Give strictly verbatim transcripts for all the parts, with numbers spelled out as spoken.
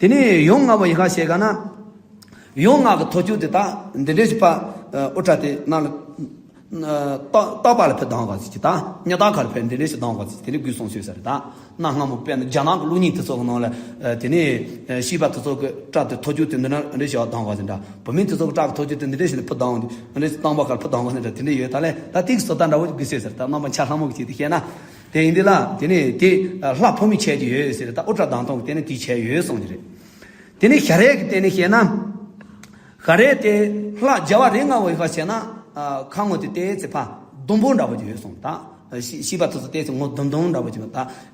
དེ་ནས་ཡུམ་ལྔ་པོ་ཡི་ཁ་བྱས་ག་ན། ཡུམ་ལྔ་གི་ཐོར་ཅོག་དེ་ད་འདི་འདྲས་ཞིག་པ། ཨ་དབུ་སྐྲ་དེ་ནང་ལ། ཨ་ལྟག་ལྟག་པ་ལ་ཕེབས་ལྡང་བ་ཅིག་ད་སྙིང་ཐག་ཁ་ལ་ཕེབས་འདི་འདྲས་ཞིག་ལྡང་བ་ཅིག་དེ་ནས་དགོས་གསུངས་སོང་ཟེར་ད། གནའ་སྔ་མོ་དཔེར་ན་རྒྱ་ནག་གི་གློག་བརྙན་དེ་ཚོ་གི་ནང་ལ། ཨ་དེ་ནས་ཨ་བྱིས་པ་དེ་ཚོ་གི་སྐྲ་དེ་ཐོར་ཅོག་དེ་འདི་འདྲ་འདྲ་ཞིག་ལྡང་བ་ཅིག་འདྲ། བུད་མེད་དེ་ཚོ་གི་སྐྲ་གི་ཐོར་ཅོག་དེ་འདི་འདྲས་ཞིག་ནས་ཕེབས་ལྡང་འདི་འདྲས་ལྟག་པ་ཁ་ལ་ཕེབས་ལྡང་བ་ཅིག་འདྲ་དེ་འདྲས་ཡོད་ད་ལས་ད་དེ་གི་བཟོ་ལྟ་འདྲ་བོ་དགོས་སོང་ཟེར་ད། རྣམ་པ་འཆར་ལྷ་མོ་གི་ཅིག་དེ་བཤད་ན། དེ་ཡིན་དུས་ལ་དེ་ནས་དེ་ལྷ་ཕོ་མོས་བྱས་ཀྱི་ཡོད་ཟེར་ད། དབུ་སྐྲ་ལྡང་སྟངས་ཀྱི་དེ་ནས་དེ་བྱས་ཡོད་གསུངས་ཀྱི་རེད། དེ་ནས་ཞལ་རས་ཀྱི་སྟེང་ནས་བཤད་ན། ཞལ་རས་དེ་ལྷ་རྒྱལ་བ་རིགས་ལྔ་པོ་ཡི་ཁ་བྱས་ན། ཨ་ཁ་ངོ་དེ་ཏོག་ཙམ་ཕར་ཟླུམ་པོ་འདྲ་པོ་ཅིག་ཡོད་གསུངས་ད། ཨ་བྱིས་བྱིས་པ་དེ་ཚོ་ཏོག་ཙམ་ངོ་ཟླུམ་ཟླུམ་འདྲ་པོ་ཅིག་ད།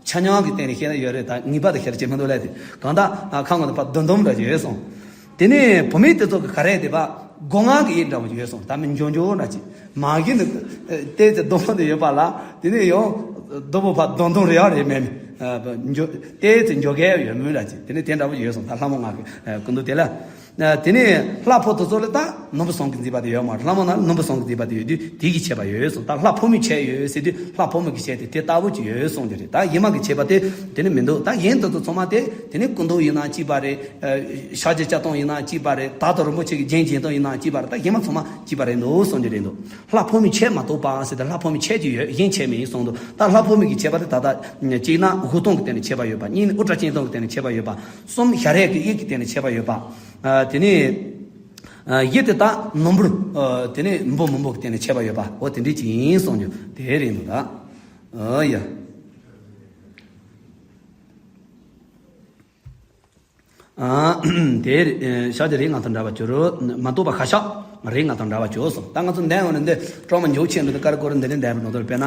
ཆ་མཉམ་གྱི་སྟེང་ནས་བཤད་ན་ཡོད་རེད་ད། ངེས་པར་དུ་ཞལ་རས་ཅིག་མི་འདུག་ལས་དེ་གང་ལྟར་ཨ་ཁ་ངོ་དེ་ཕར་ཟླུམ་ཟླུམ་འདྲ་ཅིག་ཡོད་གསུངས། དེ་ནས་བུད་མེད་དེ་ཚོ་གི་ཞལ་རས་དེ་ཕར་སྒོ་ང་གི་དབྱིབས་འདྲ་པོ་ཅིག་ཡོད་གསུངས་ད། མི་འཇོ་འཇོ་འདྲ་ཅིག་མ་གཞི་ནི་ཏོག་ཙམ་ཟླུམ་པོ་དེ་ཡོད་པ་ལ། དེ་ནས་ཡང་ཟླུམ་པོ་ཕར་ཟླུམ་ཟླུམ་རེ་ཡང་རེ་མེད་མི། ཨ་འཇོ་ཏོག་ཙམ་འཇོ་གལ་ཡོད་མུས་འདྲ་ཅིག་དེ་ནས་དེ་འདྲ་པོ་ཡོད་གསུངས་ད། ལྷ་མོ་ལྔ་གི་ཨ་སྐུ་མདོག་དེ་ལ། ཨ་དེ་ནས་ལྷ་ཕོ་དེ་ཚོ་ལ་ད་ནོར་བུ་ཟངས་ཀྱི་མཛེས་པ་དེ་ཡོད་མ་རེད། ལྷ་མོ་ན་ནོར་བུ་ཟངས་ཀྱི་མཛེས་པ་དེ་ཡོད་དུས་དེ་གིས་བྱས་པ་ཡོད་གསུངས་ད། ལྷ་ཕོ་མོས་བྱས་ཡོད་ཟེར་དུས་ལྷ་ཕོ་མོ་གིས་བྱས་ཏེ་དེ་ལྟ་བུ་ཅིག་ཡོད་གསུངས་ཀྱི་རེད། ད་གཞན་མ་གིས་བྱས་པ་དེ་དེ་ནི་མི་འདུག་ད་གཞན་དེ་ཚོ་ཚང་མ་དེ་དེ་ནི་སྐུ་མདོག་ཡིན་ན་གཅིག་པ་རེད། ཨ་ཕྱག་རྒྱ་བཅའ་སྟངས་ཡིན་ན་གཅིག་པ་རེད། དར་དང་རིན་པོ་ཆེ་གི་རྒྱན་འགྱེད་སྟངས་ཡིན་ན་གཅིག་པ་རེད། ད་གཞན་མ་ཚང་མ་གཅིག་པ་རེད་འདུག་གསུངས་ཀྱི་རེད་འདུག་ལྷ་ཕོ་མོས་བྱས་མ་གཏོགས་པ་ཟེར་ཏེ་ལྷ་ཕོ་མོས་བྱས་ཀྱི་ཡོད། གཞན་བྱས་མེད་གསུངས་འདུག་ད་ལྷ་ཕོ་མོ་གིས་བྱས་པ་དེ་ད་ལྟ་གཅིག་ན་ཧུར་ཐུམ་གི་སྟེང་ནས་བྱས་པ་ཡོད་པ། གཉིས་ནི་དབུ་སྐྲ་སྤྱན་ཐུང་གི་སྟེང་ནས་བྱས་པ་ཡོད་པ། གསུམ་ཞལ་རས་ཀྱི་དབྱིབས་ཀྱི་སྟེང་ནས་བྱས་པ་ཡོད་པ། ཨ་དེ་ནས་ཨ་གཞི་དེ་ད་ནོར་བུར། ཨ་དེ་ནས་འབུམ་མང་པོ་གི་སྟེང་ནས་བྱས་པ་ཡོད་པ། འོ་དེ་འདྲས་ཅིག་ཡིན་གསུངས་རྒྱུ་དེ་རེད་འདུག་ད། ཨ་ཡ། ཨ་དེ་ཨ་ཞག་དེ་རིགས་ལྔ་དང་འདྲ་བར་གྱུར། མ་གཏོགས་པ་ཞག་ཞག་རིགས་ལྔ་དང་འདྲ་བར་གྱུར་གསུངས། ད་ང་ཚོ་འདས་འོང་ནས་འདི་སྤྲང་མོ་མགྱོགས་ཆེན་འདི་ཀར་ཀོར་འདི་ནས་འདས་པ་ནང་དུ་དཔེར་ན།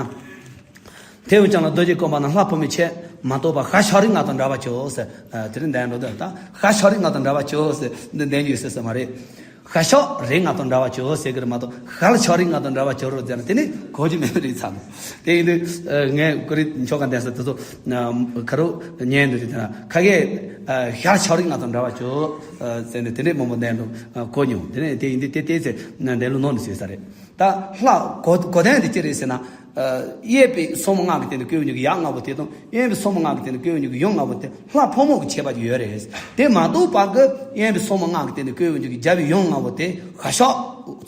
ཐེའུ་ཅང་ལ་རྡོ་རྗེ་བཀོད་པ་ན་ལྷ་ཕོ་མོས་བྱས། མ་གཏོགས་པ་ཞག་ཞག་རིགས་ལྔ་དང་འདྲ་བར་གྱུར་ཟེར། ཨ་དེ་རིང་འདས་འགྲོ་འདོད་ད། ཞག་ཞག་རིགས་ལྔ་དང་འདྲ་བར་གྱུར་ཟེར་འདི་འདས་རྒྱུ་ཟེར་ས་མ་རེད། ཞག་ཞག་རིགས་ལྔ་དང་འདྲ་བར་གྱུར་ཟེར་གི་རེད་མ་གཏོགས་ཞག་ལ་ཞག་རིགས་ལྔ་དང་འདྲ་བར་གྱུར་རོ་ཟེར་ན་དེ་ནི་གོ་རྒྱུ་མེད་པ་རེད་ཚ་ནོ། དེ་ཡིན་དུས་ཨ་ངས་ཀུ་རེ་མཆོག་ག་འདས་ས་དེ་ཚོ་ཨ་ཁ་རུ་ཉན་འདུག་རེད་ད། ཁ་གེ་ཨ་ཞག་ཞག་རིགས་ལྔ་དང་འདྲ་བར་གྱུར་ཨ་ཟེར་ནས་དེ་འདྲས་མང་པོ་འདས་འགྲོ་ཨ་གོ་མྱོང་། དེ་ནས་དེ་ཡིན་དུས་དེ་དེ་ཚེ་འདས་ལུགས་ནོར་ནས་བྱས་ས་རེད། ད་ལྷ་གོ་གོ་དོན་དེ་ཅི་རེད་ཟེར་ན། ཨ་གཡས་པའི་སོར་མོ་ལྔ་གི་སྟེང་དུ་བཀོད་པའི་ཡུམ་གྱི་ཡབ་ལྔ་པོ་དེ་དང་གཡོན་པའི་སོར་མོ་ལྔ་གི་སྟེང་དུ་བཀོད་པའི་ཡུམ་གྱི་ཡུམ་ལྔ་པོ་དེ་ལྷ་ཕོ་མོ་གི་ཁྱད་པར་ཅིག་ཡོད་རེད། དེ་མ་གཏོགས་པ་གི་གཡོན་པའི་སོར་མོ་ལྔ་གི་སྟེང་དུ་བཀོད་པའི་ཡུམ་གྱི་རྒྱལ་བའི་ཡུམ་ལྔ་པོ་དེ་ཞག་ཞག་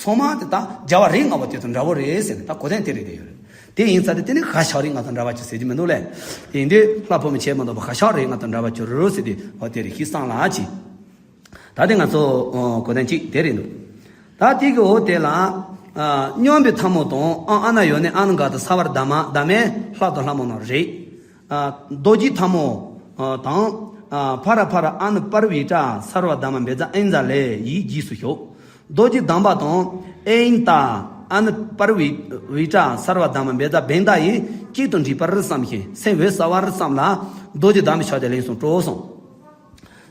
ཚང་མ་དེ་དང་རྒྱལ་བ་རིགས་ལྔ་པོ་དེ་དང་འདྲ་བོ་རེད་ཟེར་ནས་ད་གོ་དོན་དེ་རེད་དེ་ཡོད་རེད། དེ་ཡིན་ཙང་དེ་དེ་ནི་ཞག་ཞག་རིགས་ལྔ་དང་འདྲ་བ་ཅིག་ཟེར་གྱི་མི་འདུག་ལས། དེ་ཡིན་དུས་ལྷ་ཕོ་མོ་ཁྱད་མ་གཏོགས་པ་ཞག་ཞག་རིགས་ལྔ་དང་འདྲ་བ་ཅིག་རེད་ཟེར་དེ་འོ་དེ་རེད་ཤི་སང་ལ་ཅི། ད་དེ་ང་ཚོ་ཨོ་གོ་དོན་གཅིག་དེ་རེད་འདུག་ད་དེ་གི་འོ་དེ་ལ་ཨ་སྙོམས་པའི་ཐལ་མོ་དང་ཨ་ཨ་ན་ཡོ་ནི་ཨ་ནུ་ག་ཏུ་ས་བར་དྷ་མ་དྷ་མེ་ལྷ་དང་ལྷ་མོ་རྣམས་རེད། ཨ་རྡོ་རྗེ་ཐལ་མོ་ཨ་དང་ཨ་ཕ་ར་ཕ་ར་ཨ་ནུ་པར་བི་ཏྲ་ས་བར་དྷ་མ་བེ་ཛ་ཨིན་ཛ་ལེ་ཡིས་རྗེས་སུ་ཞོག་རྡོ་རྗེ་གདམས་པ་དང་ཨེ་ཨིན་ཏ་ཨ་ནུ་པར་བི་བི་ཏྲ་ས་བར་དྷ་མ་བེ་ཛ་བེན་ད་ཡིས་གཅིག་ཏུ་འདྲེས་པར་བསམ་ཞིང་སེམས་འོད་གསལ་བར་བསམ་ལ་རྡོ་རྗེ་གདམས་པའི་ཕྱག་རྒྱ་ལེན་གསུངས་སྤྲོ་གསུངས།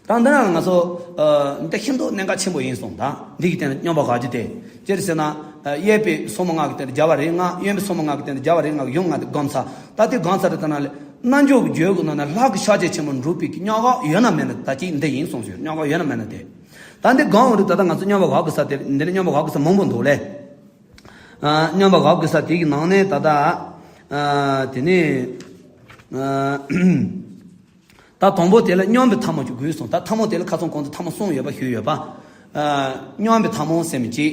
ད་འདི་ན་ང་ཚོ་ཨ་འདི་ཤིན་ཏུ་གནད་འགག་ཆེན་པོ་ཡིན་གསུངས། ད་འདི་གི་སྟེང་ལ་སྙོམས་པར་བཞག་རྒྱུ་དེ་ཅི་རེད་ཟེར་ན། ཨ་གཡས་པའི་སོར་མོ་ལྔ་གི་སྟེང་དུ་རྒྱལ་བ་རིགས་ལྔ། གཡོན་པའི་སོར་མོ་ལྔ་གི་སྟེང་དུ་རྒྱལ་བ་རིགས་ལྔ་གི་ཡུམ་ལྔ་དེ་བསྒོམས་ཚར། ད་དེ་བསྒོམས་ཚར་དེ་ལྟ་ན་ལས་རྣལ་འབྱོར་གྱི་རྒྱུད་ཀྱི་ནང་ན་ལྷ་གི་ཕྱག་རྒྱ་ཆེན་པོ་འགྲུབ་པའི་གི་སྙོམས་འཇུག་ཡོད་ན་མེད་ན་ད་ཅིག་འདི་ཡིན་གསུངས་ཟེར། སྙོམས་འཇུག་ཡོད་ན་མེད་ན་དེ། ད་འདི་བསྒོམ་འོང་དུས་ད་ལྟ་ང་ཚོ་སྙོམས་པར་བཞག་དགོས་ས་དེ་འདི་ནི་སྙོམས་པར་བཞག་དགོས་ས་མང་པོ་འདུག་ལས། ཨ་སྙོམས་པར་བཞག་དགོས་ས་དེ་གི་ནང་ནས་ད་ལྟ་ཨ་དེ་ནས་ཨ། ད་དང་པོ་དེ་ལ་སྙོམས་པའི་ཐལ་མོ་ཅིག་དགོས་གསུངས། ད་ཐལ་མོ་དེ་ལ་ཁ་སང་གོང་དུ་ཐལ་མོ་གསུམ་ཡོད་པ་ཞུས་ཡོད་པ། ཨ་སྙོམས་པའི་ཐལ་མོ་ཟེར་མི་གཅིག་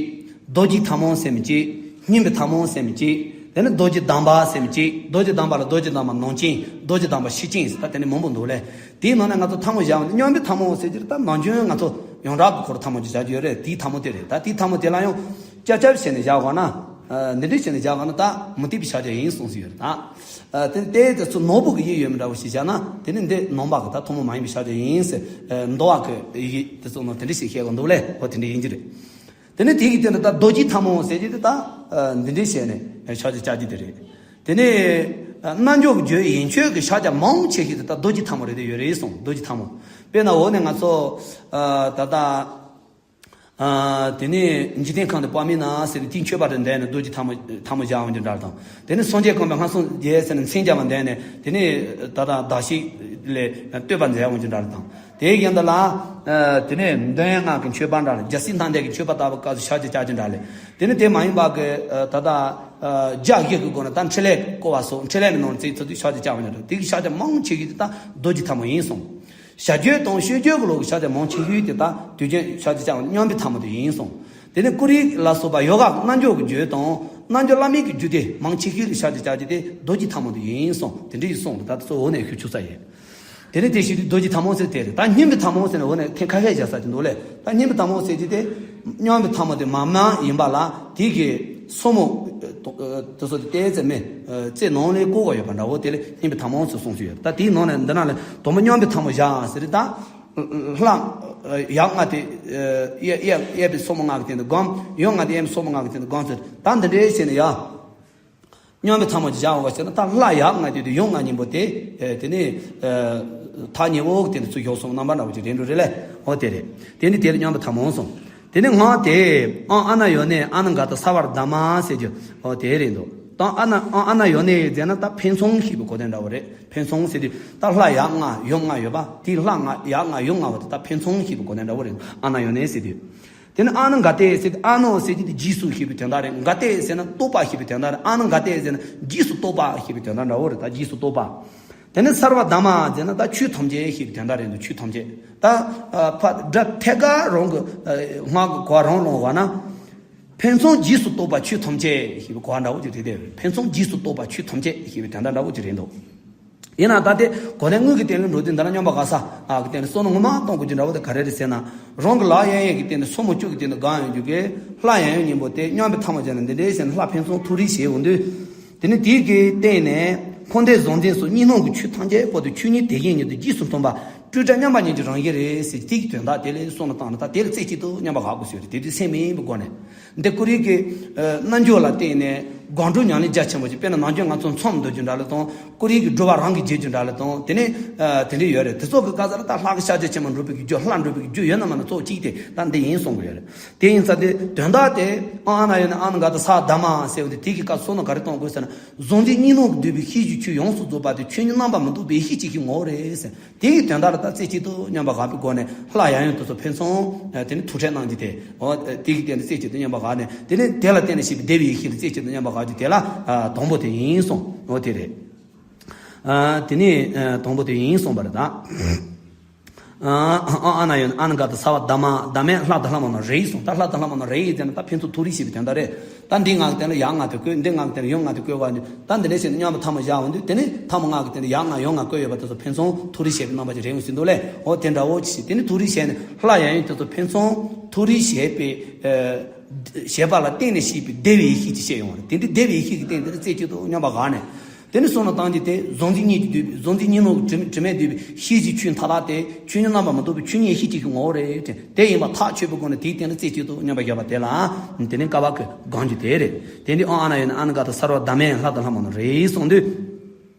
རྡོ་རྗེ་ཐལ་མོ་ཟེར་མི་གཅིག་སྙིམ་པའི་ཐལ་མོ་ཟེར་མི་གཅིག་དེ་ནི་རྡོ་རྗེ་གདམས་པ་ཟེར་མི་གཅིག་རྡོ་རྗེ་གདམས་པ་ལ་རྡོ་རྗེ་གདམས་པ་ནང་བཞིན། རྡོ་རྗེ་གདམས་པ་ཕྱི་བཞིན་ཟེར། ད་དེ་ནི་མང་པོ་འདུག་ལས། དེའི་ནང་ནས་ང་ཚོ་ཐལ་མོ་བཞག་པ་ནི་སྙོམས་པའི་ཐལ་མོ་ཟེར་གྱི་རེད། ད་ནམ་རྒྱུན་ང་ཚོ་ཡོངས་གྲགས་ཀྱི་སྐོར་ཐལ་མོ་ཅིག་བཞག་རྒྱུ་ཡོད་རེད། དེའི་ཐལ་མོ་དེ་རེད། ད་དེའི་ཐལ་མོ་དེ་ལ་ཡང་ཅབ་ཅབ་བྱས་ནས་བཞག་པ་ན། ཨ་འདི་འདྲས་བྱས་ནས་བཞག་པ་ན་ད་མུ་སྟེགས་པའི་ཕྱག་རྒྱ་ཡིན་གསུངས་སུ་ཡོད་རེད་ད། ཨ་དེ་དེ་དེ་ཚོ་ནོར་བུ་གི་དབྱིབས་ཡོད་མི་འདྲ་བོ་ཞིག་བཞག་ན་དེ་ནི་འདི་ནང་པ་གི་ད་ཐུན་མོང་མ་ཡིན་པའི་ཕྱག་རྒྱ་ཡིན་ཟེར། ཨ་མདོ་བ་གི་ཡི་གེ་དེ་ཚོ་ནང་དེ་འདྲས་ཞིག་བཤད་གི་འདུག་ལས། འོ་དེ་འདྲས་ཡིན་གྱི་རེད། དེ་ནི་དེ་གི་སྟེང་དུ་ད་རྡོ་རྗེ་ཐལ་མོ་ཟེར་གྱི་དེ་ད་ཨ་འདི་འདྲས་བྱས་ནས་ཕྱག་རྒྱ་བཅའ་རྒྱུ་དེ་རེད། དེ་ནས་ཨ་རྣལ་འབྱོར་གྱི་རྒྱུད་ཡན་ཆོད་ཀྱི་ཕྱག་རྒྱ་མང་ཆེ་ཤོས་དེ་ད་རྡོ་རྗེ་ཐལ་མོ་རེད་དེ་ཡོད་རེད་གསུངས། རྡོ་རྗེ་ཐལ་མོ། དཔེར་ན་འོ་ནས་ང་ཚོ་ཨ་ད་ལྟ། ཨ་དེ་ནས་འཇིག་རྟེན་ཁམས་དུ་དཔག་མེད་ན་ཟེར་ནས་དེའི་མཆོད་པ་དེ་འདོན་ནས་རྡོ་རྗེ་ཐལ་མོ་ཐལ་མོ་བཞག་འོང་རྒྱུ་འདྲ་དང་། དེ་ནས་སངས་རྒྱས་གོ་འཕང་ལྷ་སྲུང་རྒྱལ་ཟེར་ནས་མཚན་རྒྱ་མ་འདོན་ནས་དེ་ནས་ད་ལྟ་བདག་བསྐྱེད་ལས་བསྟོད་པ་མཛད་འོང་རྒྱུ་འདྲ་དང་། དེའི་རྒྱབ་འདི་ལ་ཨ་དེ་ནས་འདོན་ཡན་ལྔ་གི་མཆོད་པ་འདྲ་ལ་རྒྱལ་སྲས་ལྷ་འདྲེ་གི་མཆོད་པ་ལྟ་བུ་སྐབས་སུ་ཕྱག་རྒྱ་བཅའ་རྒྱུ་འདྲ་ལས། དེ་ནས་དེ་མ་ཡིན་པ་གི་ཨ་ད་ལྟ་ཨ་རྒྱ་བཞི་གི་སྒོ་ནས་ད་འཕྲིན་ལས་བསྐོར་བ་སོགས་འཕྲིན་ལས་མི་ནང་རྩིས་ཚོ་དུས་ཕྱག་རྒྱ་བཅའ་བ་འདྲ་དེ་གི་ཕྱག་རྒྱ་མང་ཆེ་གི་དེ་ད་རྡོ་རྗེ་ཐལ་མོ་ཡིན་གསུངས། བྱ་རྒྱུད་དང་ཤོད་རྒྱུད་ཀྱི་ལུགས་ཀྱི་ཕྱག་རྒྱ་མང་ཆེ་ཤོས་དེ་ད་དུས་རྒྱུན་ཕྱག་རྒྱ་བཅའ་བ་མཉམ་པའི་ཐ་མ་དེ་ཡིན་གསུངས། དེ་ནས་ཀུ་རི་ལ་སོགས་པ་ཡོ་ག་རྣལ་འབྱོར་གྱི་རྒྱུད་དང་རྣལ་འབྱོར་བླ་མེད་ཀྱི་རྒྱུད་དེ་མང་ཆེ་ཤོས་ལ་ཕྱག་རྒྱ་བཅའ་རྒྱུ་དེ་རྡོ་རྗེ་ཐ་མ་དེ་ཡིན་གསུངས། དེ་འདྲ་ཡིན་གསུངས། ད་ཚོ་འོ་ནས་ཤུ་ཆུ་ས་ཡིན། དེ་ནས་དེ་བཞིན་དུ་རྡོ་རྗེ་ཐ་མ་ཟེར་དེ་རེད། ད་སྙིང་པོའི་ཐ་མ་ཟེར་ནས་འོ་ནས་ཐེངས་ཁ་ཤས་བཞག་ས་ཀྱི་འདུག་ལས། ད་སྙིང་པོའི་ཐ་མ་ཟེར་གྱི་དེ་སྙིང་པོའི་ཐ་མ་དེ་མ་མ་ཡིན་པ་ལ་དེ་གི་སོ་མོ་དེ་ཚོ་དེ་ཏོག་ཙམ་མེ་རྩེ་ནང་ལས་བཀོད་དགོས་ཡོད་པ་འདྲ་བོ། དེ་ལས་སྙིང་པོའི་ཐ་མ་ཟེར་གསུངས་ཀྱི་ཡོད། ད་དེའི་ནང་ནས་འདི་ན་ལས་དང་པོ་སྙིང་པོའི་ཐ་མ་བཞག་ཟེར། ད་ལྷ་ཡབ་ལྔ་དེ་གཡས་གཡས་གཡས་པའི་སོ་མོ་ལྔ་གི་སྟེང་དུ་བསྒོམ། ཡུམ་ལྔ་དེ་གཡས་པའི་སོ་མོ་ལྔ་གི་སྟེང་དུ་བསྒོམ་ཟེར། ད་འདི་འདྲའི་བྱས་ནས་ཡ། སྙིང་པོའི་ཐ་མ་ཅིག་བཞག་པ་ཟེར་ན་ད་ལྷ་ཡབ་ལྔ་དེ་དུ་ཡུམ་ལྔ་གཉིས་པོ་དེ་དེ་ནི་ཐག་ཉེ་བོ་གི་སྟེང་དུ་ཚུར་ཞོག་སོང་རྣམ་པ་འདྲ་བོ་ཅིག་རེད་འགྲོ་རེད་ལས། འོ་དེ་རེད། དེ་ནི་དེ་ལ་སྙིང་པོའི་ཐ་མ་གསུངས། དེ་ནི་ངག་དེ་ཨང་ཨ་ན་ཡོ་ནེ་ཨ་ན་ག་ད་ས་བར་དྷ་མ་ཟེར་རྒྱུ་འོ་དེ་རེད་འདུག། ད་ཨ་ན་ཨང་ཨ་ན་ཡོ་ནེ་ཟེར་ན་ད་ཕན་ཚུན་ཞེས་པའི་གོ་དོན་འདྲ་བོ་རེད། ཕན་ཚུན་ཟེར་དུས་ད་ལྷ་ཡབ་ལྔ་ཡུམ་ལྔ་ཡོད་པ་དེ་ལྷ་ལྔ་ཡབ་ལྔ་ཡུམ་ལྔ་བ་དེ་ད་ཕན་ཚུན་ཞེས་པའི་གོ་དོན་འདྲ་བོ་རེད། ཨ་ན་ཡོ་ནེ་ཟེར་དུས། དེ་ནི་ཨ་ན་ག་ཏེ་ཟེར་དུས་ཨ་ནོ་ཟེར་དུས་དེ་རྗེས་སུ་ཞེས་པའི་དོན་དག་རེད། ག་ཏེ་ཟེར་ན་རྟོགས་པ་ཞེས་པའི་དོན་དག་རེད། ཨ་ན་ག་ཏེ་ཟེར་ན་རྗེས་སུ་རྟོགས་པ་ཞེས་པའི་དོན་དག་འདྲ་བོ་རེད། ད་རྗེས་སུ་རྟོགས་པ། དེ་ནི་སརྦ་དྷརྨ་ཟེར་ན་ད་ཆོས་ཐམས་ཅད་ཞེས་པའི་དོན་དག་རེད་འདུག། ཆོས་ཐམས་ཅད་ད་ཕ་སྒྲ་ཐད་ཀར་རང་གི་སྔགས་ཀྱི་གོ་རང་ལོང་བ་ན། ཕན་ཚུན་རྗེས་སུ་རྟོགས་པ་ཆོས་ཐམས་ཅད་ཞེས་པའི་གོ་བ་འདྲ་བོ་ཅིག་རེད་དེ། ཕན་ཚུན་རྗེས་སུ་རྟོགས་པ་ཆོས་ཐམས་ཅད་ཞེས་པའི་དོན་དག་འདྲ་བོ་ཅིག་རེད་འདུག། ཡིན་ན་ད་དེ་གོ་དོན་དངོས་ཀྱི་དོན་ལ་འགྲོ་དུས་འདི་ན་སྙོམས་པར་དགའ་ས་གི་སྟེང་ནས་བསམ་བློ་ངོ་མ་གཏོང་དགོས་རྒྱུ་འདྲ་བོ་དེ་ག་རེ་རེད་ཟེར་ན། རང་གི་ལག་གཡས་གཡོན་གྱི་སྟེང་ནས་སོར་མོ་བཅུ་གི་སྟེང་དུ་བསྒོམ་ཡོང་རྒྱུ་གི་ལྷ་ཡབ་ཡུམ་གཉིས་པོ་དེ་སྙིང་པོའི་ཐ་མ་བྱས་ནས་འདི་འདྲའི་བྱས་ནས་ལྷ་ཕན་ཚུན་ཐུགས་རེ་བྱས་ཡོང་དུས། དེ་ནི་དེའི་གི་སྟེང་ནས་འཁོར་འདས་གཟུང་འཛིན་སོགས་གཉིས་སྣང་གི་ཆོས་ཐམས་ཅད་པོ་དེ་ཆོས་ཉིད་དེ་བཞིན་ཉིད་དུ་རྗེས་སུ་མཐུན་པ་སྤྲོས་བྲལ་མཉམ་པ་ཉིད་ཀྱི་རང་བཞིན་རེད་ཟེར། དེ་གི་དོན་དག་དེ་ལ་བསམ་བློ་བཏང་ན་ད་དེ་ལ་རྩེ་གཅིག་ཏུ་མཉམ་པར་དགའ་དགོས་ཟེར་རེད། དེ་དུས་སེམས་མེད་པའི་སྒོ་ནས། འདི་ཀུ་རེ་གི་རྣལ་འབྱོར་ལ་བརྟེན་ནས་སྒོམ་སྒྲུབ་ཉམས་ལེན་རྒྱ་ཆེན་པོ་ཞིག་དཔེར་ན་ནམ་རྒྱུན་ང་ཚོ་མཚམས་འདོར་རྒྱུ་འདྲ་ལ་དང་། ཀུ་རེ་གི་སྒྲུབ་པ་རང་གིས་བྱེད་རྒྱུ་འདྲ་ལ་དང་། དེ་ནས་དེ་འདྲ་ཡོད་རེད། དེ་ཚོ་གི་སྐབས་སུ་ལ་ད་ལྷ་གི་ཕྱག་རྒྱ་ཆེན་པོ་འགྲུབ་པའི་གི་རྒྱུ། ལྷ་འགྲུབ་པའི་གི་རྒྱུ་ཡོད་ན་མེད་ན་གཙོ་བོ་གཅིག་དེ་ད་འདི་ཡིན་གསུང་གི་ཡོད་རེད། དེ་ཡིན་ཙང་དེ་དོན་དག་དེ་ཨང་ཨ་ན་ཡོ་ནེ་ཨ་ན་ག་ད་ས་བར་དྷརྨ་ཟེར་བ་དེ་དེ་གི་སྐབས་སུ་བསམ་བློ་ག་རེ་གཏོང་དགོས་ཟེར་ན། གཟུང་འཛིན་གཉིས་སྣང་གིས་བསྡུས་པའི་ཤེས་བྱའི་ཆོས་ཡོངས་སུ་རྫོགས་པ་དེ་ཆོས་ཉིད་རྣམ་པར་མི་རྟོག་པའི་ཡེ་ཤེས་གཅིག་གི་ངོ་བོ་རེད་ཟེར། དེ་ཡི་དོན་དག་ལ་ད་རྩེ་གཅིག་ཏུ་མཉམ་པར་དགའ་བའི་སྒོ་ནས་ལྷ་ཡབ་ཡུམ་དེ་ཚོ་ཕན་ཚུན་དེ་ནི་ཐུགས་ཁྲལ་གནང་རྒྱུ་དེ། འོ་དེ་གི་སྟེང་དུ་རྩེ་གཅིག་ཏུ་མཉམ་པར་དགའ་ནས། དེ་ནི་དེ་ལ་བརྟེན་ནས་སྐྱེས་པའི་བདེ་བའི་ཡེ་ཤེས་ལ་རྩེ་གཅིག་ཏུ་མཉམ་པར་དགའ་རྒྱུ་དེ་ལ་དང་པོ་དེ་ཡིན་གསུངས། འོ་དེ་རེད། དེ་ནི་དང་པོ་དེ་ཡིན་གསུངས་པ་རེད་ད། ཨ་ཨ་ན་ཡོ་ནེ་ཨ་ན་ག་ད་ས་བར་དྷརྨ། དྷརྨ་ལྷ་དང་ལྷ་མ་ནང་རེ་ཡིན་གསུངས། ད་ལྷ་དང་ལྷ་མ་ནང་རེ་ཡིན་ཟེར་ན་ད་ཕན་ཚུན་ཐུགས་རེ་བྱེད་པའི་དོན་དག་རེད། ད་འདི་ལྔ་གི་སྟེང་ལ་ཡབ་ལྔ་དེ་བཀོད། འདི་ལྔ་གི་སྟེང་ལ་ཡུམ་ལྔ་དེ་བཀོད་པ་ནི། ད་འདི་འདྲ་བྱས་ནས་མཉམ་པོ་ཐ་མ་བཞག་འོང་དུས་དེ་ནི་ཐ་མ་ལྔ་གི་སྟེང་ལ་ཡབ་ལྔ་ཡུམ་ལྔ་བཀོད་ཡོད་པ་དེ་ཚོ་ཕན་ཚུན་ཐུགས་རེ་བྱེད་པའི་རྣམ་པ་ཅིག་རེད་འོང་ཟེར་འདུག་ལས། འོ་དེ་འདྲ་བོ་ཅིག་བྱས། དེ་ནི་ཐུགས་རེ་བྱས་ནས་ལྷ་ཡབ་ཡུམ་དེ་ཚོ་ཕན་ཚུན་ཐུགས་རེ་བྱེད་པའི་བྱེད་པ་ལ་བརྟེན་ནས་སྐྱེས་པའི་བདེ་བའི་ཡེ་ཤེས་ཅིག་སྐྱེ་ཡོང་བ་རེད། དེ་འདྲའི་བདེ་བའི་ཡེ་ཤེས་ཀྱི་སྟེང་དེ་ལ་རྩེ་གཅིག་ཏུ་མཉམ་པར་དགའ་ནས། དེ་ནི་བསམ་བློ་བཏང་རྒྱུ་དེ་གཟུང་འཛིན་གཉིས་ཀྱིས་བསྡུས་པའི། གཟུང་འཛིན་གཉིས་སྣང་གིས་དྲི་དྲི་མས་བསྡུས་པའི་ཤེས་བྱའི་ཆོས་མཐའ་དག་དེ་ཆོས་ཉིད་རྣམ་པར་མི་རྟོག་པའི་ཆོས་ཉིད་ཡེ་ཤེས་གཅིག་གི་ངོ་བོ་རེད་དྲན། དེ་ཡིན་པ་ཐག་ཆོད་པའི་སྒོ་ནས་དེའི་སྟེང་ལ་རྩེ་གཅིག་ཏུ་མཉམ་པར་དགའ་བ་དེ་ལ་དེ་ནི་བསྐལ་པ་གི་སྒོམ་རྒྱུ་དེ་རེད། དེ་འདི་ཨང་ཨ་ན་ཡོ་ནེ་ཨ་ན་ག་ད་ས་བར་དྷརྨ་ལྷ་དང་ལྷ་མ་ནང་རེ་ཡིན་གསུངས་དུས།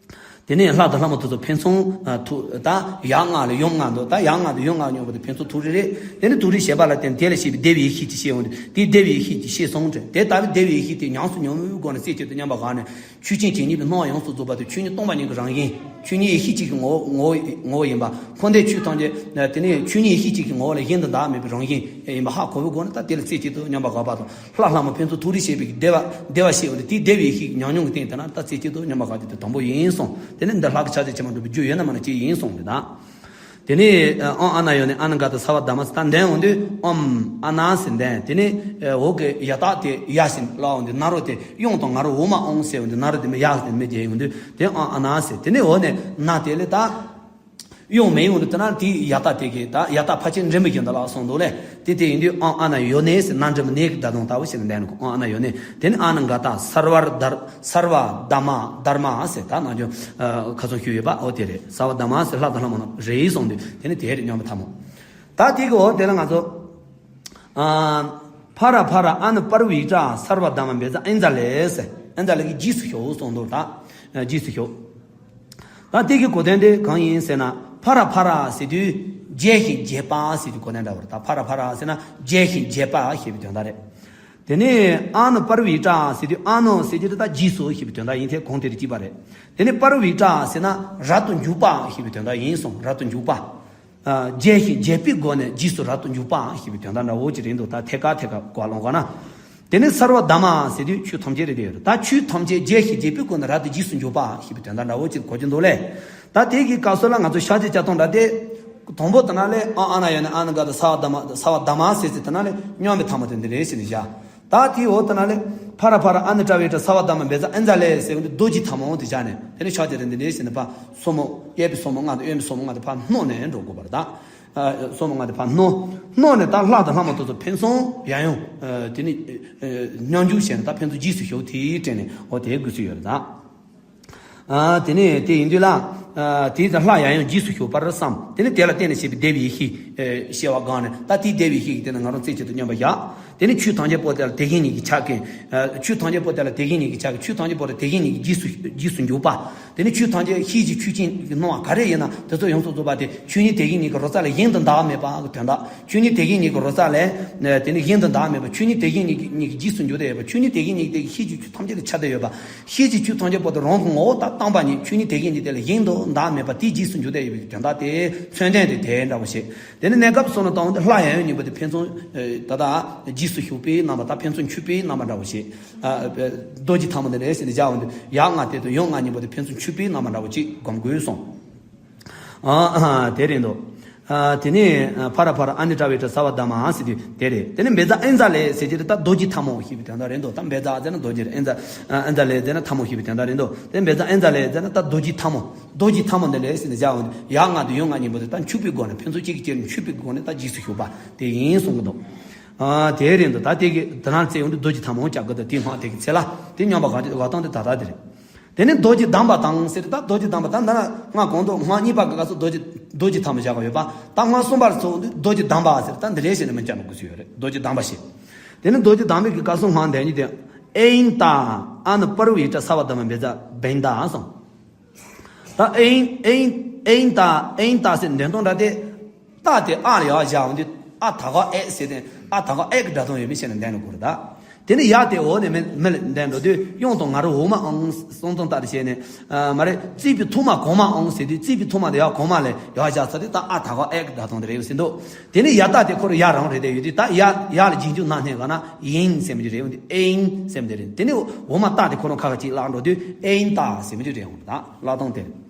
དེ་ནས་ལྷ་དང་ལྷ་མ་དེ་ཚོ་ཕན་ཚུན་ཐུགས། ད་ཡབ་ལྔ་ལ་ཡུམ་ལྔ་འདུག། ད་ཡབ་ལྔ་དང་ཡུམ་ལྔ་མཉམ་པོ་དེ་ཕན་ཚུན་ཐུགས་རེ་རེད། དེ་ནི་ཐུགས་རེ་བྱེད་པ་ལ་བརྟེན་དེ་ལ་སྐྱེས་པའི་བདེ་བའི་ཡེ་ཤེས་ཅིག་སྐྱེ་འོང་དུས་དེའི་བདེ་བའི་ཡེ་ཤེས་ཅིག་སྐྱེས་སོང་དྲན། དེ་ལྟ་བུའི་བདེ་བའི་ཡེ་ཤེས་དེ་ཉམས་སུ་མྱོང་བའི་སྒོ་ནས་རྩེ་གཅིག་ཏུ་མཉམ་པར་དགའ་ནས། ཆོས་ཅན་ཇི་སྙེད་པའི་སྣང་བ་ཡོངས་སུ་རྫོགས་པ་དེ་ཆོས་ཉིད་སྟོང་པ་ཉིད་ཀྱི་རང་བཞིན། ཆོས་ཉིད་ཡེ་ཤེས་གཅིག་གི་ངོ་བོ་ངོ་བོ་ངོ་བོ་ཡིན་པ། འཁོར་འདས་ཆོས་ཐམས་ཅད་དེ་ནི་ཆོས་ཉིད་ཡེ་ཤེས་གཅིག་གི་ངོ་བོ་ལས་གཞན་དུ་བདག་མེད་པའི་རང་བཞིན་ཡིན་པ་ཧ་གོ་བའི་སྒོ་ནས། ད་དེ་ལ་རྩེ་གཅིག་ཏུ་མཉམ་པར་དགའ་བ་དང་། ལྷ་ལྷ་མོ་ཕན་ཚུན་ཐུགས་རེ་བྱེད་པའི་བདེ་བ་བདེ་བ་སྐྱེ་འོང་དུས་དེའི་བདེ་བའི་ཡེ་ཤེས་ཀྱི་ཉམས་མྱོང་གི་སྟེང་དེ་ན་ད་རྩེ་གཅིག་ཏུ་མཉམ་པར་དགའ་རྒྱུ་དེ་དང་པོ་ཡིན་གསུངས། དེ་ནི་འདི་ལྷ་གི་ཕྱག་རྒྱ་ཆེན་པོ་འགྲུབ་པའི་རྒྱུ་ཡོད་ན་མེད་ན་ཅིག་ཡིན་གསུངས་རེད་ད། དེ་ནས་ཨང་ཨ་ན་ཡོ་ནེ་ཨ་ན་ག་ད་ས་བར་དྷརྨ་ཟེར་ད་འདོན་འོང་དུས་ཨོཾ་ཨ་ན་ཟེར་འདོན། དེ་ནས་འོག་གི་ཡ་བཏགས་དེ་ཡ་ཞིག་ལ་འོང་དུས་ན་རོ་དེ་དབྱངས་དང་ང་རོ་འོག་མ་ཨོཾ་ཟེར་འོང་དུས་ན་རོ་དེ་མི་ཡ་དེ་མི་རྒྱས་ཡོང་དུས་དེ་ཨང་ཨ་ན་ཟེར། དེ་ནས་འོག་ནས་ན་དེ་ལས་ད། དབྱངས་མེད་ཡོང་དུས་དེ་ན་དེའི་ཡ་བཏགས་དེ་གི་ད་ཡ་བཏགས་ཕལ་ཆེར་འགྲེང་བུ་བཞིན་དུ་ལ་སོང་འདུག་ལས། དེ་དེ་ཡིན་དུས་ཨང་ཨ་ན་ཡོ་ནེ་ཟེར། ན་འགྲེང་བུ་ནེ་གི་ད་དུང་ལྟ་བུ་ཞིག་ལ་འདོན་ནོ། ཨང་ཨ་ན་ཡོ་ནེ། དེ་ནི་ཨ་ན་ག་ད་ས་བར་དྷརྨ། ས་བར་དྷརྨ་ཟེར་ད་ནང་ཆོས་ཁ་སང་ཞུས་ཡོད་པ་འོ་དེ་རེད། ས་བར་དྷརྨ་ཟེར་ལྷ་དང་ལྷ་མ་ནང་རེ་ཡིན་གསུངས་དུས་དེ་ནི་དེ་རེད། སྙིང་པོའི་ཐ་མ། ད་དེ་གི་འོ་དེ་ལ་ང་ཚོ། ཕ་ར་ཕ་ར་ཨ་ནུ་པར་བི་ཏྲ་སརྦ་དྷརྨ་བེ་ཛ་ཨིན་ཛ་ལེ་ཟེར། ཨིན་ཛ་ལེ་གི་རྗེས་སུ་ཞོག་གསུངས་འདུག། ད་རྗེས་སུ་ཞོག། ད་དེ་གི་གོ་དོན་དེ་གང་ཡིན་ཟེར་ན། ཕ་ར་ཕ་ར་ཟེར་དུས་རྒྱས་ཤིང་རྒྱས་པ་ཟེར་དུས་གོ་དོན་འདྲ་བོ་རེད། ད་ཕ་ར་ཕ་ར་ཟེར་ན་རྒྱས་ཤིང་རྒྱས་པ་ཞེས་པའི་དོན་དག་རེད། དེ་ནས་ཨ་ནུ་པར་བི་ཏྲ་ཟེར་དུས་ཨ་ནུ་ཟེར་དུས་ད་རྗེས་སུ་ཞེས་པའི་དོན་དག་ཡིན་ཏེ་གོང་དེ་རུ་གཅིག་པ་རེད། དེ་ནས་པར་བི་ཏྲ་ཟེར་ན་རབ་ཏུ་འཇུག་པ་ཞེས་པའི་དོན་དག་ཡིན་གསུངས། རབ་ཏུ་འཇུག་པ། རྒྱས་ཤིང་རྒྱས་པའི་སྒོ་ནས་རྗེས་སུ་རབ་ཏུ་འཇུག་པའང་ཞེས་པའི་དོན་དག་འདྲ་བོ་ཅིག་རེད་འདུག། ད་ཐད་ཀར་ཐད་ཀར་གོ་ལོང་གོ་ན། དེ་ནས་སརྦ་དྷརྨ་ཟེར་དུས་ཆོས་ཐམས་ཅད་རེད་དེ། ད་ཆོས་ཐམས་ཅད་རྒྱས་ཤིང་རྒྱས་པའི་སྒོ་ནས་རབ་ཏུ་རྗེས་སུ་འཇུག་པ་ཞེས་པའི་དོན་དག་འདྲ་བོ་ཅིག་གོ་རྒྱུ་འདུག་ལས། ད་དེ་གི་སྐབས་སུ་ལ་ང་ཚོ་ཕྱག་རྒྱ་བཅའ་སྟངས་འདྲ་སྟེ། དང་པོ་དེ་ན་ལས་ཨ་ཨ་ན་ཡོ་ནི་ཨ་ན་ག་ད་ས་བ་ད་མ་ས་བ་ད་མ་ཟེར་ཚེ་དེ་ན་ལས་སྙོམས་པའི་ཐ་མ་དེ་འདི་རེད་ཟེར་ནས་བཞག་ད་དེའི་འོག་དེ་ན་ལས་ཕ་ར་ཕ་ར་ཨ་ནི་ཏྲ་བི་ཏྲ་ས་བ་ད་མ་བེ་ཛ་ཨན་ཛ་ལེ་ཟེར་བ་འདི་རྡོ་རྗེ་ཐ་མ་འོང་དེ་བཞག་ནས་དེ་ནས་ཕྱག་དེ་རེད་འདི་རེད་ཟེར་ནས་ཕ་སོར་མོ་གཡས་པའི་སོར་མོ་ལྔ་དང་གཡོན་པའི་སོར་མོ་ལྔ་དེ་ཕ་བསྣོལ་ནས་འགྲོ་དགོས་པ་རེད་ད། སོར་མོ་ལྔ་དེ་ཕ་བསྣོལ། བསྣོལ་ནས་ད་ལྷ་དང་ལྷ་མ་ཐོབ་ཚོ་ཕན་ཚུན་ཡང་ཡང་དེ་ནི་སྙོམས་འཇུག་བྱས་ནས་ད་ཕན་ཚུན་རྗེས་སུ་ཞུགས་དེའི་སྟེང་ནས་འོ་དེའི་དགོས་སུ་ཡོད་རེད་ད། དེ་ནས་དེ་ཡིན་དུས་ལ། དེའི་ད་ལྷ་ཡང་ཡང་རྗེས་སུ་ཞུགས་པར་བསམ། དེ་ནས་དེ་ལ་བརྟེན་ནས་བྱས་པའི་བདེ་བའི་ཡེ་ཤེས། སྐྱེ་བ་སྒང་ནས་ད་དེའི་བདེ་བའི་ཡེ་ཤེས་ཀྱི་སྟེང་ན་ང་རང་རྩེ་གཅིག་ཏུ་སྙོམས་པར་བཞག་དེ་ནས་ཆོས་ཐམས་ཅད་པོ་དེ་ལ་དེ་བཞིན་ཉིད་ཀྱི་ཆ་གིན། ཆོས་ཐམས་ཅད་པོ་དེ་ལ་དེ་བཞིན་ཉིད་ཀྱི་ཆ་གིན་ཆོས་ཐམས་ཅད་པོ་དེ་དེ་བཞིན་ཉིད་ཀྱི་རྗེས་སུ་རྗེས་སུ་འཇུག་པ། དེ་ནི་ཆོས་ཐམས་ཅད་ཤེས་བྱའི་ཆོས་ཅན་གྱི་སྣང་བ་ག་རེ་ཡིན་ན་དེ་ཚོ་ཡོངས་སུ་རྫོགས་པ་དེ་ཆོས་ཉིད་དེ་བཞིན་ཉིད་ཀྱི་རོལ་རྩ་ལས་གཞན་དུ་འདའ་མེད་པ་གི་དོན་དག་ཆོས་ཉིད་དེ་བཞིན་ཉིད་ཀྱི་རོལ་རྩ་ལས་དེ་ནི་གཞན་དུ་འདའ་མེད་པ། ཆོས་ཉིད་དེ་བཞིན་ཉིད་ཀྱི་ཉིད་ཀྱི་རྗེས་སུ་འཇུག་བསྡད་ཡོད་པ། ཆོས་ཉིད་དེ་བཞིན་ཉིད་དེ་ཤེས་བྱའི་ཆོས་ཐམས་ཅད་ལ་ཁྱབ་བསྡད་ཡོད་པ། ཤེས་བྱའི་ཆོས་ཐམས་ཅད་པོ་དེ་རང་གི་ངོ་བོ་དང་བཏང་པ་ཉིད་ཆོས་ཉིད་དེ་བཞིན་ཉིད་དེ་ལས་གཞན་དུ་འདའ་མེད་པ་དེའི་རྗེས་སུ་འཇུག་བསྡད་ཡོད་པའི་དོན་དག་དེ་མཚོན་དོན་དེ་དེ་འདྲ་བོ་ཞིག་དེ་ནི་གནས་སྐབས་སོ་ན་བཏང་སྟེ་ལྷ་ཡང་ཡང་གཉིས་པོ་དེ་ཕན་ཚུན་ད་ལྟ་རྗེས་སུ་ཞུགས་པའི་རྣམ་པ་དང་ཕན་ཚུན་འཁྱུད་པའི་རྣམ་པ་འདྲ་བོ་ཞིག་རྡོ་རྗེ་ཐ་མ་འདི་ལས་ཟེར་ནས་བཞག་འོང་དུས་ཡ་ལྔ་དེ་དང་ཡང་ལྔ་གཉིས་པོ་དེ་ཕན་ཚུན་འཁྱུད་པའི་རྣམ་པ་འདྲ་བོ་ཅིག་སྒོམ་དགོས་སོང་། དེ་རེད་འདུག་དེ་ནས་ཕ་ར་ཕ་ར་ཨ་ནི་ཏྲ་བི་ཏྲ་ས་བ་ད་མ་ཟེར་དུས་དེ་རེད། དེ་ནས་བེ་ཛ་ཨན་ཛ་ལེ་ཟེར་གྱི་རེད། ད་རྡོ་རྗེ་ཐ་མ་ཞེས་པའི་དོན་དག་རེད་འདུག་ད་བེ་ཛ་ཟེར་ན་རྡོ་རྗེ་རེད། ཨན་ཛ་ཨན་ཛ་ལེ་ཟེར་ན་ཐ་མ་ཞེས་པའི་དོན་དག་རེད་འདུག་དེ་བེ་ཛ་ཨན་ཛ་ལེ་ཟེར་ན་ད་རྡོ་རྗེ་ཐ་མ་རྡོ་རྗེ་ཐ་མ་འདི་ལས་ཟེར་ནས་བཞག་འོང་དུས་ཡ་ལྔ་དང་ཡང་ལྔ་གཉིས་པོ་དེ་ད་འཁྱུད་པའི་སྒོ་ནས་ཕན་ཚུན་གཅིག་གིས་གཅིག་ལ་འཁྱུད་པའི་སྒོ་ནས་ད་རྗེས་སུ་ཞུགས་པ་དེ་ཡིན་གསུང་གི་འདུག་དེ་རེད་འདུག་ད་དེ་གི་དེ་རང་ཚེ་ཡོང་དུས་རྡོ་རྗེ་ཐ་མ་འོང་ཆགས་གི་འདུག་དེའི་སྔགས་དེ་གི་ཚེ་ལ་དེ་སྙོམས་པ་གང་ཅི་འོ་སྟོང་དེ་ད་ལྟ་དེ་རེད། དེ་ནས་རྡོ་རྗེ་བསྡམས་པ་དང་ཟེར། ད་རྡོ་རྗེ་བསྡམས་པ་ད་འདི་ན་སྔགས་གོང་དུ་སྔགས་གཉིས་པ་གི་སྐབས་སུ་རྡོ་རྗེ་རྡོ་རྗེ་ཐ་མ་བཞག་གི་ཡོད་པ། ད་སྔགས་གསུམ་པར་སོང་དུས་རྡོ་རྗེ་བསྡམས་པ་ཟེར། ད་འདི་ལས་བྱས་ནས་མི་འཆར་ནས་དགོས་སུ་ཡོད་རེད། རྡོ་རྗེ་བསྡམས་པ་ཞེས། དེ་ནས་རྡོ་རྗེ་བསྡམས་པའི་གི་སྐབས་སུ་སྔགས་འདི་གཉིས་དེ་ཨེ་ཡིན་ཏ་ཨ་ནི་པར་བི་ཏྲ་ས་བ་ད་མ་བེ་ཛ་བེན་ཏ་སོང་། ད་ཨེ་ཡིན་ཨེ་ཡིན་ཨེ་ཡིན་ཏ་ཨེ་ཡིན་ཏ་ཟེར་འདོན་སྟངས་འདྲ་སྟེ། ཏ་དེ་ཨ་ལ་ཡར་བཞག་འོང་དུས་ཨ་ད་ག་ཨེ་ཟེར་ཏེ་ཨ་ད་ག་ཨེ་གི་སྒྲ་གདངས་ཡོད་མི་བྱས་ནས་འདོན་ན་དགོས་རེད་ད། དེ་ནས་ཡ་དེ་འོ་ནས་མི་མི་ལ་འདོན་འགྲོ་དུས་གཡོན་དང་ང་རོ་འོག་མ་ཨང་གསུང་སྟངས་ལྟར་བྱས་ནས་མ་རེད། བརྩེགས་པའི་ཐོག་མ་གོང་མ་ཨང་ཟེར་དུས་བརྩེགས་པའི་ཐོག་མ་དེ་ཡར་གོང་མ་ལ་ཡར་བཞག་ཚར་དུས་ད་ཨ་ད་ག་ཨེ་གི་སྒྲ་གདངས་དེ་རེད་ཟེར་འདུག་དེ་ནས་ཡ་ཏ་དེ་ཁོ་རང་ཡ་རང་རེད་དེ་ཡོད་དུས་ད་ཡ་ཡ་ལ་རྗེས་འཇུག་སྣ་སྣོན་ག་ན་ཡིན་ཟེར་མི་དེ་རེད་འོང་དུས་ཨེ་ཡིན་ཟེར་མི་དེ་རེད། དེ་ནས་འོག་མ་ཏ་དེ་ཁོ་རང་ཁ་ཁ་ཅིག་བརླག་འགྲོ་དུས་ཨེ་ཡིན་ཏ་ཟེར་མི་དེ་རེད་འོང་ད་བརླག་སྟངས་དེ་རེད།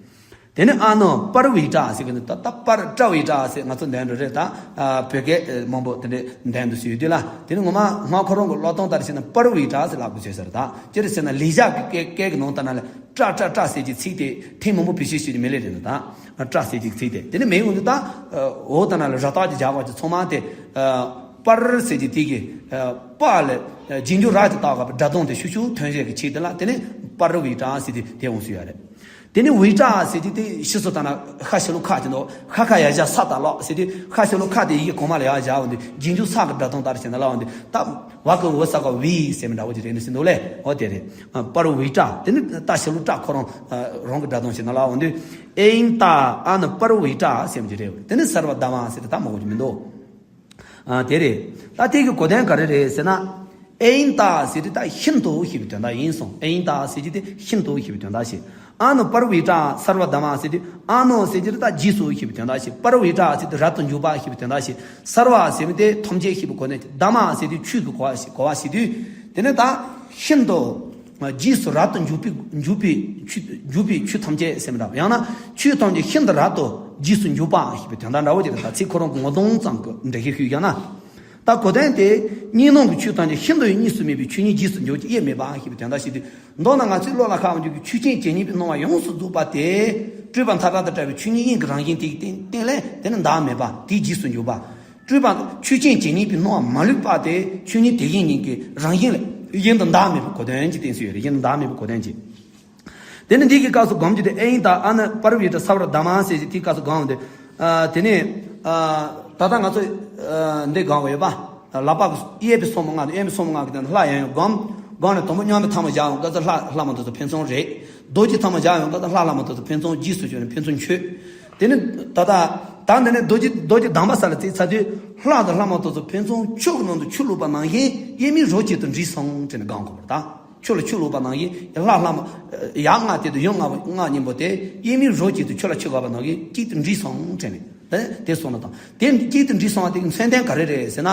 དེ་ནས་ཨ་ནི་པར་བི་ཏྲ་ཟེར་གི་འདུག་ད་ད་པར་ཏྲ་བི་ཏྲ་ཟེར་ང་ཚོ་འདོན་འགྲོ་རེད་ད། བོད་སྐད་མང་པོ་དེ་འདྲས་འདོན་འདུག་ཟེར་ཡོད་དུས་ལ་དེ་ནི་ངོ་མ་སྔགས་ཁོ་རང་གི་ཀློག་སྟངས་ལྟར་བྱས་ན་པར་བི་ཏྲ་ཟེར་ལབ་དགོས་བྱས་ས་རེད་ད། ཅི་རེད་ཟེར་ན་ལེགས་སྦྱར་གི་སྐད་སྐད་གི་ནང་ལྟར་ན་ལ་ཏྲ་ཏྲ་ཏྲ་ཟེར་གྱི་ཚིག་དེ་ཐེངས་མང་པོ་བེད་སྤྱོད་བྱས་ཀྱི་མི་ལེ་རེད་འདུག་ད་ཏྲ་ཟེར་གྱི་ཚིག་དེ་དེ་ནི་མེད་འོང་དུས་ད་འོ་ད་ན་ལ་ར་བཏགས་ཀྱི་རྒྱག་པ་ཀྱི་ཚང་མ་དེ་པར་ཟེར་གྱི་དེ་གི་པ་ལ་རྗེས་འཇུག་ར་ཅིག་བཏགས་པ་སྒྲ་གདངས་དེ་ཤུགས་ཤུགས་ཐོན་བྱེད་ཀྱི་ཆེད་དེ་ལ་དེ་ནི་པར་བི་ཏྲ་ཟེར་དེ་དེ་འོང་སྲིད་ཡ་རེད། དེ་ནི་བི་ཏྲ་ཟེར་དེ་དེ་ཕྱི་སོ་ད་ན་ཤ་ཤི་ལོ་ཁ་ཅིག་འདུག་ཤ་ཁ་ཡ་བཞག་ས་ད་ལོག་ཟེར་དེ་ཤ་ཤི་ལོ་ཁ་དེ་ཡི་གེ་གོང་མ་ལ་ཡ་བཞག་འོང་དེ་རྗེས་འཇུག་ས་གི་སྒྲ་གདངས་ལྟར་བྱས་ན་ལ་འོང་དེ་ད་བ་གི་འོ་ས་ག་བི་ཟེར་མི་འདྲ་བོ་ཅིག་རེད་ནི་ཟེར་འདུག་ལེ། འོ་དེ་རེད། པར་བི་ཏྲ་དེ་ནི་ད་ཤི་ལོ་ཏྲ་ཁོ་རང་རང་གི་སྒྲ་གདངས་བྱས་ན་ལ་འོང་དེ་ཨེ་ཡིན་ཏ་ཨ་ནི་པར་བི་ཏྲ་ཟེར་མི་ཅིག་རེད། དེ་ནི་སརྦ་དྷརྨ་ཟེར་དེ་ད་མ་གོ་གི་མི་འདུག་ཨ་དེ་རེད། ད་དེ་གི་གོ་དོན་ག་རེ་རེད་ཟེར་ན། ཨེ་ཡིན་ཏ་ཟེར་དེ་ད་ཤིན་ཏུ་ཞེས་པའི་དོན་དག་ཡིན་གསུངས། ཨེ་ཡིན་ཏ་ཟེར་གྱི་དེ་ཤིན་ཏུ་ཞེས་པའི་དོན་དག་བཤད། ཨ་ནི་པར་བི་ཏྲ་སརྦ་དྷརྨ་ཟེར་དེ་ཨ་ནི་ཟེར་གྱི་དེ་ད་རྗེས་སུ་ཞེས་པའི་དོན་དག་བཤད། པར་བི་ཏྲ་ཟེར་དེ་རབ་ཏུ་འཇུག་པ་ཞེས་པའི་དོན་དག་བཤད། སརྦ་ཟེར་མི་དེ་ཐམས་ཅད་ཞེས་པའི་གོ་དོན། དྷརྨ་ཟེར་དེ་ཆོས་ཀྱི་གོ་བ་ཞེས་གོ་བ་བཤད་དུས་དེ་ནི་ད་ཤིན་ཏུ། རྗེས་སུ་རབ་ཏུ་འཇུག་པའི་འཇུག་པའི་ཆོས་འཇུག་པའི་ཆོས་ཐམས་ཅད་ཟེར་མི་འདྲ་བ། ཡང་ན་ཆོས་ཐམས་ཅད་ཤིན་ཏུ་རབ་ཏུ་རྗེས་སུ་འཇུག་པ་ཞེས་པའི་དོན་དག་འདྲ་བོ་ཅིག་རེད། ད་ཚིག་ཁོ་རང་གི་ངོ་གདོང་ཙམ་གྱི་འགྲེལ་བཤད་ཞུས་ཀྱང་ན། ད་གོ་དོན་དེ་གཉིས་སྣང་གི་ཆོས་ཐམས་ཅད་ཤིན་ཏུ་ཡང་གཉིས་སུ་མེད་པའི་ཆོས་ཉིད་རྗེས་སུ་འཇུག་ཅིང་དབྱེར་མེད་པ་ཞེས་པའི་དོན་དག་བཤད་དུས། མདོར་ན་ང་ཚོའི་བློ་ལ་ཤར་བ་འཇུག་གི་ཆོས་ཅན་ཇི་སྙེད་པའི་སྣང་བ་ཡོངས་སུ་རྫོགས་པ་དེ་སྤྲོས་པ་མཐའ་དག་དང་བྲལ་བའི་ཆོས་ཉིད་དབྱིངས་ཀྱི་རང་བཞིན་དེ་གི་སྟེང་སྟེང་ལས་དེ་ནི་འདའ་མེད་པ་དེའི་རྗེས་སུ་འཇུག་པ། སྤྲོས་པ་ཆོས་ཅན་ཇི་སྙེད་པའི་སྣང་བ་མ་ལུས་པ་དེ་ཆོས་ཉིད་དེ་བཞིན་ཉིད་ཀྱི་རང་བཞིན་ལས་གཞན་དུ་འདའ་མེད་པའི་གོ་དོན་གྱི་གཏན་ཚིགས་ཡོད་རེད། གཞན་དུ་འདའ་མེད་པའི་གོ་དོན་གྱི། དེ་ནི་འདི་གི་སྐབས་སུ་སྒོམ་རྒྱུ་དེ་ཨེ་ཡིན་ད་ཨ་ནི་པར་བི་ཏྲ་སརྦ་དྷརྨ་ཟེར་གྱི་དེའི་སྐབས་སུ་སྒོམ་དེ། དེ་ནི་ད་ལྟ་ང་ཚོ་འདི་སྒོམ་གྱི་ཡོད་པ། ལག་པ་གི་གཡས་པའི་སོར་མོ་ལྔ་དང་གཡོན་པའི་སོར་མོ་ལྔ་གི་སྟེང་དུ་ལྷ་ཡང་ཡང་སྒོམ། སྒོམ་ནས་དང་པོ་སྙོམས་པའི་ཐ་མ་བཞག་ཡོང་སྐབས་སུ་ལྷ་ལྷ་མ་ཐོབ་ཚོ་ཕན་ཚུན་རེད། རྡོ་རྗེ་ཐ་མ་བཞག་ཡོང་སྐབས་སུ་ལྷ་ལྷ་མ་ཐོབ་ཚོ་ཕན་ཚུན་རྗེས་སུ་བྱོན་ནས་ཕན་ཚུན་མཆོད། དེ་ནི་ད་ལྟ་ད་འདི་ནི་རྡོ་རྗེ་རྡོ་རྗེ་བསྡམས་པ་ས་ལ་བརྩིས་ཚར་དུས་ལྷ་དང་ལྷ་མ་ཐོབ་ཚོ་ཕན་ཚུན་ཆུ་གི་ནང་དུ་ཆུ་བླུགས་པ་ནང་བཞིན་དབྱེར་མེད་རོ་གཅིག་ཏུ་འདྲེས་སོང་དྲན་ནས་སྒོམ་དགོས་པ་རེད་ད། ཆུ་ལ་ཆུ་བླུགས་པ་ནང་བཞིན་ལྷ་ལྷ་མ་ཡ་ལྔ་དེ་དང་ཡང་ལྔ་ལྔ་གཉིས་པོ་དེ་དབྱེར་མེད་རོ་གཅིག་ཏུ་ཆུ་ལ་ཆུ་བབས་པ་ནང་བཞིན་གཅིག་ཏུ་འདྲེས་སོང་དྲན་ནས། དེ་དེ་སོང་ན་དང་དེ་གཅིག་ཏུ་འདྲེས་སོང་བ་དེ་གི་མཚོན་དོན་ག་རེ་རེད་ཟེར་ན།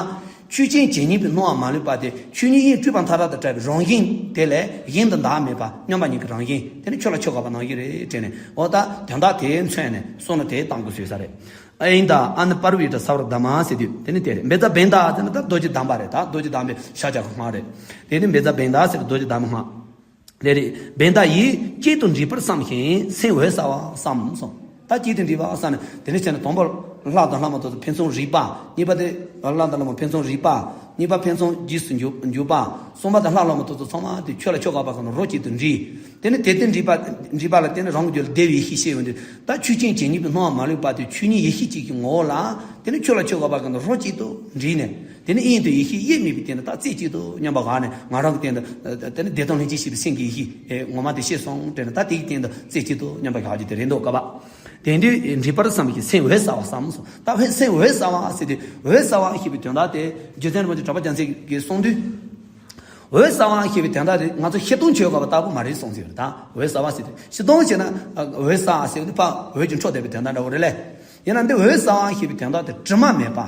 ཆོས་ཅན་ཇི་སྙེད་པའི་སྣང་བ་མ་ལུས་པ་དེ་ཆོས་ཉིད་དབྱིངས་སྤྲོས་པ་མཐའ་དག་དང་བྲལ་བའི་རང་བཞིན་དེ་ལས་གཞན་དུ་འདའ་མེད་པ་སྙོམས་པ་ཉིད་ཀྱི་རང་བཞིན་དེ་ནི་ཆུ་ལ་ཆུ་བབས་པ་ནང་བཞིན་རེད་དྲན་ནས་འོ་ད་དོན་དག་དེ་མཚོན་ནས་བསམ་བློ་དེ་བཏང་དགོས་བཟོས་ས་རེད། ཨ་ཡིན་ད་ཨ་ནི་པར་བི་ཏ་ས་བར་དྷ་མ་ཟེར་དུས་དེ་ནི་དེ་རེད། བཛྲ་བྷནྡྷ་ཟེར་ན་ད་རྡོ་རྗེ་བསྡམས་པ་རེད། ད་རྡོ་རྗེ་བསྡམས་པའི་ཤཱཀྱ་གི་སྔགས་རེད། དེ་ནི་བཛྲ་བྷནྡྷ་ཟེར་རྡོ་རྗེ་བསྡམས་པའི་སྔགས་རེད། བྷནྡྷ་ཡིས་གཅིག་ཏུ་འདྲིས་པར་བསམ་ཞིང་སེམས་འོད་གསལ་བར་བསམ་གསུངས། ད་གཅིག་ཏུ་འདྲིས་པར་བསམ་ནས་དེ་ནི་བྱས་ན་དང་པོར་ལྷ་དང་ལྷ་མ་ཐོབ་ཏུ་ཕན་ཚུན་རིག་པ། གཉིས་པ་དེ་ལྷ་དང་ལྷ་མ་ཕན་ཚུན་རིག་པ། གཉིས་པ་ཕན་ཚུན་རྗེས་སུ་འཇུག་འཇུག་པ། གསུམ་པ་དེ་ལྷ་ལྷ་མ་ཐོབ་ཏུ་ཚང་མ་དེ་ཆོས་ལ་ཆོས་འགག་པ་གང་དུ་རོ་གཅིག་ཏུ་འདྲིས། དེ་ནི་དེ་ལྟར་འདྲིས་པ་འདྲིས་པ་ལ་བརྟེན་ནས་རང་གི་རྒྱུད་ལ་བདེ་བའི་ཡེ་ཤེས་སྐྱེ་ཡོང་དུས་ད་ཆོས་ཅན་ཇི་སྙེད་པའི་སྣང་བ་མ་ལུས་པ་དེ་ཆོས་ཉིད་ཡེ་ཤེས་གཅིག་གི་ངོ་བོ་ལ་དེ་ནི་ཆོས་ལ་ཆོས་འགག་པ་གང་དུ་རོ་གཅིག་ཏུ་འདྲིས་ནས། དེ་ནི་དབྱིངས་དུ་ཡེ་ཤེས་དབྱེར་མེད་པའི་སྟེང་དུ་ད་རྩེ་གཅིག་ཏུ་མཉམ་པར་བཞག་ནས་ང་རང་གི་སྟེང་དུ་དེ་ནི་བདེ་སྟོང་ལྷན་སྐྱེས་ཞེས་པའི་སེམས་ཀྱི་ཡེ་ཤེས་ངོ་མ་དེ་སྐྱེས་སོང་དྲན་ནས་ད་དེའི་སྟེང་དུ་རྩེ་གཅིག་ཏུ་མཉམ་པར་བཞག་རྒྱུ་དེ་རེད་འདུག་ག་པ། དེ་འདྲའི་འདྲིས་པར་བསམ་གྱི་སེམས་འོད་གསལ་བར་བསམ་སོང་། ད་སེམས་འོད་གསལ་བ་ཟེར་དུས་འོད་གསལ་བ་ཞེས་པའི་དོན་དག་དེ་རྗེ་བཙུན་རིན་པོ་ཆེ་གྲགས་པ་རྒྱལ་མཚན་གྱིས་གསུངས་དུས། འོད་གསལ་བ་ཞེས་པའི་དོན་དག་དེ་ང་ཚོ་བཤད་སྟངས་བྱེད་དགོས་པ་ལྟ་བུ་མ་རེད་གསུངས་ཟེར། ད་འོད་གསལ་བ་ཟེར་དུས་བཤད་སྟངས་བྱས་ན་འོད་གསལ་ཟེར་དུས་ཕར་འོད་ཀྱི་འཕྲོ་བསྡད་པའི་དོན་དག་འདྲ་བོ་རེད་ལས། ཡིན་ན་འདི་འོད་གསལ་བ་ཞེས་པའི་དོན་དག་དེ་དྲི་མ་མེད་པ།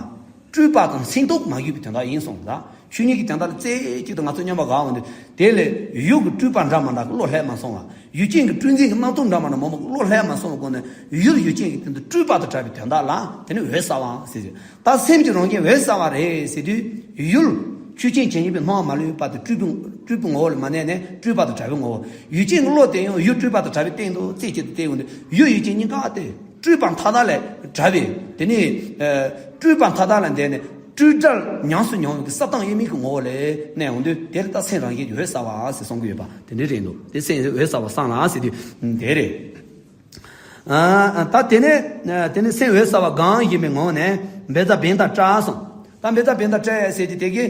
སྤྲོས་པ་དང་མཚན་རྟོག་མ་ཡོད་པའི་དོན་དག་ཡིན་གསུངས། ད་ཆོས་ཉིད་ཀྱི་དོན་དག་ལ་རྩེ་གཅིག་ཏུ་ང་ཚོ་མཉམ་པར་བཞག་འོང་དུས་དེ་ལས་ཡུལ་གྱི་སྤྲོས་པ་འདྲ་མི་འདྲ་གི་བློ་སླེབས་མ་སོང་བ། ཡུལ་ཅན་གྱི་སྤྲོས་འཛིན་གྱི་རྣམ་རྟོག་འདྲ་མི་འདྲ་མང་པོ་གི་བློ་སླེབས་མ་སོང་བའི་སྒོ་ནས་ཡུལ་ཡུལ་ཅན་གྱི་སྟེང་དུ་སྤྲོས་པ་དང་བྲལ་བའི་དོན་དག་ལ་དེ་ནི་འོད་གསལ་བ་ཟེར་གྱི། ད་སེམས་ཀྱི་རང་བཞིན་འོད་གསལ་བ་རེད་ཟེར་དུས་ཡུལ་ཆོས་ཅན་ཇི་སྙེད་པའི་སྣང་བ་མ་ལུས་པ་དེ་སྤྲོས་པའི་སྤྲོས་པའི་ངོ་བོ་ལ་མ་གནས་ནས་སྤྲོས་པ་དང་བྲལ་བའི་ངོ་བོ། ཡུལ་ཅན་གྱི་བློ་དེ་ཡང་ཡུལ་སྤྲོས་པ་དང་བྲལ་བའི་སྟེང་དུ་རྩེ་གཅིག་ཏུ་བསྡད་ཡོང་དུས་ཡུལ་ཡུལ་ཅན་གཉིས་ཀ་དེ། སྤྲོས་པ་མཐའ་དག་ལས་བྲལ་བའི་དེ་ནི་སྤྲོས་པ་མཐའ་དག་ལས་འདས་ནས་སྤྲོས་བྲལ་ཉམས་སུ་མྱོང་བའི་གི་ས་དང་དབྱེར་མེད་ཀྱི་ངོ་བོ་ལས་གནས་ཡོང་དུས་དེར་ད་སེམས་རང་བཞིན་གྱི་འོད་གསལ་བ་ཟེར་གསུང་གི་ཡོད་པ་དེ་འདྲ་རེད་འདུག་དེ་སེམས་འོད་གསལ་བ་སངས་ལ་ཟེར་དུས་དེ་རེད། ད་དེ་ནས་དེ་ནས་སེམས་འོད་གསལ་བ་གང་ཡིན་པའི་ངང་ནས་བཛྲ་བྷནྡྷ་བཀྲ་གསུངས། ད་བཛྲ་བྷནྡྷ་བཀྲ་ཟེར་གྱི་དེ་གི་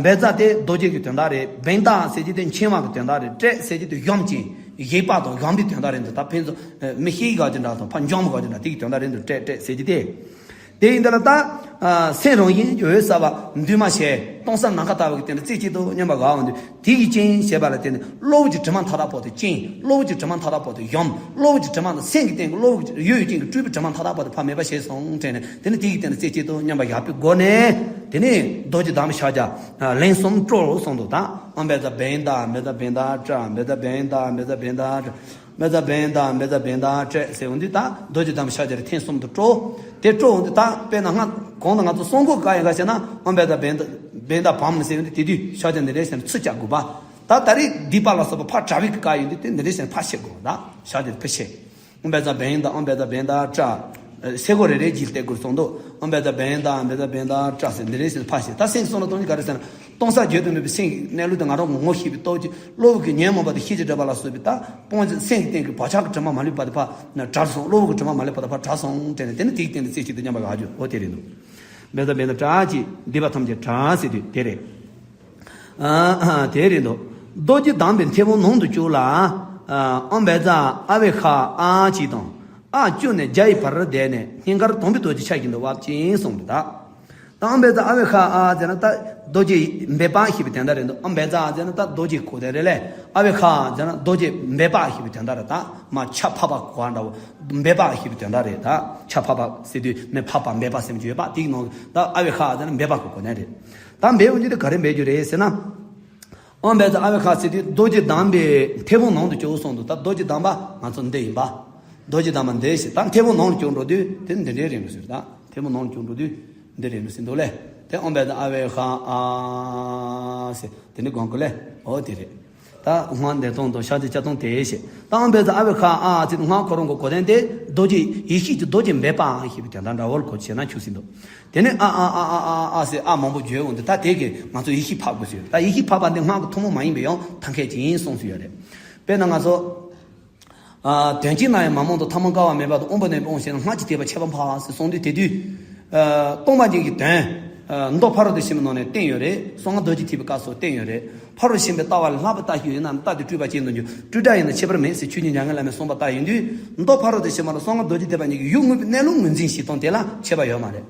བཛྲ་དེ་རྡོ་རྗེ་གི་དོན་དག་རེད། བྷནྡྷ་ཟེར་གྱི་དེ་འཆིང་བ་གི་དོན་དག་རེད། བཀྲ་ཟེར་གྱི་དེ་གཞོམ་ཅིང་གཞིག་པ་དང་གཞོམ་པའི་དོན་དག་རེད་འདུག་ད་ཕན་ཚུན་མི་ཤེས་ག་ཅི་འདྲ་དང་ཕར་འཇོམས་ག་ཅི་འདྲ་དེ་གི་དོན་དག་རེད་འདུག་བཀྲ་བཀྲ་ཟེར་གྱི་དེ། དེ་ཡིན་དེ་ལ་ད་སེམས་རང་བཞིན་གྱི་འོད་གསལ་བ་འདུས་མ་བྱས་སྟོང་གསལ་ནམ་མཁའ་ལྟ་བུ་གི་སྟེང་དུ་རྩེ་གཅིག་ཏུ་མཉམ་པར་བཞག་འོང་དུས་དེ་ཡི་རྐྱེན་བྱས་པ་ལ་བརྟེན་ནས་གློ་བུར་གྱི་དྲི་མ་མཐའ་དག་པོ་དེ་བཅིངས། གློ་བུར་གྱི་དྲི་མ་མཐའ་དག་པོ་དེ་གཞོམ། གློ་བུར་གྱི་དྲི་མ་དང་སེམས་ཀྱི་སྟེང་གི་གློ་བུར་གྱི་ཡུལ་ཡུལ་ཅན་གྱི་སྤྲོས་པའི་དྲི་མ་མཐའ་དག་པོ་དེ་ཕར་མེད་པ་བྱས་སོང་དྲན་ནས་དེ་ནི་དེ་ཡི་སྟེང་དུ་རྩེ་གཅིག་ཏུ་མཉམ་པར་བཞག་པའི་སྒོ་ནས་དེ་ནི་རྡོ་རྗེ་བསྡམས་ཤཱཀྱ་ལན་གསུམ་སྤྲོ་གསུངས་འདུག་ད་ཨོཾ་བཛྲ་བྷནྡྷ་བཛྲ་བྷནྡྷ་བཀྲ། བཛྲ་བྷནྡྷ་བཛྲ་བྷནྡྷ་བཀྲ། བཛྲ་བྷནྡྷ་བཛྲ་བྷནྡྷ་བཀྲ་ཟེར་འོང་དུས་ད་རྡོ་རྗེ་བསྡམས་ཤཱཀྱ་ལ་ཐེངས་གསུམ་དུ་སྤྲོ། དེ་སྤྲོ་འོང་དུས་ད་དཔེར་ན་སྔ་གོང་དུ་ང་ཚོ་གསུང་གོ་ག་ཡང་ག་བྱས་ན་ཨོཾ་བཛྲ་བྷནྡྷ་བྷནྡྷ་བྷཾ་ཟེར་འོང་དུས་དེ་དུས་ཤཱཀྱ་འདི་འདྲས་ཟེར་ནས་ཚུར་བཅུག་དགོས་པ། ད་ད་རེས་སྡིག་པ་ལ་སོགས་པ་ཕར་བྲལ་བའི་གི་ག་ཡོང་དུས་དེ་འདི་འདྲས་ཟེར་ནས་ཕར་བཤད་དགོས་པ། ད་ཤཱཀྱ་འདི་ཕར་བཤད། ཨོཾ་བཛྲ་བྷནྡྷ། ཨོཾ་བཛྲ་བྷནྡྷ་བཀྲ། ཨ་སེ་གོལ་རེ་རེ་བཞིན་བལྟས་དགོས་གསུངས་འདུག་ཨོཾ་བཛྲ་བྷནྡྷ། ཨོཾ་བཛྲ་བྷནྡྷ་བཀྲ་ཟེར་འདི་རེ་ཟེར་ཕར་བཤད། ད་སེམས་གསུམ་ལ་གཏོང་རྒྱུ་ག་རེ་ཟེར་ན། སྟོང་གསལ་བརྗོད་དུ་མེད་པའི་སེམས་ཀྱི་གནས་ལུགས་དེ་ང་རང་གི་ངོ་ཤེས་པའི་སྟོབས་ཀྱིས་གློ་བུར་གྱི་ཉོན་མོངས་པ་དང་ཤེས་བྱའི་སྒྲིབ་པ་ལ་སོགས་པའི་ད་སྤོང་བྱ་སེམས་ཀྱི་སྟེང་གི་བག་ཆགས་ཀྱི་དྲི་མ་མ་ལུས་པ་དེ་ཕར་བྲལ་སོང་། གློ་བུར་གྱི་དྲི་མ་མ་ལུས་པ་དེ་ཕར་བྲལ་སོང་དྲན་ནས་དེ་ནི་དེའི་སྟེང་དུ་རྩེ་གཅིག་ཏུ་མཉམ་པར་བཞག་རྒྱུ་འོ་དེ་རེད་འདུག་ཨོཾ་བཛྲ་བྷནྡྷ་བཀྲ་གྱིས་སྡིག་པ་ཐམས་ཅད་བྲལ་ཟེར་དུས་དེ་རེད། ཨ་ཨ་དེ་རེད་འདུག་རྡོ་རྗེ་བསྡམས་པའི་མཐེ་བོང་ནང་དུ་བཅུག་ལ། ཨ་ཨོཾ་བཛྲ་ཨ་བྷཱ་ཤ་ཨ་གཅིག་དང་། ཨ་བཅུ་ནས་བརྒྱ་ཡི་བར་བསྡད་ནས་སྙིང་གར་དང་པོའི་རྡོ་རྗེ་ཕྱག་བཞིན་དུ་དབབ་ཅིང་གསུངས་པ་དང་། ད་ཨོཾ་བཛྲ་ཨ་བྷཱ་ཤ་ཨ་ཟེར་ན་ད་རྡོ་རྗེ་འབེབས་པ་ཞེས་པའི་དོན་དག་རེད་འདུག་ཨོཾ་བཛྲ་ཟེར་ན་ད་རྡོ་རྗེ་གོ་དོན་རེད་ལས། ཨ་བྷཱ་ཤ་ཟེར་ན་རྡོ་རྗེ་འབེབས་པ་ཞེས་པའི་དོན་དག་རེད། ད་མར་ཕྱག་ཕབ་པ་གོ་བ་འདྲ་བོ། འབེབས་པ་ཞེས་པའི་དོན་དག་རེད། ད་ཕྱག་ཕབ་པ་ཟེར་དུས་མི་ཕབ་པ་འབེབས་པ་ཟེར་གྱི་ཡོད་པ་དེའི་ནང་ད་ཨ་བྷཱ་ཤ་ཟེར་ན་འབེབས་པ་གོ་དོན་རེད། ད་འབེབས་ཡོང་དུས་དེ་ག་རེ་འབེབས་རྒྱུ་རེད་ཟེར་ན། ཨོཾ་བཛྲ་ཨ་བྷཱ་ཤ་ཟེར་དུས་རྡོ་རྗེ་བསྡམས་པའི་མཐེ་བོང་ནང་དུ་བཅུག་གསུངས་འདུག་ད་རྡོ་རྗེ་བསྡམས་པ་ང་ཚོ་འདི་ཡིན་པ། རྡོ་རྗེ་བསྡམས་པ་འདི་ཞེས་ད་མཐེ་བོང་ནང་དུ་བཅུག་འགྲོ་དུས་དེ་འདི་འདྲའི་རེད་འགྲོ་ཟེར། ད་མཐེ་བོང་ནང་དུ་བཅུག་འགྲོ་དུས་འདི་རེད་འགྲོ་ཟེར་འདུག་ལས། དེ་ཨོཾ་བཛྲ་ཨ་བྷཱ་ཤ་ཨ་ཟེར་དེ་ནི་གོང་གི་ལས་འོ་དེ་རེད། ད་སྔགས་འདི་སྟོང་དང་ཤཱཀྱ་བཅུ་སྟོང་དེ་ཞེས་ད་ཨོཾ་བཛྲ་ཨ་བྷཱ་ཤ་ཨ་ཟེར་སྔགས་ཁོ་རང་གི་གོ་དོན་དེ་རྡོ་རྗེ་ཡེ་ཤེས་ཀྱི་རྡོ་རྗེ་འབེབས་པ་ཞེས་པའི་དོན་དག་འདྲ་བོ་ལ་གོ་བྱས་ན་ཆོག་ཟེར་འདུག་དེ་ནས་ཨ་ཨ་ཨ་ཨ་ཨ་ཨ་ཟེར་ཨ་མང་པོ་བརྗོད་འོང་དུས་ད་དེ་གིས་ང་ཚོ་ཡེ་ཤེས་ཕབ་དགོས་ཟེར། ད་ཡེ་ཤེས་ཕབ་པ་འདི་སྔགས་ཀྱི་ཐུན་མོང་མ་ཡིན་པའི་ཡང་ཐབས་མཁས་ཅིག་ཡིན་གསུངས་སུ་ཡོད་རེད། དཔེར་ན་ང་ཚོ་ཨ་དོན་གཅིག་ན་ཡང་མ་རྨོངས་དང་ཐ་མལ་སྐལ་བ་མེད་པ་དང་དབང་པོ་ལྡན་པའི་དབང་ཞེས་ན་སྔགས་ཀྱི་ཐེག་པ་ཁྱད་པར་འཕགས་ཟེར་གསུངས་དུས་དེ་དུས་ཨ་སྟོང་པ་ཉིད་ཀྱི་དོན་ཨ་མདོ་ཕ་རོལ་ཏུ་ཕྱིན་པའི་ནང་ནས་བསྟན་ཡོད་རེད། གསང་སྔགས་རྡོ་རྗེ་ཐེག་པའི་སྐབས་སུ་བསྟན་ཡོད་རེད། ཕ་རོལ་ཕྱིན་པའི་ལྟ་བ་ལ་ལྷག་པའི་ལྟ་ཞིག་ཡོད་ན་རྟག་ཏུ་སྤྲོས་པ་ཅན་དུ་འགྱུར། སྤྲོས་བྲལ་ཡིན་ན་ཁྱད་པར་མེད་ཟེར་ཆོས་ཉིད་མྱ་ངན་ལས་མེད་གསུངས་པ་ལྟར་ཡིན་དུས་མདོ་ཕ་རོལ་ཏུ་ཕྱིན་པ་ལ་གསང་སྔགས་རྡོ་རྗེ་ཐེག་པ་ཉིད་ཀྱི་ཡུལ་དངོས་པོའི་གནས་ལུགས་ངོས་འཛིན་བྱེད་སྟངས་དེ་ལ་ཁྱད་པར་ཡོད་མ་རེད།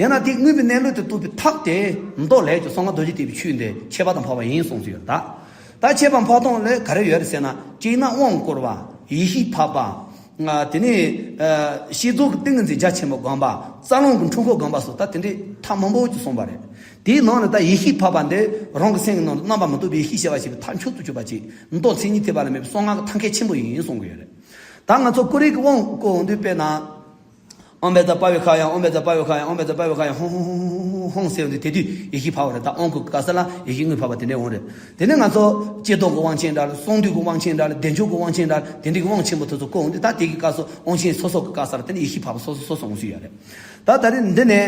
ཡང་ན་དེ་དངོས་པོའི་གནས་ལུགས་དེ་རྟོགས་པའི་ཐབས་དེ་མདོ་ལས་ཀྱང་གསང་སྔགས་རྡོ་རྗེ་ཐེག་པའི་ཆོས་འདི་ཁྱད་པར་དུ་འཕགས་པ་ཡིན་གསུངས་སུ་ཡོད། ད་ད་ཁྱད་པར་འཕགས་སྟངས་ལས་ག་རེ་ཡོད་རེད་ཟེར་ན་གཅིག་ན་དབང་བསྐུར་བ། ཡེ་ཤེས་ཕབ་པ། ང་དེ་ནས་ཨ་བསྐྱེད་རྫོགས་ཀྱི་ཏིང་ངེ་འཛིན་རྒྱ་ཆེན་པོ་སྒོམ་པ། རྩ་རླུང་གི་འཁྲུལ་འཁོར་སྒོམ་པ་སོགས་ད་དེ་འདྲའི་ཐབས་མང་པོ་ཅིག་གསུངས་པ་རེད། དེའི་ནང་ནས་ད་ཡེ་ཤེས་ཕབ་པ་འདི་རང་གི་སེམས་ཀྱི་ནང་དུ་རྣམ་པར་མི་རྟོག་པའི་ཡེ་ཤེས་ཞེས་པ་ཞེས་པའི་མཐའ་མཆོག་ཏུ་གྱུར་པ་ཅིག་མདོ་མཚན་ཉིད་ཐེག་པ་ལ་མེད་པའི་གསང་སྔགས་ཀྱི་ཐབས་མཁས་ཆེན་པོ་ཡིན་གསུང་གི་ཡོད་རེད། ད་ང་ཚོ་ཀུ་རེ་གི་དབང་བསྐུར་འོང་དུས་དཔེར་ན། ཨོཾ་བཛྲ་པ་ཝེ་ཁ་ཡ། ཨོཾ་བཛྲ་པ་ཝེ་ཁ་ཡ། ཨོཾ་བཛྲ་པ་ཝེ་ཁ་ཡ། ཧཱུྃ་ཧཱུྃ་ཧཱུྃ་ཧཱུྃ་ཧཱུྃ་ཟེར་བ་དེ་དེ་དུས་ཡེ་ཤེས་འཕར་བ་རེད། ད་ཨོཾ་གི་ག་ས་ལ་ཡེ་ཤེས་དངོས་འཕར་བ་དེ་འདྲའི་དབང་རེད། དེ་ནས་ང་ཚོ་ལྕེ་རྡོག་གི་དབང་ཆེན་འདྲ་ལ། གསུང་དུས་ཀྱི་དབང་ཆེན་འདྲ་ལ། བདེ་མཆོག་གི་དབང་ཆེན་འདྲ་ལ། དེ་འདྲའི་དབང་ཆེན་པོ་དེ་ཚོ་བསྐོར་འོང་དུས། ད་དེ་གི་སྐབས་སུ་དབང་ཆེན་སོ་སོ་གི་ག་ས་ལ་དེ་ནས་ཡེ་ཤེས་འཕར་བ་སོ་སོ་སོ་སོ་འོང་སྲིད་ཡོད་རེད། ད་ད་རེས་འདི་ནས་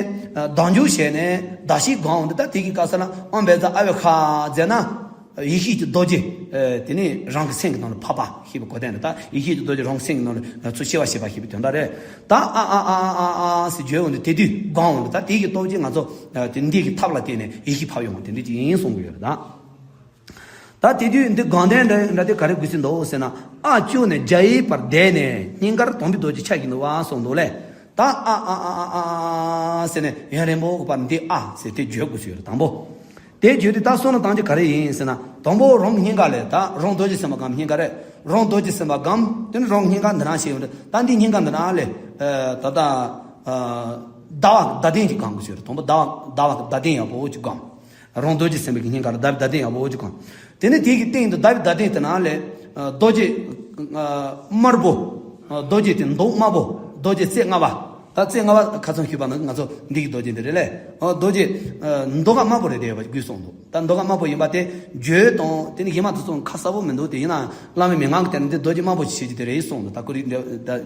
བདག་འཇུག་བྱས་ནས་བདག་བསྐྱེད་སྒོམ་འོང་དུས། ད་དེ་གི་སྐབས་སུ་ལ་ཨོཾ་བཛྲ་ཨ་ཝེ་ཁ་ཟེར་ན། ཡེ་ཤེས་ཀྱི་རྡོ་རྗེ། ཨ། དེ་ནས་རང་གི་སེམས་ཀྱི་ནང་ལ་འཕར་བ་ཞེས་པའི་གོ་དོན་རེད། ད་ཡེ་ཤེས་ཀྱི་རྡོ་རྗེ་རང་གི་སེམས་ཀྱི་ནང་ལ་ཚུར་སྐྱེ་བ་བྱེད་པ་ཞེས་པའི་དོན་དག་རེད། ད་ཨ་ཨ་ཨ་ཨ་ཨ་ཟེར་བརྗོད་འོང་དུས། དེ་དུས་སྒོམ་འོང་དུས། ད་དེ་གི་སྟོབས་ཀྱིས་ང་ཚོ་དེ་འདི་གི་ཐབས་ལ་བརྟེན་ནས་ཡེ་ཤེས་འཕར་ཡོང་བ་དེ་འདྲ་ཅིག་ཡིན་གསུང་གི་ཡོད་རེད། ད་ད་དེ་དུས་འདི་སྒོམ་དོན་འདྲ་འདྲ་དེ་ག་རེ་དགོས་ཀྱི་འདུག་ཟེར་ན། ཨ་བཅུག་ནས་བརྒྱ་ཡི་བར་བསྡད་ནས་སྙིང་གར་དོམ་པའི་རྡོ་རྗེ་འཆར་གྱི་འདུག་པ་གསུངས་འདུག་ལེ། ད་ཨ་ཨ་ཨ་ཨ་ཨ་ཟེར་ནས་ཡུན་རིང་པོ་གི་བར་འདི་ཨ་ཟེར་དེ་བརྗོད་དགོས་ཀྱི་ཡོད་རེད། དང་པོ། དེ་བརྗོད་དུས་ད་བསམ་བློ་བཏང་རྒྱུ་ག་རེ་ཡིན་ཟེར་ན། དང་པོ་རང་གི་སྙིང་ག་ལས། ད་རང་རྡོ་རྗེ་སེམས་དཔའ་སྒོམ། སྙིང་ག་རེད། རང་རྡོ་རྗེ་སེམས་དཔའ་སྒོམ། དེ་ནས་རང་གི་སྙིང་ག་འདི་ན་བྱས་ཡོད་རེད། ད་འདི་སྙིང་ག་འདི་ན་ལས། ཨ། ད་ལྟ། ཨ། ཟླ་བ་བརྡ་ལྡན་ཅིག་སྒོམ་དགོས་ཀྱི་ཡོད་རེད། དང་པོ་ཟླ་བ་ཟླ་བ་བརྡ་ལྡན་ཡག་པོ་ཅིག་སྒོམ། རང་རྡོ་རྗེ་སེམས་དཔའི་སྙིང་ག་ལ་ཟླ་བའི་བརྡ་ལྡན་ཡག་པོ་ཅིག་སྒོམ། དེ་ནས་དེ་གི་སྟེང་དུ་ཟླ་བའི་བརྡ་ལྡན་དེ་ན་ལས། ཨ། རྡོ་རྗེ། ཨ། དམར་པོ། ཨ། རྡོ་རྗེ་དེ་མདོག་དམར་པོ། རྡོ་རྗེ་རྩེ་ལྔ་པ། ད་རྩེ་ལྔ་པ་ཁ་ཚང་ཞུས་པ་ན་ང་ཚོ་འདི་གི་རྡོ་རྗེ་འདི་རེད་ལེ། ཨ། རྡོ་རྗེ། ཨ། མདོག་དམར་པོ་རེད་དེ་བརྗོད་གསུངས་འདུག། ད་མདོག་དམར་པོ་ཡིན་པ་དེ་བརྗོད་དང་། དེ་ནི་ཡིན་མ་དེ་ཚོ་ཁ་གསལ་པོ་མི་འདུག། དེ་ཡིན་ན་བླ་མའི་མན་ངག་གི་དེ་ནི་འདི་རྡོ་རྗེ་དམར་པོ་ཞེས་བྱ་དེ་རེད་གསུངས་འདུག། ད་ཁོ་རིག་འདི་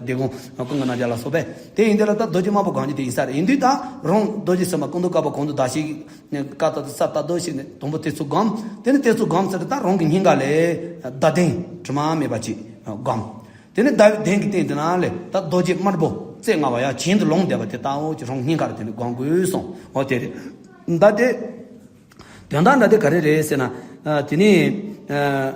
འདི་ཀུན་དགའ་རྣམ་རྒྱལ་ལ་སོགས་པས། དེ་ཡིན་དུས་ལ་ད་རྡོ་རྗེ་དམར་པོ་སྒོམ་རྒྱུ་དེ་ཡིན་ས་རེད། ཡིན་དུས་ད་རང་རྡོ་རྗེ་སེམས་དཔའ་སྐུ་མདོག་དཀར་པོ་གང་དུ་བདག་བསྐྱེད་ཀྱི་ཀ་ཏོག་ཏོ་ས་ཏ་རྡོ་ཞེས་ནས་དང་པོ་དེ་ཚོ་སྒོམ། དེ་ནས་དེ་ཚོ་སྒོམ་ཚར་དུས་ད་རང་གི་སྙིང་ག་ལས་བརྡ་ལྡན་དྲི་མ་མེད་པ་ཅིག་སྒོམ། དེ་ནས་ཟླ་བའི་གདན་གྱི་སྟེང་དེ་ན་ལས་ད་རྡོ་རྗེ་དམར་པོ་རྩེ་ལྔ་པ་ཡང་གྱེན་དུ་ལོངས་བསྡད་པ་དེ་ལྟ་བུ་ཅིག་རང་སྙིང་ག་ལ་དེ་ནས་སྒོམ་དགོས་གསུངས། འོ་དེ་རེད། ད་དེ། དོན་དག་འདྲ་དེ་ག་རེ་རེད་ཟེར་ན། ཨ། དེ་ནི། ཨ།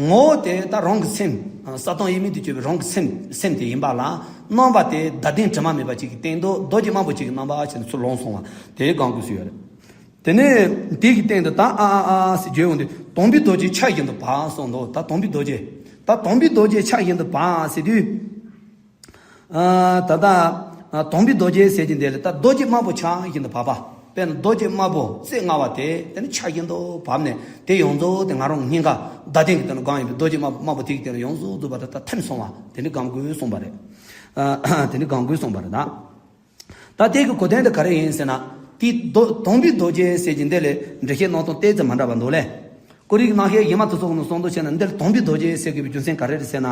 ངོ་བོ་དེ་ད་རང་གི་སེམས། ཨ། གསལ་སྟོང་དབྱེར་མེད་དུ་གྱུར་པའི་རང་གི་སེམས། སེམས་དེ་ཡིན་པ་ལ། རྣམ་པ་དེ་བརྡ་ལྡན་དྲི་མ་མེད་པ་ཅིག་གི་སྟེང་དུ་རྡོ་རྗེ་དམར་པོ་ཅིག་གི་རྣམ་པ་ཅན་ཚུར་ལོངས་སོང་བ་དེ་སྒོམ་དགོས་ཀྱི་ཡོད་རེད། དེ་ནས་དེ་གི་སྟེང་དུ་ད་ཨ་ཨ་ཨ་ཟེར་བརྗོད་འོང་དུས་དོམ་པའི་རྡོ་རྗེ་འཆར་བཞིན་དུ་འཕར་གསུངས་འདུག། ད་དོམ་པའི་རྡོ་རྗེ། ད་དོམ་པའི་རྡོ་རྗེ་འཆར་བཞིན་དུ་འཕར་ཟེར་དུས། ཨ། ད་ལྟ། ཨ། དོམ་པའི་རྡོ་རྗེ་ཟེར་གྱི་འདི་ལ་ད་རྡོ་རྗེ་དམར་པོ་འཆར་བཞིན་དུ་འཕར་བ། དཔེར་ན་རྡོ་རྗེ་དམར་པོ་རྩེ་ལྔ་པ་དེ་དེ་ནི་འཆར་བཞིན་དུ་འཕར་ནས། དེ་ཡོངས་རྫོགས་དེ་ང་རང་སྙིང་ག་བརྡ་ལྡན་གྱི་དེ་ནི་སྒོམ་ཡིན་པའི་རྡོ་རྗེ་དམར་པོ་དམར་པོ་དེ་གི་དེ་ནི་ཡོངས་རྫོགས་རྫོགས་པ་དེ་ད་ཐིམ་སོང་བ་དེ་ནི་སྒོམ་དགོས་གསུངས་པ་རེད། ཨ། དེ་ནི་སྒོམ་དགོས་གསུངས་པ་རེད་ད། ད་དེ་གི་གོ་དོན་དེ་ག་རེ་ཡིན་ཟེར་ན། དེ་རྡོ་དོམ་པའི་རྡོ་རྗེ་ཟེར་གྱི་འདི་ལས་འགྲེལ་བཤད་གནང་སྟངས་ཏོག་ཙམ་མ་འདྲ་བ་འདུག་ལེ། ཀོ་རིག་གནང་མཁན་ཡིན་མ་དེ་ཚོ་གི་ནང་གསུང་དོན་བྱས་ན། འདིར་དོམ་པའི་རྡོ་རྗེ་ཟེར་དགོས་པའི་རྒྱུ་མཚན་ག་རེ་རེད་ཟེར་ན།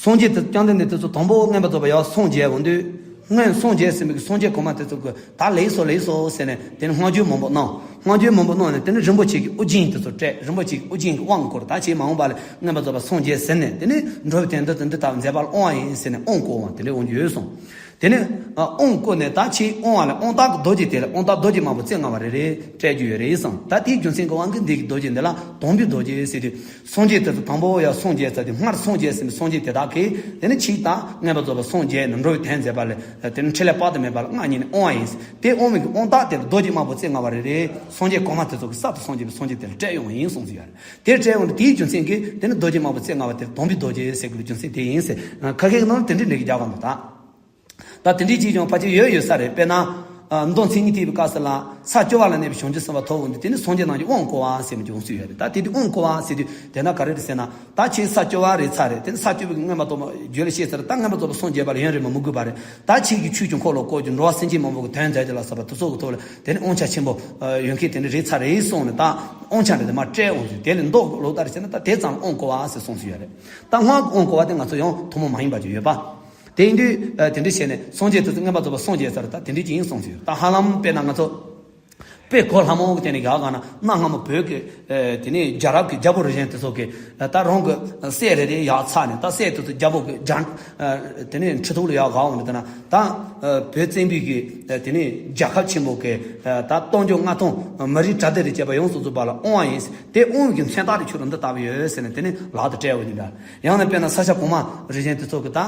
སངས་རྒྱས་དེ་བཅོམ་ལྡན་འདས་དེ་ཚོ་དང་པོ་མངོན་པར་རྫོགས་པར་ཡར་སངས་རྒྱས་འོང་དུས། སྔོན་སངས་རྒྱས་ཟིན་པའི་སངས་རྒྱས་གོང་མ་དེ་ཚོ་གིས་ད་ལེགས་སོ་ལེགས་སོ་ཟེར་ནས་དེ་ནི་བསྔགས་བརྗོད་མང་པོ་གནང་། བསྔགས་བརྗོད་མང་པོ་གནང་ནས། དེ་ནི་རིན་པོ་ཆེ་གི་དབུ་རྒྱན་དེ་ཚོ་སྤྲད། རིན་པོ་ཆེ་གི་དབུ་རྒྱན་གྱི་དབང་བསྐུར། ད་ཕྱིར་མ་འོངས་པ་ལ་མངོན་པར་རྫོགས་པར་སངས་རྒྱས་ཟིན་ནས། དེ་ནི་འགྲོ་བའི་དོན་དུ་དེ་འདི་ལྟ་བུ་མཛད་པ་ལ་དབང་བ་ཡིན་ཟེར་ནས་དབང་བསྐུར་བ་དེ་འདྲ་འོང་རྒྱུ་ཡོད་གསུངས། དེ་ནས། ཨ། དབང་བསྐུར་ནས་ད་ཕྱིར་དབང་བ་ལ་དབང་རྟགས་ཀྱི་རྡོ་རྗེ་དེ་ལ་དབང་རྟགས་རྡོ་རྗེ་དམར་པོ་རྩེ་ལྔ་པ་རེ་རེ་སྤྲད་རྒྱུ་ཡོད་རེད་གསུངས། ད་དེའི་རྒྱུ་མཚན་གྱི་དབང་གིས་འདི་གི་རྡོ་རྗེ་འདི་ལ་དོམ་པའི་རྡོ་རྗེ་ཟེར་དུས། སངས་རྒྱས་དེ་ཚོ་དང་པོ་ཡར་སངས་རྒྱས་ཚར་དུས། སྔར་སངས་རྒྱས་ཟིན་པའི་སངས་རྒྱས་དེ་དག་གིས་དེ་ནི་ཕྱིར་ད་མངོན་པར་རྫོགས་པར་སངས་རྒྱས་ནས་འགྲོ་བའི་དོན་མཛད་པ་ལ། དེ་ནི་འཕྲིན་ལས་དཔག་ཏུ་མེད་པ་ལ་མངའ་བརྙེས་ནས་དབང་བ་ཡིན། དེ་དབང་བའི་གི་དབང་རྟགས་དེ་ལ་རྡོ་རྗེ་དམར་པོ་རྩེ་ལྔ་པ་རེ་རེ་སངས་རྒྱས་གོང་མ་དེ་ཚོ་གི་གསར་དུ་སངས་རྒྱས་པའི་སངས་རྒྱས་དེ་ལ་སྤྲད་ཡོང་བ་ཡིན་གསུངས་སུ་ཡོད་རེད། དེ་སྤྲད་ཡོང་དུས་དེའི་རྒྱུ་མཚན་གྱིས་དེ་ནི་རྡོ་རྗེ་དམར་པོ་རྩེ་ལྔ་པ་དེ་དོམ་པའི་རྡོ་རྗེ་ཟེར་དགོས་པའི་རྒྱུ་མཚན་དེ་ཡིན་ཟེར། ཁ་ཤས་ཀྱི་ནང་ལ་དེ་འདྲའི་འགྲེལ་བརྒྱབ་ཡོད་འདུག་ད། ད་དེ་འདྲའི་ཅིག་ཀྱང་ཕལ་ཆེར་ཡོད་ཡོད་ས་རེད། དཔེར་ན། ཨ། མདོ་མཚན་ཉིད་ཐེག་པའི་སྐབས་སུ་ལ་ས་བཅུ་པ་ལ་གནས་པའི་བྱང་ཆུབ་སེམས་དཔའ་ཐོབ་འོང་དུས་དེ་ནི་སངས་རྒྱས་རྣམས་ཀྱིས་དབང་བསྐུར་བ་ཟེར་མི་ཅིག་འོང་སྲིད་ཡོད་རེད། ད་དེ་དུས་དབང་བསྐུར་བ་ཟེར་དུས་དེ་ན་ག་རེ་རེད་ཟེར་ན། ད་ཁྱེད་ས་བཅུ་པ་རེད་ཚར་རེད། དེ་ནི་ས་བཅུ་པའི་མངོན་པར་རྫོགས་པ་རྒྱུད་ལ་སྐྱེས་ཚར་རེད། ད་མངོན་པར་རྫོགས་པ་སངས་རྒྱས་པ་ལ་ཡུན་རིང་པོ་མི་དགོས་པ་རེད། ད་ཁྱེད་ཀྱིས་ཆོས་ཀྱི་འཁོར་ལོ་བསྐོར་རྒྱུ། འགྲོ་བ་སེམས་ཅན་མང་པོ་གི་དོན་མཛད་རྒྱུ་ལ་སོགས་པ་དེ་ཚོ་གི་ཐོག་ལ་དེ་ནི་དབང་ཆ་ཆེན་པོ་ཡོད་མཁན་དེ་འདྲ་རེད་ཚར་རེད་གསུངས་ནས། ད་དབང་ཆ་འདྲ་དེ་མར་སྤྲད་འོང་ཟེར། དེ་ལས་མདོ་ལོག་ལྟར་བྱས་ན་ད་དེ་ཙམ་དབང་བསྐུར་བ་ཟེར་གསུངས་སུ་ཡོད་རེད། ད་སྔགས་ཀྱི་དབང་བསྐུར་བ་དེ་ང་ཚོ་ཡང་ཐུན་མོང་མ་ཡིན་པ་ཅིག་ཡོད་པ། དེ་ཡིན་དུས། ཨ། དེ་འདྲ་བྱས་ནས་སངས་རྒྱས་དེ་ཚོ་མངོན་པར་རྫོགས་པ་སངས་རྒྱས་ཚར། ད་དེ་འདྲ་ཅིག་ཡིན་གསུངས་སུ་ཡོད། ད་ཧ་ལམ་དཔེར་ན་ང་ཚོ་དཔེ་གོ་སླ་མོ་གི་སྟེང་ནས་བཞག་ག་ན། གནའ་སྔ་མོ་བོད་ཀྱི། ཨ། དེ་ནས་རྒྱལ་རབས་ཀྱི་རྒྱལ་པོ་རིགས་ཅན་དེ་ཚོ་གིས། ཨ། ད་རང་གི་སྲས་རེ་རེ་ཡར་ཚར་ནས། ད་སྲས་དེ་ཚོ་རྒྱལ་པོ་གི་རྒྱ། ཨ། དེ་ནས་ཁྲི་ཐོག་ལ་ཡར་བཞག་འོང་ནས། དེ་ན་ད། ཨ། བོད་བཙན་པོའི་གི། ཨ། དེ་ནས་རྒྱལ་ཁབ་ཆེན་པོ་གི། ཨ། ད་སྟོང་རྒྱུ་ལྔ་སྟོང་མི་རིགས་གྲངས་ལྡན་རེ་བྱས་པ་ཡོངས་སུ་རྫོགས་པ་ལ་དབང་བ་ཡིན། དེ་དབང་གི་མཚོན་རྟགས་དེ་ཁྱོད་རང་འདི་ལྟ་བུ་ཡོད་ཟེར་ནས་དེ་ནས་ལག་ཏུ་སྤྲད་འོང་ནི་འདྲ། ཡང་ན་དཔེར་ན་ས་སྐྱ་གོང་མ་རིགས་ཅན་དེ་ཚོ་གིས་ད།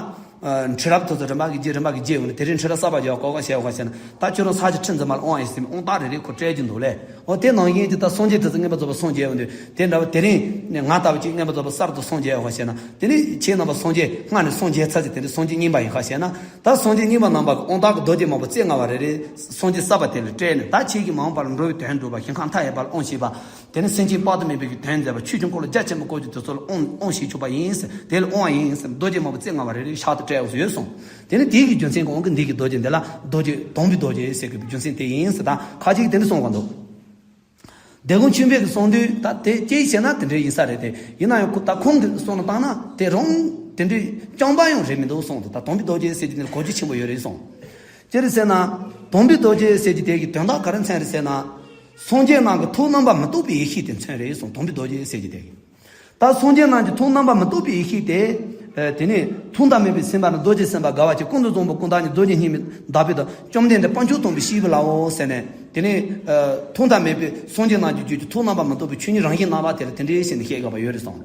ཨ། ཁྲི་རབས་དེ་ཚོ་རིམ་པ་གིས་བརྒྱུད། རིམ་པ་གིས་བརྒྱུད་འོང་ནས། དེ་རིང་ཁྲི་རབས་གསར་པ་ཡར་བསྐོར་བ་བྱས་པ་བྱས་ན། ད་ཁྱོད་རང་ས་སྐྱ་ཁྲི་འཛིན་མ་ལ་དབང་ཡིན་ཟེར་ནས་དབང་རྟགས་རེ་རེ་ཁོ་སྤྲད་ཀྱི་འདུག་ལེ། འོ། དེ་ནང་བཞིན་གྱི་ད་སངས་རྒྱས་དེ་ཚོ་མངོན་པར་རྫོགས་པ་སངས་རྒྱས་འོང་དུས། དེ་འདྲ་བ་དེ་རིང་ང་ལྟ་བུ་ཅིག་མངོན་པར་རྫོགས་པ་གསར་དུ་སངས་རྒྱས་ཡོང་བ་བྱས་ན། དེ་ནི་ཁྱེད་རྣམ་པ་སངས་རྒྱས་སྔར་ནས་སངས་རྒྱས་ཚར་ཅིག། དེ་འདྲ་སངས་རྒྱས་རྙིང་པ་ཡིན་ཁ་བྱས་ན། ད་སངས་རྒྱས་རྙིང་པ་རྣམ་པ་ དབང་རྟགས་ཀྱི་རྡོ་རྗེ་དམར་པོ་རྩེ་ལྔ་པ་རེ་རེ་སངས་རྒྱས་བསགས་པ་དེ་ལ་སྤྲད་ནས། ད་ཁྱེད་ཀྱིས་མ་འོངས་པར་འགྲོ་བའི་དོན་སྒྲུབ་པ། ཞིང་ཁམས་མཐའ་ཡས་པ་ལ་དབང་བྱེད་པ། དེ་ནི་སེམས་ཅན་དཔག་ཏུ་མེད་པའི་གི་དོན་མཛད་པ། ཆོས་ཀྱི་འཁོར་ལོ་རྒྱ་ཆེན་པོ་བསྐོར་རྒྱུ་དེ་ཚོ་ལ་དབང་དབང་བྱེད་ཆོག་པ་ཡིན་ཟེར། དེ་ལ་དབང་བ་ཡིན་ཟེར། རྡོ་རྗེ་དམར་པོ་རྩེ་ལྔ་པ་རེ་རེ་ཕྱག་ཏུ་སྤྲད་འོང་ཟེར་ཡོད་གསུངས། དེ་ནི་དེའི་གི་རྒྱུ་མཚན་གྱི་དབང་གིས་འདི་གི་རྡོ་རྗེ་འདི་ལ་རྡོ་རྗེ་དམ་པའི་རྡོ་རྗེ་ཟེར་དགོས་པའི་རྒྱུ་མཚན་དེ་ཡིན་ཟེར། ད་ཁ་ཅིག་གིས་དེ་འདྲ་གསུངས་པ་འདུག། དེ་ཁོང་ཆོས་འཕེལ་གྱིས་གསུངས་དུས། ད་དེ་ཅིའི་ཕྱིར་ན་དེ་འདྲ་ཡིན་ས་རེད་དེ། ཡིན་ན་ཡང་ཁོ་ད་ཁོང་གིས་གསུངས་ནས་བཏང་ན་དེ་རང་དེ་འདྲའི་རྐྱང་པ་ཡང་རེད་མི་འདུག་གསུངས་འདུག། ད་དམ་པའི་རྡོ་རྗེ་ཟེར་གྱི་དེ་ལ་གོ་རྒྱུ་ཆེན་པོ་ཡོད་རེད་གསུངས། ཅི་རེད་ཟེར་ན། དམ་པའི་རྡོ་རྗེ་ཟེར་གྱི་དེ་གི་དོན་དག་ག་རེ་མཚོན་རེད་ཟེར་ན། སངས་རྒྱས་རྣམས་ཀྱི་ཐུགས་རྣམ་པར་མི་རྟོག་པའི་ཡེ་ཤེས་དེ་མཚོན་རེད་གསུངས། དམ་པའི་རྡོ་རྗེ་ཟེར་གྱི་དེ་གི། ད་སངས་རྒྱས་རྣམས་ཀྱི་ཐུགས་རྣམ་པར་མི་རྟོག་པའི་ཡེ་ཤེས་དེ། ཨ། དེ་ནི་ཐོག་མཐའ་མེད་པའི་སེམས་དཔའ་ནི་རྡོ་རྗེ་སེམས་དཔའ་དགའ་བ་ཆེ། ཀུན་ཏུ་བཟང་པོ་ཀུན་བརྟགས་ནི། རྡོ་རྗེ་སྙིང་པོའི་བདག་པོས་དང་། བཅོམ་ལྡན་འདས་དཔལ་མཆོག་སྟོན་པའི་ཤེས་པའི་ལྷའོ་ཟེར་ནས། དེ་ནི། ཨ། ཐོག་མཐའ་མེད་པའི་སངས་རྒྱས་རྣམས་ཀྱི་རྒྱུད་ཀྱི་ཐུགས་རྣམ་པར་མི་རྟོག་པའི་ཆོས་ཉིད་རང་བཞིན་རྣམ་པ་དེ་ལ་དེ་འདྲའི་ཞེས་ནས་བཤད་དགོས་པ་ཡོད་རེད་གསུངས།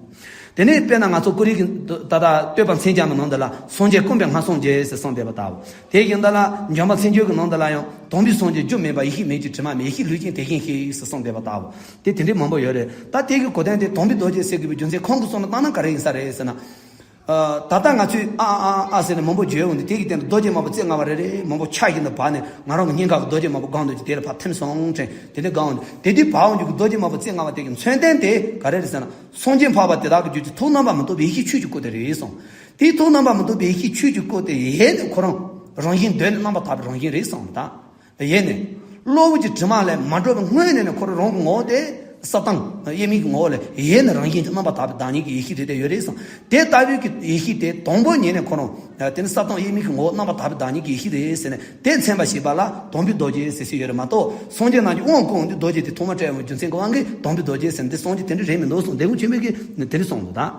དེ་ནས་དཔེར་ན་ང་ཚོ་ཀོ་རི་གི་ད་ལྟ་བསྟོད་པ་མཚན་བྱང་གི་ནང་དུ་ལ། སངས་རྒྱས་ཀུན་པའི་མངའ་སངས་རྒྱས་ཟེར་གསུངས་བསྡད་པ་ལྟ་བུ། དེ་བཞིན་དུ་ལ་འཇམ་དཔལ་མཚན་བརྗོད་ཀྱི་ནང་དུ་ལ་ཡང་། དམ་པའི་སངས་རྒྱས་རྒྱུ་མེད་པ། ཡེ་ཤེས་མེད་ཅིང་དྲི་མ་མེད། ཡེ་ཤེས་ལུས་ཅན་དེ་བཞིན་གཤེགས་ཟེར་གསུངས་བསྡད་པ་ལྟ་བུ། དེ་དེ་འདྲའི་མང་པོ་ཡོད་རེད། ད་དེ་གི་གོ་དོན་དེ་དམ་པའི་རྡོ་རྗེ་ཟེར་དགོས་པའི་རྒྱུ་མཚན་ཁོང་གིས་གསུངས་ནས་བཏང་ན་ག་རེ་ཡིན་ས་རེད་ཟེར་ན། ཨ། ད་ལྟ་ང་ཚོས་ཨ་ཨ་ཨ་ཟེར་ནས་མང་པོ་བརྗོད་འོང་དུས། དེ་གི་སྟེང་དུ་རྡོ་རྗེ་དམར་པོ་རྩེ་ལྔ་པ་རེ་རེ་མང་པོ་ཆ་བཞིན་དུ་བབས་ནས། ང་རང་གི་སྙིང་ག་གི་རྡོ་རྗེ་དམར་པོ་སྒང་དུ་ཅིག་དེ་ལ་ཕར་ཐིམ་སོང་དྲན། དེ་འདྲ་སྒང་འོང་དུས། དེ་དུས་བབས་འོང་རྒྱུ་གི་རྡོ་རྗེ་དམར་པོ་རྩེ་ལྔ་པ་དེ་གི་མཚོན་དོན་དེ་ག་རེ་རེད་ཟེར་ན། སངས་རྒྱས་འཕགས་པ་དེ་དག་གི་རྒྱུད་ཀྱི་ཐུགས་རྣམ་པར་མི་རྟོག་པའི་ཡེ་ཤེས་ཆོས་ཀྱི་སྐུ་དེ་རེད་གསུངས། དེའི་ཐུགས་རྣམ་པར་མི་རྟོག་པའི་ཡེ་ཤེས་ཆོས་ཀྱི་སྐུ་དེ་ཡེ་ནས་ཁོ་རང་རང་བཞིན་གདོད་ནས་རྣམ་པར་དག་པའི་རང་བཞིན་རེད་གསུངས། ད་ཡེ་ནས། གློ་བུར་གྱི་དྲི་མ་ལས་མ་གྲོལ་བའི་སྔོན་ནས་ནས་ཁོ་རང་རང་གི་ངོ་བོ་དེ། ས་དང་དབྱེར་མེད་ཀྱི་ངོ་བོ་ལས་ཡེ་ནས་རང་བཞིན་གྱིས་རྣམ་པར་དག་པའི་བདག་ཉིད་ཀྱི་ཡེ་ཤེས་དེ་དེ་ཡོད་རེད་གསུངས། དེ་ལྟ་བུའི་གི་ཡེ་ཤེས་དེ་དང་པོ་ཉིད་ནས་ཁོ་རང་། ཨ། དེ་ནི་ས་དང་དབྱེར་མེད་ཀྱི་ངོ་བོ་རྣམ་པར་དག་པའི་བདག་ཉིད་ཀྱི་ཡེ་ཤེས་རེད་ཟེར་ནས་དེ་མཚོན་པར་བྱེད་པ་ལ་དམ་པའི་རྡོ་རྗེ་ཟེར་ས་ཡོད་རེད་མ་གཏོགས། སངས་རྒྱས་རྣམས་ཀྱི་དབང་བསྐུར་འོང་དུས་རྡོ་རྗེ་དེ་ཐོག་མར་སྤྲད་འོང་གི་རྒྱུ་མཚན་གྱི་དབང་གིས་དམ་པའི་རྡོ་རྗེ་ཟེར་ནས། དེ་སངས་རྒྱས་དེ་འདྲ་རེད་མི་འདུག་གསུངས། དེ་ཁོང་ཆོས་འཕེལ་གྱིས་དེ་འདྲ་གསུངས་འདུག། ད།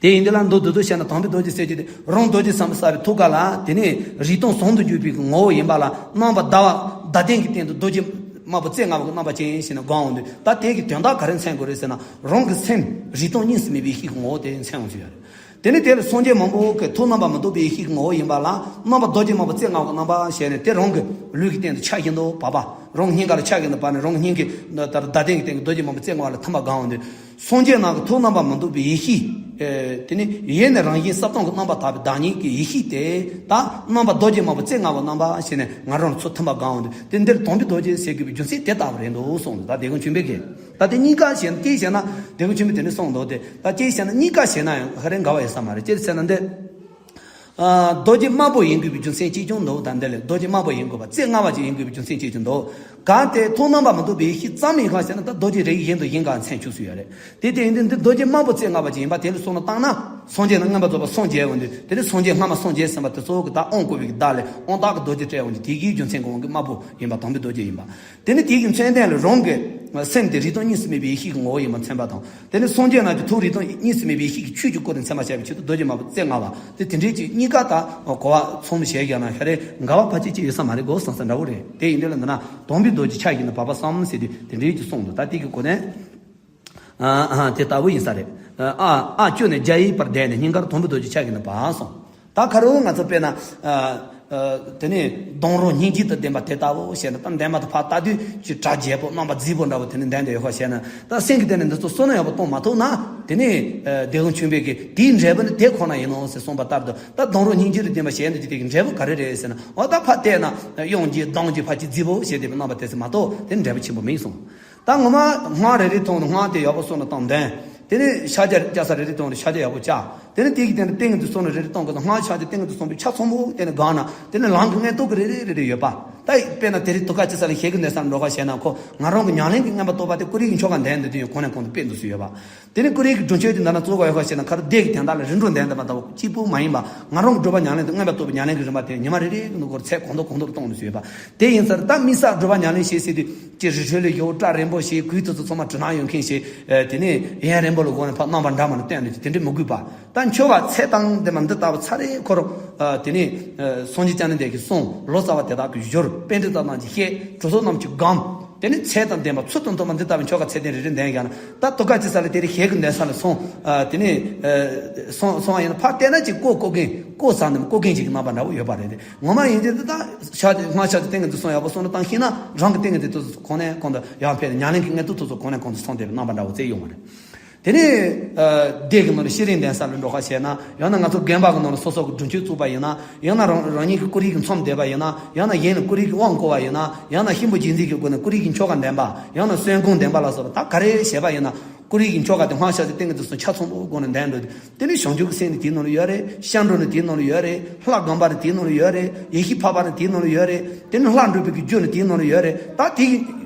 དེ་ཡིན་དུས་ལ་མདོར་བསྡུས་བཤད་ན། དམ་པའི་རྡོ་རྗེ་ཟེར་གྱི་དེ་རང་རྡོ་རྗེ་སེམས་དཔའ་བསགས་པའི་ཐུགས་ཀ་ལ། དེ་ནས་རིག་སྟོང་ཟུང་དུ་འཇུག་པའི་ངོ་བོ་ཡིན་པ་ལ། རྣམ་པར་དག་པ་བརྡ་དོན་གྱི་སྟེང་དུ་རྡོ་རྗེ་དམར་པོ་རྩེ་ལྔ་པོ་གི་རྣམ་པ་ཅན་ཞེས་ནས་དགོངས་འོང་དུས། ད་དེ་གི་དོན་དག་ག་རེ་མཚོན་དགོས་རེད་ཟེར་ན། རང་གི་སེམས་རིག་སྟོང་གཉིས་སུ་མེད་པའི་ཡེ་ཤེས་ཀྱི་ངོ་བོ་དེ་མཚོན་འོང་ཟེར་ཡ་རེད། དེ་ནས་དེ་ལ་སངས་རྒྱས་མང་པོ་གི་ཐུགས་རྣམ་པར་མི་རྟོག་པའི་ཡེ་ཤེས་ཀྱི་ངོ་བོ་ཡིན་པ་ལ། རྣམ་པར་རྡོ་རྗེ་དམར་པོ་རྩེ་ལྔ་པོ་གི་རྣམ་པ་ཞེས་ནས་དེ་རང་གི་ལུས་ཀྱི་སྟེང་དུ་ཆ་བཞིན་དུ་བབས་པ། རང་གི་སྙིང་ག་ལ་ཆ་བཞིན་དུ་བབས་ནས། རང་གི་སྙིང་གི་ད་བརྡ་དོན་གྱི་སྟེང་གི་རྡོ་རྗེ་དམར་པོ་རྩེ་ལྔ་པ་ལ་ཐིམ་པ་དགོངས་འོང་དུས། སངས་རྒྱས་རྣམས་ཀྱི་ཐུགས་རྣམ་པར་མི་རྟོག་པའི་ཡེ་ཤེས། ཨེ། དེ་ནི་ཡེ་ནས་རང་བཞིན་ས་དང་གི་རྣམ་པར་དག་པའི་བདག་ཉིད་ཀྱི་ཡེ་ཤེས་དེ། ད་རྣམ་པར་རྡོ་རྗེ་དམར་པོ་རྩེ་ལྔ་པོ་རྣམ་པ་ཞེས་ནས་ང་རང་ལ་ཚུར་ཐིམ་པ་དགོངས་འོང་དུས། དེ་འདིར་དམ་པའི་རྡོ་རྗེ་ཟེར་དགོས་པའི་རྒྱུ་མཚན་དེ་ལྟ་བུ་རེད་འདུག་གསུངས་འདུག། ད་དེ་ཁོང་ཆོས་འཕེལ་གྱིས། ད་དེ་གཉིས་ཀ་བྱས་ན། དེ་བྱས་ན་ནི་གསུངས་འདུག་སྟེ། ད་དེ་བྱས་ན་གཉིས་ཀ་བྱས་ན་ཡང་ཧ་རེ་འགལ་བ་ཡོད་ས་མ་རེད། ཅི་ཟེར་ན་འདི། ཨ། རྡོ་རྗེ་དམར་པོ་ཡིན་དགོས་པའི་རྒྱུ་མཚན་གཅིག་ཀྱང་འདུག། ད་འདི་ལས་རྡོ་རྗེ་དམར་པོ་ཡིན་དགོས་པ། རྩེ་ལྔ་པ་ཅིག་ཡིན་དགོས་པའི་རྒྱུ་མཚན་གཅིག་ཀྱང་འདུག། གལ་ཏེ་ཐུགས་རྣམ་པར་མི་རྟོག་པའི་ཡེ་ཤེས་ཙམ་ཡིན་གང་ཟེར་ན། ད་རྡོ་རྗེ་རིགས་གཞན་དུ་གཞན་གང་མཚན་ཆུད་ཟོས་ཡོད་རེད། དེ་དེ་ཡིན་དུས་འདི་རྡོ་རྗེ་དམར་པོ་རྩེ་ལྔ་པ་ཅིག་ཡིན་པ་དེ་ལ་སོང་ན་བཏང་ན། སངས་རྒྱས་ནི་མངོན་པར་རྫོགས་པར་སངས་རྒྱས་འོང་དུས། དེ་ནི་སངས་རྒྱས་སྔ་མ་སངས་རྒྱས་ཟིན་པ་དེ་ཚོ་གི་ད་དབང་བསྐུར་བའི་གི་བརྡ་ལས་དབང་རྟགས་ཀྱི་རྡོ་རྗེ་སྤྲད་འོང་དུས། དེ་གི་རྒྱུ་མཚན་གྱི་དབང་གིས་དམར་པོ་ཡིན་པ། དམ་པའི་རྡོ་རྗེ་ཡིན་པ། དེ་ནི་དེ་གི་མཚོན་དོན་ལ་རང་གི་སེམས་དེ་རིག་སྟོང་གཉིས་སུ་མེད་པའི་ཡེ་ཤེས་ཀྱི་ངོ་བོ་ཡིན་པ་མཚོན་པ་དང་། དེ་ནི་སངས་རྒྱས་རྣམས་ཀྱི་ཐུགས་རིག་སྟོང་གཉིས་སུ་མེད་པའི་ཡེ་ཤེས་ཀྱི་ཆོས་ཀྱི་སྐུ་དེ་མཚོན་པར་བྱ་བའི་ཆེད་དུ་རྡོ་རྗེ་དམར་པོ་རྩེ་ལྔ་པ་དེ། དེ་འདྲའི་ཅིག་གཉིས་ཀ་ད་གོ་བ་ཚང་མ་བྱས་བཞག་ན་ཧ་རེ་འགལ་བ་ཕལ་ཆེར་ཅིག་ཡོད་ས་མ་རེད་གོ་བསམ་ས་འདྲ་བོ་རེད། དེ་ཡིན་དུས་ལ་འདི་ན་དམ་པའི་རྡོ་རྗེ་ཆ་བཞག་ནས་བབས་པ་བསམ་ཟེར་དུས་དེ་འདྲའི་ཅིག་གསུངས་འདུག། ད་དེ་གི་གོ་དོན། ཨ། ཨ། དེ་ལྟ་བུ་ཡིན་ས་རེད། ཨ། ཨ། བཅུ་ནས་བརྒྱ་ཡི་བར་བསྡད་ནས། སྙིང་གར་དམ་པའི་རྡོ་རྗེ་ཆ་བཞག་ནས་བབས་སོང་། ད་ཁ་རོག་ང་ཚོ་དཔེར་ན། ཨ། ཨ། དེ་ནས་སྡང་རུང་སྙིང་རྗེ་དང་ལྡན་པ་དེ་ལྟ་བུ་བྱས་ན། ད་ལྡན་པ་དེ་ཕར་ལྟ་དུས་ཀྱི་གྲ་རྒྱས་པོ་རྣམ་པ་མཛེས་པོ་འདྲ་བོ་དེ་ནས་ལྡན་དེ་ཡོད་ཁ་བྱས་ན། ད་སེམས་ཀྱི་སྟེང་ནས་འདི་ཚོ་བསོད་ནམས་ཡག་པོ་གཏོང་མ་ཐུབ་ན། དེ་ནས། ཨ། དེ་ཁོང་ཆོས་འཕེལ་གྱིས་དེའི་འབྲས་བུ་ནི་དེ་ཁོ་ན་ཡིན་ནོ་ཟེར་གསུངས་པ་ལྟར་དུ། ད་སྡང་རུང་སྙིང་རྗེ་དང་ལྡན་པ་བྱས་ན་དེ་གི་འབྲས་བུ་ག་རེ་རེད་ཟེར་ན། འོ། ད་ཕར་བལྟས་ན་གཡང་སྐྱེས་སྡང་སྐྱེས་ཕར་ཅིག་མཛེས་པོ་བྱས་བསྡད་པའི་རྣམ་པ་དེ་ཚོ་མ་གཏོགས་དེ་འབྲས་བུ་ཆེན་པོ་མིན་གསུངས། ད་ངོ་མ་སྔགས་རེ་རེ་ཐོག་ནས་སྔགས་དེ་ཡག་པོ་བསམ་བློ་བཏང་འདོན། དེ་ནས་ཕྱག་རྒྱ་རྒྱག་ས་རེ་རེ་ཐོག་ནས་ཕྱག་རྒྱ་ཡག་པོ་རྒྱག། དེ་ནས་དེ་གི་སྟེང་དུ་ཏིང་ངེ་འཛིན་བསམ་བློ་རེ་རེ་གཏོང་དགོས་ན། སྔགས་ཕྱག་རྒྱ་ཏིང་ངེ་འཛིན་བསམ་བློའི་ཆ་ཚང་པོ་དེ་ནས་སྒང་ན། དེ་ནས་ལམ་གྱི་མངོན་རྟོགས་ཀྱི་རེ་རེ་རེ་རེ་ཡོད་པ། ད་དཔེར་ན་དེ་རིང་ཐུགས་ཁ་ཅིག་ས་ལ་ཞལ་གྱི་འདོན་ས་ལ་འགྲོ་ཁ་བྱས་ན། ཁོ་ང་རང་གི་ཉམས་ལེན་གྱི་མངོན་པར་རྟོགས་པ་དེ་ཀུན་རིག་གི་ཆོ་ག་འདོན་འདོན་དུས་ཡང་གོང་ནས་གོང་དུ་སྤེལ་འདུག་སུ་ཡོད་པ། དེ་ནས་ཀུན་རིག་གི་སྒྲུབ་མཆོད་དེ་འདི་ན་གཙོ་བོ་ཡོད་ཁ་བྱས་ན། ཁ་རུ་སྡེ་གི་དོན་དག་ལ་རིམ་གྲོ་འདོན་འདོན་པ་ལྟ་བུ་གཅིག་པུ་མ་ཡིན་པ། ང་རང་གི་སྒྲུབ་པ་ཉམས་ལེན་དུ་མངོན་པར་རྟོགས་པའི་ཉམས་ལེན་གྱི་རིམ་པ་དེ་ཉི་མ་རེ་རེ་གི་ནང་སྐོར་ཚད་གོང་མཐོར་གོང་མཐོར་གཏོང་ནས་སུ་ཡོད་པ། དེ་ཡིན་ཙང་ད་དམིགས་བསལ་སྒྲུབ་པ་ཉམས་ལེན་བྱེད་ཟེར་དུས་ཀྱི་རི་ཁྲོད་ལ་ཡོད་སྐྲ་རིང་པོ་ཞིག་གོས་དེ་ཚོ་ཚང་མ་གྲིབ་ནག་ཡོད་མཁན་ཞིག། ཨ། དེ་ནས་ཡུན་རིང་པོ་ལ་གོང་ནས་ཕར་རྣམ་པ་འདྲ་མིན་ནས་བསྟན་ནས་དེ་འདྲ་མི་དགོས་པ། ད་ཆོ་ག་ཚད་དང་ལྡན་པ་འདི་ལྟ་བུ་ཚར་རེ་ཁོ་རང་། ཨ། དེ་ནས། ཨ། སངས་རྒྱས་བཅོམ་ལྡན་འདས་ཀྱིས་གསུངས། ལོ་ཙཱ་བ་དེ་དག་གིས་བཞུགས། པཎྜི་ཏ་རྣམས་ཀྱིས་བཤད། གྲོགས་ཚོགས་རྣམས་ཀྱིས་སྒོམ། དེ་ནས་ཚད་དང་ལྡན་པ་ཚུལ་དང་མཐུན་པ་འདི་ལྟ་བུའི་ཆོ་ག་ཚད་ལྡན་རེ་རེ་འདོན་བཞག་ན། ད་ཐུགས་ཁ་ཅིག་ས་ལ་དེ་རིང་ཞལ་གྱི་འདོན་ས་ལ་སོང་། ཨ། དེ་ནས། ཨ། སོང་སོང་བ་ཡིན་ན་ཕར་བལྟས་ན་ཅིག་བཀོད་བཀོད་མཁན། བཀོད་ས་འདི་བཀོད་མཁན་ཞིག་གི་རྣམ་པ་འདྲ་བོ་ཡོད་པ་རེད་དེ། ངོ་མ་ཡིན་དུས་འདི་ད་ཕྱག་སྔགས་ཕྱག་རྒྱ་ཏིང་ངེ་འཛིན་བསམ་བློ་ཡག་པོ་བསམ་བློ་བཏང་ཤེས་ན། རང་གི་ཏིང་ངེ་འཛིན་དེ་ཚོ་གོང་ནས་གོང་དུ་ཡར་འཕེལ་ནས། ཉམས་ལེན་གྱི་མངོན་རྟོགས་དེ་ཚོ་གོང་ནས་གོང་དུ་སོང་བསྡད་པའི་རྣམ་པ་འདྲ་བོ་བཙལ་ཡོང་བ་རེད། དེ་ནས་ཨ་སྡེ་གི་ནང་ལ་ཤེས་རིག་ལྡན་ས་ལ་འགྲོ་ཁ་བྱས་ན། ཡང་ན་ང་ཚོ་དགོན་པ་གི་ནང་ལ་སོ་སོ་གི་སྒྲུབ་མཆོད་བཙུགས་པ་ཡིན་ན། ཡང་ན་རང་རང་ཉིད་ཀྱི་ཀུ་རེ་གི་མཚམས་བསྡད་པ་ཡིན་ན། ཡང་ན་གཞན་ལ་ཀུ་རེ་གི་དབང་བསྐུར་བ་ཡིན་ན། ཡང་ན་གཤིན་པོ་རྗེས་འཛིན་གྱི་སྒོ་ནས་ཀུ་རེ་གི་ཆོ་ག་འདོན་པ། ཡང་ན་གསོན་སྐོང་འདོན་པ་ལ་སོགས་པ་ད་ག་རེ་བྱས་པ་ཡིན་ན། ཀུ་རེ་གི་ཆོ་ག་དེ་སྔགས་ཤ་ཚ་ཏིང་ངེ་འཛིན་གསུམ་ཆ་ཚང་པོ་སྒོ་ནས་འདོན་འགྲོ། དེ་ནས་བྱང་ཆུབ་ཀྱི་སེམས་ནི་དེའི་ནང་ལ་ཡོད་རེད། སྐྱབས་འགྲོ་ནི་དེའི་ནང་ལ་ཡོད་རེད། ལྷ་སྒོམ་པ་ནི་དེའི་ནང་ལ་ཡོད་རེད། ཡེ་ཤེས་འཕགས་པ་ནི་དེའི་ནང་ལ་ཡོད་རེད། དེ་ནས་ལྷ་འགྲུབ་པའི་གི་རྒྱུ་ནི་དེའི་ནང་ལ་ཡོད་རེད། ད་དེ་གི་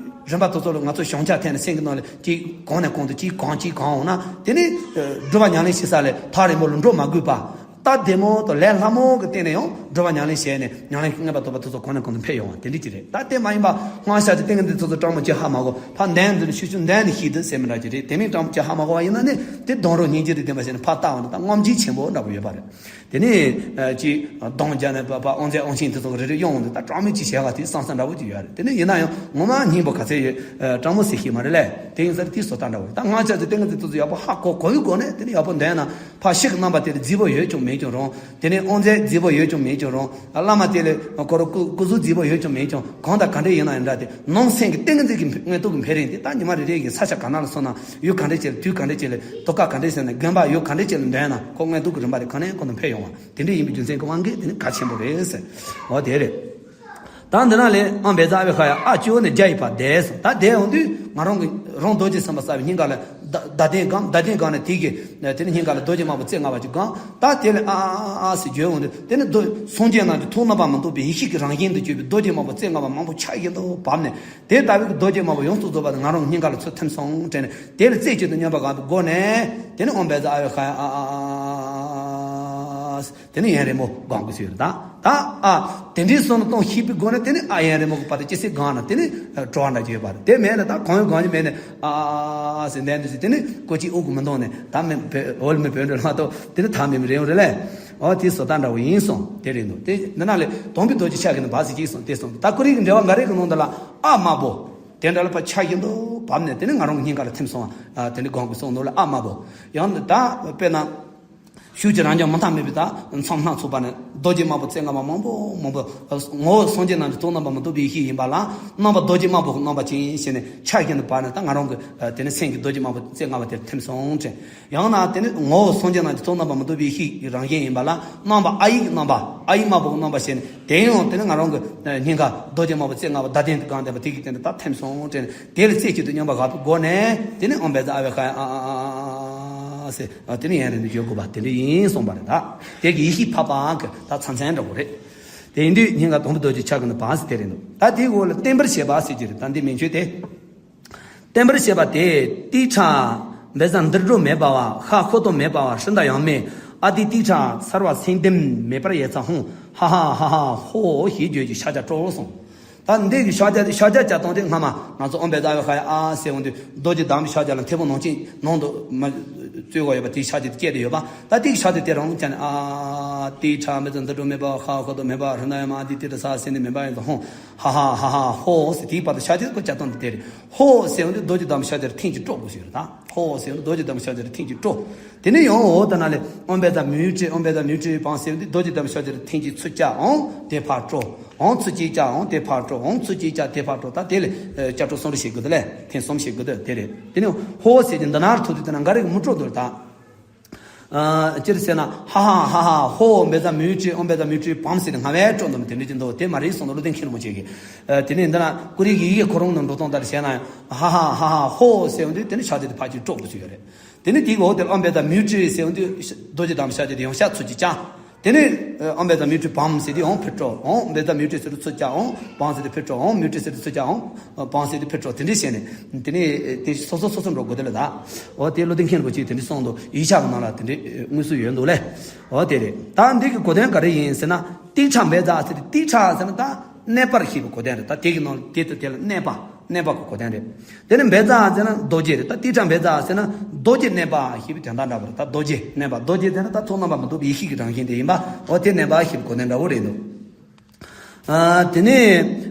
རིམ་པ་དེ་ཚོ་ལ་ང་ཚོ་བྱང་ཆ་ཐེབས་ནས་སེམས་ཀྱི་ནང་ལ་གཅིག་གང་ནས་གང་དུ་གཅིག་གང་གཅིག་གང་འོང་ན། དེ་ནི་ཨ་སྒྲུབ་པ་ཉམས་ལེན་བྱེད་ས་ལས་ཐག་རིང་པོ་ལ་འགྲོ་མ་དགོས་པ། སྟབས་བདེ་མོ་དང་ལས་སླ་མོ་གི་སྟེང་ནས་ཡང་སྒྲུབ་པ་ཉམས་ལེན་བྱས་ནས་ཉམས་ལེན་གྱི་མངོན་པར་རྟོགས་པ་དེ་ཚོ་གང་ནས་གང་དུ་འཕེལ་ཡོང་བ་དེ་འདྲ་ཅིག་རེད། ད་དེ་མ་ཡིན་པ་སྔགས་ཤ་ཚ་ཏིང་ངེ་འཛིན་དེ་ཚོ་སྤྲང་མོ་ཅིག་ཧ་མ་གོ། ཕར་འདོན་འདི་ནས་ཤུགས་ཤུགས་འདོན་ནས་ཤེས་འདུག་ཟེར་མི་འདྲ་ཅིག་རེད། དེ་མིན་སྤྲང་མོ་ཅིག་ཧ་མ་གོ་བ་ཡིན་ན་ནི་དེ་སྡོང་རོ་སྙིང་རྗེ་རེད། བདེན་པ་བྱས་ནས་ཕར་བལྟ་བ་ན་ད་རྔམ་བརྗིད་ཆེན་པོ་འདྲ་པོ་ཡོད་པ་རེད། དེ་ནས་ཅིག་གདོང་བརྒྱབ་ནས་པ་པ་དབང་རྫས་དབང་ཆེན་དེ་ཚོ་རེ་རེ་གཡོག་འོང་དུས་ད་སྤྲང་མོ་ཅིག་བྱས་པ་དེ་བསམ་བསམ་འདྲ་པོ་ཅིག་ཡོད་རེད། དེ་ནས་ཡིན་ན་ཡང་ངོ་མ་སྙིང་པོ་ག་ཚད་ཡོད། སྤྲང་མོ་ཟེར་ཤེས་མ་རེད་ལས། དེ་ཡིན་ཙང་དེའི་བཟོ་ལྟ་འདྲ་པོ་རེད། ད་སྔགས་ཤ་ཚ་ཏིང་ངེ་འཛིན་དེ་ཚོ་ཡག་པོ་ཧ་གོ་གོ་བའི་སྒོ་ནས་དེ་ནས་ཡག་པོ་འདོན་ན། ཕར་ཕྱི་གི་རྣམ་པ་དེ་ལ་རྫིག་པོ་ཡོད་ཀྱང་མེད་ཀྱང་རུང་། དེ་ནས་དབང་རྫས་རྫིག་པོ་ཡོད་ཀྱང་མེད་ཀྱང་རུང་། བླ་མ་དེ་ལ་ཁོ་རང་སྐུ་སྐུ་གཟུགས་རྫིག་པོ་ཡོད་ཀྱང་མེད་ཀྱང་གང་དང་ག་འདྲ་ཡིན་ན་ཡང་འདྲ། དེ་ནང་སེམས་ཀྱི་ཏིང་ངེ་འཛིན་གྱི་མངོན་རྟོགས་ཀྱི་འཕེལ་རིམ་དེ་ད་ཉི་མ་རེ་རེ་གི་ས་ཆ་ག་ན་ལ་སོང་ན། ཡུལ་ག་འདྲ་ཅིག་ལ། དུས་ག་འདྲ་ཅིག་ལ། དུས་སྐབས་ག་འདྲ་ཅིག་ལ། དགོན་པ་ཡུལ་ག་འདྲ་ཅིག་ལ་འདོན་ན་ཁོ་མངོན་རྟོགས་ཀྱི་རིམ་པ་དེ་གང་ནས་གང་དུ་འཕེལ་ཡོང་བ་དེ་འདྲ་ཡིན་པའི་རྒྱུ་མཚན་གྱི་དབང་གིས་དེ་ནི་གལ་ཆེན་པོ་རེད་ཟེར། འོ་དེ་རེད། ད་འདི་ན་ལས་ཨམ་བན་ཛ་ཨ་བྷྱ་ཧ་ཡ་ཨ་ཅོ་ནས་བརྒྱ་ཡི་བར་བསྡད་སོང་། ད་བསྡད་འོང་དུས་ང་རང་གི་རང་རྡོ་རྗེ་སེམས་དཔའ་གསལ་བའི་སྙིང་ག་ལ་བརྡ་བརྡ་ལྡན་སྒང་། བརྡ་ལྡན་སྒང་ནས་དེ་གི་དེ་ནི་སྙིང་ག་ལ་རྡོ་རྗེ་དམར་པོ་རྩེ་ལྔ་པ་ཅིག་སྒང་། ད་དེ་ལས་ཨ་ཨ་ཨ་ཨ་ཟེར་བརྗོད་འོང་དུས་དེ་ནི་རྡོ་སངས་རྒྱས་རྣམས་ཀྱི་ཐུགས་རྣམ་པར་མི་རྟོག་པའི་ཡེ་ཤེས་ཀྱི་རང་བཞིན་དུ་གྱུར་པའི་རྡོ་རྗེ་དམར་པོ་རྩེ་ལྔ་པ་མང་པོ་ཆ་བཞིན་དུ་བབས་ནས། དེ་ལྟ་བུའི་རྡོ་རྗེ་དམར་པོ་ཡོངས་སུ་རྫོགས་པ་དེ་ང་རང་སྙིང་ག་ལ་ཚུར་ཐིམ་སོང་དྲན་ནས། དེ་ལ་རྩེ་གཅིག་ཏུ་སྙོམས་པར་བཞག་པའི་སྒོ་ནས་དེ་ནི་ཨོཾ་བཛྲ་ཨ་བྷྱ་ཧ་ཡ་ཨ་ཨ་ཨ་ཨ། དེ་ནི་ཡུན་རིང་མོ་སྒོམ་དགོས་ཟེར་ཡོད་རེད། ད་ད་ཨ་དེ་འདྲའི་བསམ་བློ་གཏོང་ཤེས་པའི་སྒོ་ནས་དེ་ནི་ཨ་ཡུན་རིང་མོ་གི་བར་དུ་ཅི་སྲིད་སྒོམ་ན་དེ་ནི་གྲོལ་བ་འདྲ་ཅིག་ཡོད་པ་རེད། དེ་མེད་ན་ད་གང་ཡང་སྒོམ་རྒྱུ་མེད་ནས་ཨ་ཨ་ཨ་ཟེར་འདོན་དུས་དེ་ནི་ཀོ་ཅི་དབུགས་མི་འདང་ནས་ད་མི་བོད་འོལ་མི་བོད་འགྲོ་མ་གཏོགས་དེ་ནི་ཐབས་མེད་པའི་རེ་བ་རེད་ལས། འོ་དེ་བཟོ་ལྟ་འདྲ་བོ་ཡིན་སོང་། དེ་རེད་འདུག་དེ་འདི་ན་ལས་དང་པོའི་རྡོ་རྗེ་ཕྱག་གི་ནི་འབབ་ཟེར་གྱིས་སོང་དེ་སོང་། ད་ཀུ་རེ་གི་འགྲེལ་པ་འགའ་རེ་གི་ནང་དུ་ལ་ཨ་དམར་པོ་དེ་འདྲ་ལ་ཕར་ཆ་བཞིན་དུ་བབས་ནས་དེ་ནི་ང་རང་གི་སྙིང་ག་ལ་ཐིམ་སོང་བ། ཨ་དེ་ནི་སྒོམ་དགོས་སོང་འདུག་ལ། ཨ་དམར་པོ་ཡང་ད་དཔེར་ན། ཤུགས་ཀྱི་རང་རྐྱ་མུ་མཐའ་མེད་པའི་ད་མཚམས་སྣ་ཚོགས་པ་ནས་རྡོ་རྗེ་དམར་པོ་རྩེ་ལྔ་པ་མང་པོ་མང་པོ། ངོ་བོ་སངས་རྒྱས་རྣམས་ཀྱི་ཐུགས་རྣམ་པར་མི་རྟོག་པའི་ཡེ་ཤེས་ཡིན་པ་ལ་རྣམ་པ་རྡོ་རྗེ་དམར་པོ་གི་རྣམ་པ་ཅན་ཞེས་ནས་ཆ་བཞིན་དུ་བབས་ནས་ད་ང་རང་གི་དེ་ནི་སེམས་ཀྱི་རྡོ་རྗེ་དམར་པོ་རྩེ་ལྔ་པ་དེར་ཐིམ་སོང་དྲན། ཡང་ན་དེ་ནི་ངོ་བོ་སངས་རྒྱས་རྣམས་ཀྱི་ཐུགས་རྣམ་པར་མི་རྟོག་པའི་ཡེ་ཤེས་ཀྱི་རང་བཞིན་ཡིན་པ་ལ་རྣམ་པ་ཨ་ཡིག་གི་རྣམ་པ། ཨ་ཡིག་དམར་པོ་གི་རྣམ་པ་ཞེས་ནས་དེ་ཡང་དེ་ནི་ང་རང་གི་སྙིང་ག་རྡོ་རྗེ་དམར་པོ་རྩེ་ལྔ་པ་བརྡ་ལྡན་དུ་གང་ལྡན་པ་དེ་གི་སྟེང་དུ་ད་ཐིམ་སོང་དྲན། དེ་ལ་རྩེ་གཅིག་ཏུ་སྙོམས་པར་བཞག་པའི་སྒོ་ནས་དེ་ནི་ཨོཾ་བཛྲ་ཨ་བྷྱ་ཧ་ཡ་ཨ་ཨ་ཨ་ཨ་ཨ་ཟེར། ཨ་དེ་ནི་ཡུན་རིང་དུ་བརྗོད་དགོས་པ་དེ་འདྲ་ཡིན་གསུངས་པ་རེད། ད་དེ་གི་ཡེ་ཤེས་འཕགས་པ་གི་ད་མཚན་མཚན་འདྲ་པོ་རེད། དེ་ཡིན་དུས་སྙིང་ག་དང་པོ་རྡོ་རྗེ་ཕྱག་གི་ནི་བབས་ཟེར་དེ་རེད་འདུག་ད་དེའི་འོག་ལ་བརྟན་པར་བྱེད་པ་ཟེར་གྱི་རེད། ད་འདི་མན་ཆད་དེ། བརྟན་པར་བྱེད་པ་དེ། ཏིག་ཕྲ་བཛྲ་འདུར་འགྲོ་མེ་བྷ་ཝ། ཤ་ཤོ་ཏོ་མེ་བྷ་ཝ། ཧྲྀ་ཏ་ཡ་མེ། ཨ་ཏི་ཏིག་ཕྲ་སརྦ་སེང་ལྡེམ་མེ་པྲ་ཡེ་ཙ་ཧཱུྃ། ཧ་ཧ་ཧ་ཧ་ཧོ་ཞེས་བརྗོད་ཀྱི་ཕྱག་རྒྱ་སྤྲོ་གསུངས། ད་འདི་གི་ཕྱག་རྒྱ་དེ་ཕྱག་རྒྱ་བྱ་སྟངས་དེ་སྔ་མ་ང་ཚོ་ཨོཾ་བཛྲ་ཨ་བྷྱ་ཧ་ཡ་ཨ་ཟེར་འོང་དུས་རྡོ་རྗེ་བསྡམས་པའི་ཕྱག་རྒྱ་ལ་མཐེ་བོང་ནང་བཞིན་ནང་དུ་མ་བཙུགས་པ་ཡོད་པ་དེའི་ཕྱག་རྒྱ་དེ་བསྐྱེད་དེ་ཡོད་པ། ད་དེའི་ཕྱག་རྒྱ་དེ་རང་བྱས་ནས་ཨ་ཏིག་ཕྲ་བཛྲ་འདུར་འགྲོ་མེ་བྷ་ཝ། ཤ་ཤོ་ཏོ་མེ་བྷ་ཝ། ཧྲྀ་ཏ་ཡ་མེ། ཨ་ཏི་ཏིག་ཕྲ་སརྦ་སེང་ལྡེམ་མེ་བྷ་ཝ་ཡེ་ཙ་ཧཱུྃ། ཧ་ཧ་ཧ་ཧ་ཧོ་ཟེར། དེའི་བར་དུ་ཕྱག་རྒྱ་ཀོ་བྱ་སྟངས་དེ་དེ་རེད། ཧོ་ཟེར་འོང་དུས་རྡོ་རྗེ་བསྡམས་ཕྱག་རྒྱ་རེད། ཐེངས་གཅིག་དཀྲོག་དགོས་ཞེས་རེད། ད་ཧོ་ཟེར་འོང་དུས་རྡོ་རྗེ་བསྡམས་ཕྱག་རྒྱ་རེད། ཐེངས་གཅིག་དཀྲོག་དེ་ནས་ཡང་འོ་ད་ན་ལས་ཨོཾ་བཛྲ་མུ་ཏྲ། ཨོཾ་བཛྲ་མུ་ཏྲ་བྷཱུྃ་ཟེར་འོང་དུས་རྡོ་རྗེ་བསྡམས་ཕྱག་རྒྱ་རེད། ཐེངས་གཅིག་ཚུར་བཀྱག་འོང་དེ་ཕར་དཀྲོག་འོང་ཚུར་གཅིག་བཀྱག་འོང་དེ་ཕར་དཀྲོག་འོང་ཚུར་གཅིག་བཀྱག་དེ་ཕར་དཀྲོག་ད་དེ་ལས་ཨ་བསྐྱར་དཀྲོག་གསུམ་རེ་བྱེད་དགོས་དེ་ལས་ཐེངས་གསུམ་བྱེད་དགོས་དེ་དེ་རེད། དེ་ནས་ཧོ་ཟེར་གྱི་འདི་ན་རུ་ཐུག་དུས་དེ་ན་འགའ་རེ་གི་མུ་སྤྲོ་འདུག་ད། ཨ་ཅི་རེད་ཟེར་ན། ཧ་ཧ་ཧ་ཧ་ཧོ། ཨོཾ་བཛྲ་མུ་ཏྲ། ཨོཾ་བཛྲ་མུ་ཏྲ་བྷཱུྃ་ཟེར་ནས་སྔ་བས་སྤྲོ་འདུག་མ་དེ་འདྲ་ཅིག་འདུག་དེ་མ་རེད་གསུངས་འདུག་བློ་ལྡན་མཁན་རིན་པོ་ཆེ་གིས། ཨ་དེ་ནས་འདི་ན་ཀུ་རེ་གི་ཡི་གེ་ཁོ་རང་ནང་འགྲོ་སྟངས་ལྟར་བྱས་ན་ཡང་ཧ་ཧ་ཧ་ཧ་ཧོ་ཟེར་འོང་དུས་དེ་ནི་ཕྱག་རྒྱ་དེ་ཕར་གཅིག་དཀྲོག་དགོས་ཀྱི་ཡོད་རེད། དེ་ནས་དེའི་འོག་དེར་ཨོཾ་བཛྲ་མུ་ཏྲ་ཟེར་འོང་དུས་རྡོ་རྗེ་བསྡམས་ཕྱག་རྒྱ་དེ་ཡང་ཕྱག་ཚུར་གཅིག་བརྐྱང་། དེ་ནས་ཨོཾ་བཛྲ་མུ་ཏྲ་བྷཱུྃ་ཟེར་དུས་ཡང་ཕར་དཀྲོག་འོང་། ཨོཾ་བཛྲ་མུ་ཏྲ་ཟེར་དུས་ཚུར་བཀྱག་འོང་། བྷཱུྃ་ཟེར་དུས་ཕར་དཀྲོག་འོང་། མུ་ཏྲ་ཟེར་དུས་ཚུར་བཀྱག་འོང་། བྷཱུྃ་ཟེར་དུས་ཕར་དཀྲོག་དེ་འདྲས་བྱས་ནས་དེ་ནས་དེ་སོ་སོ་སོ་སོ་འགྲོ་དགོས་དེ་ལ་ད། འོ་དེ་བློ་ལྡན་མཁན་རིན་པོ་ཆེས་དེ་འདྲས་གསུངས་འདུག་ཡིག་ཆ་གི་ནང་ལ་དེ་འདྲས་དངོས་སུ་ཡོད་འདུག་ལས། འོ་དེ་རེད། ད་འདི་གི་གོ་དོན་ག་རེ་ཡིན་ཟེར་ན། ཏིག་ཕྲ་བཛྲ་ཟེར་དུས་ཏིག་ཕྲ་ཟེར་ན་ད་གནས་པར་ཞེས་པའི་གོ་དོན་རེད། ད་དེ་གི་ནང་དེ་དང་དེ་ལ་གནས་པ། གནས་པ་གི་གོ་དོན་རེད། དེ་ནས་བཛྲ་ཟེར་ན་རྡོ་རྗེ་རེད། ད་ཏིག་ཕྲ་བཛྲ་ཟེར་ན་རྡོ་རྗེ་གནས་པ་ཞེས་པའི་དོན་དག་འདྲ་པོ་རེད། ད་རྡོ་རྗེ་གནས་པ། རྡོ་རྗེ་ཟེར་ན་ད་ཐུགས་རྣམ་པར་མི་རྟོག་པའི་ཡེ་ཤེས་ཀྱི་རང་བཞིན་དེ་ཡིན་པ། འོ་དེ་གནས་པ་ཞེས་པའི་གོ་དོན་འདྲ་པོ་རེད་འདུག་ཨ། དེ་ནས་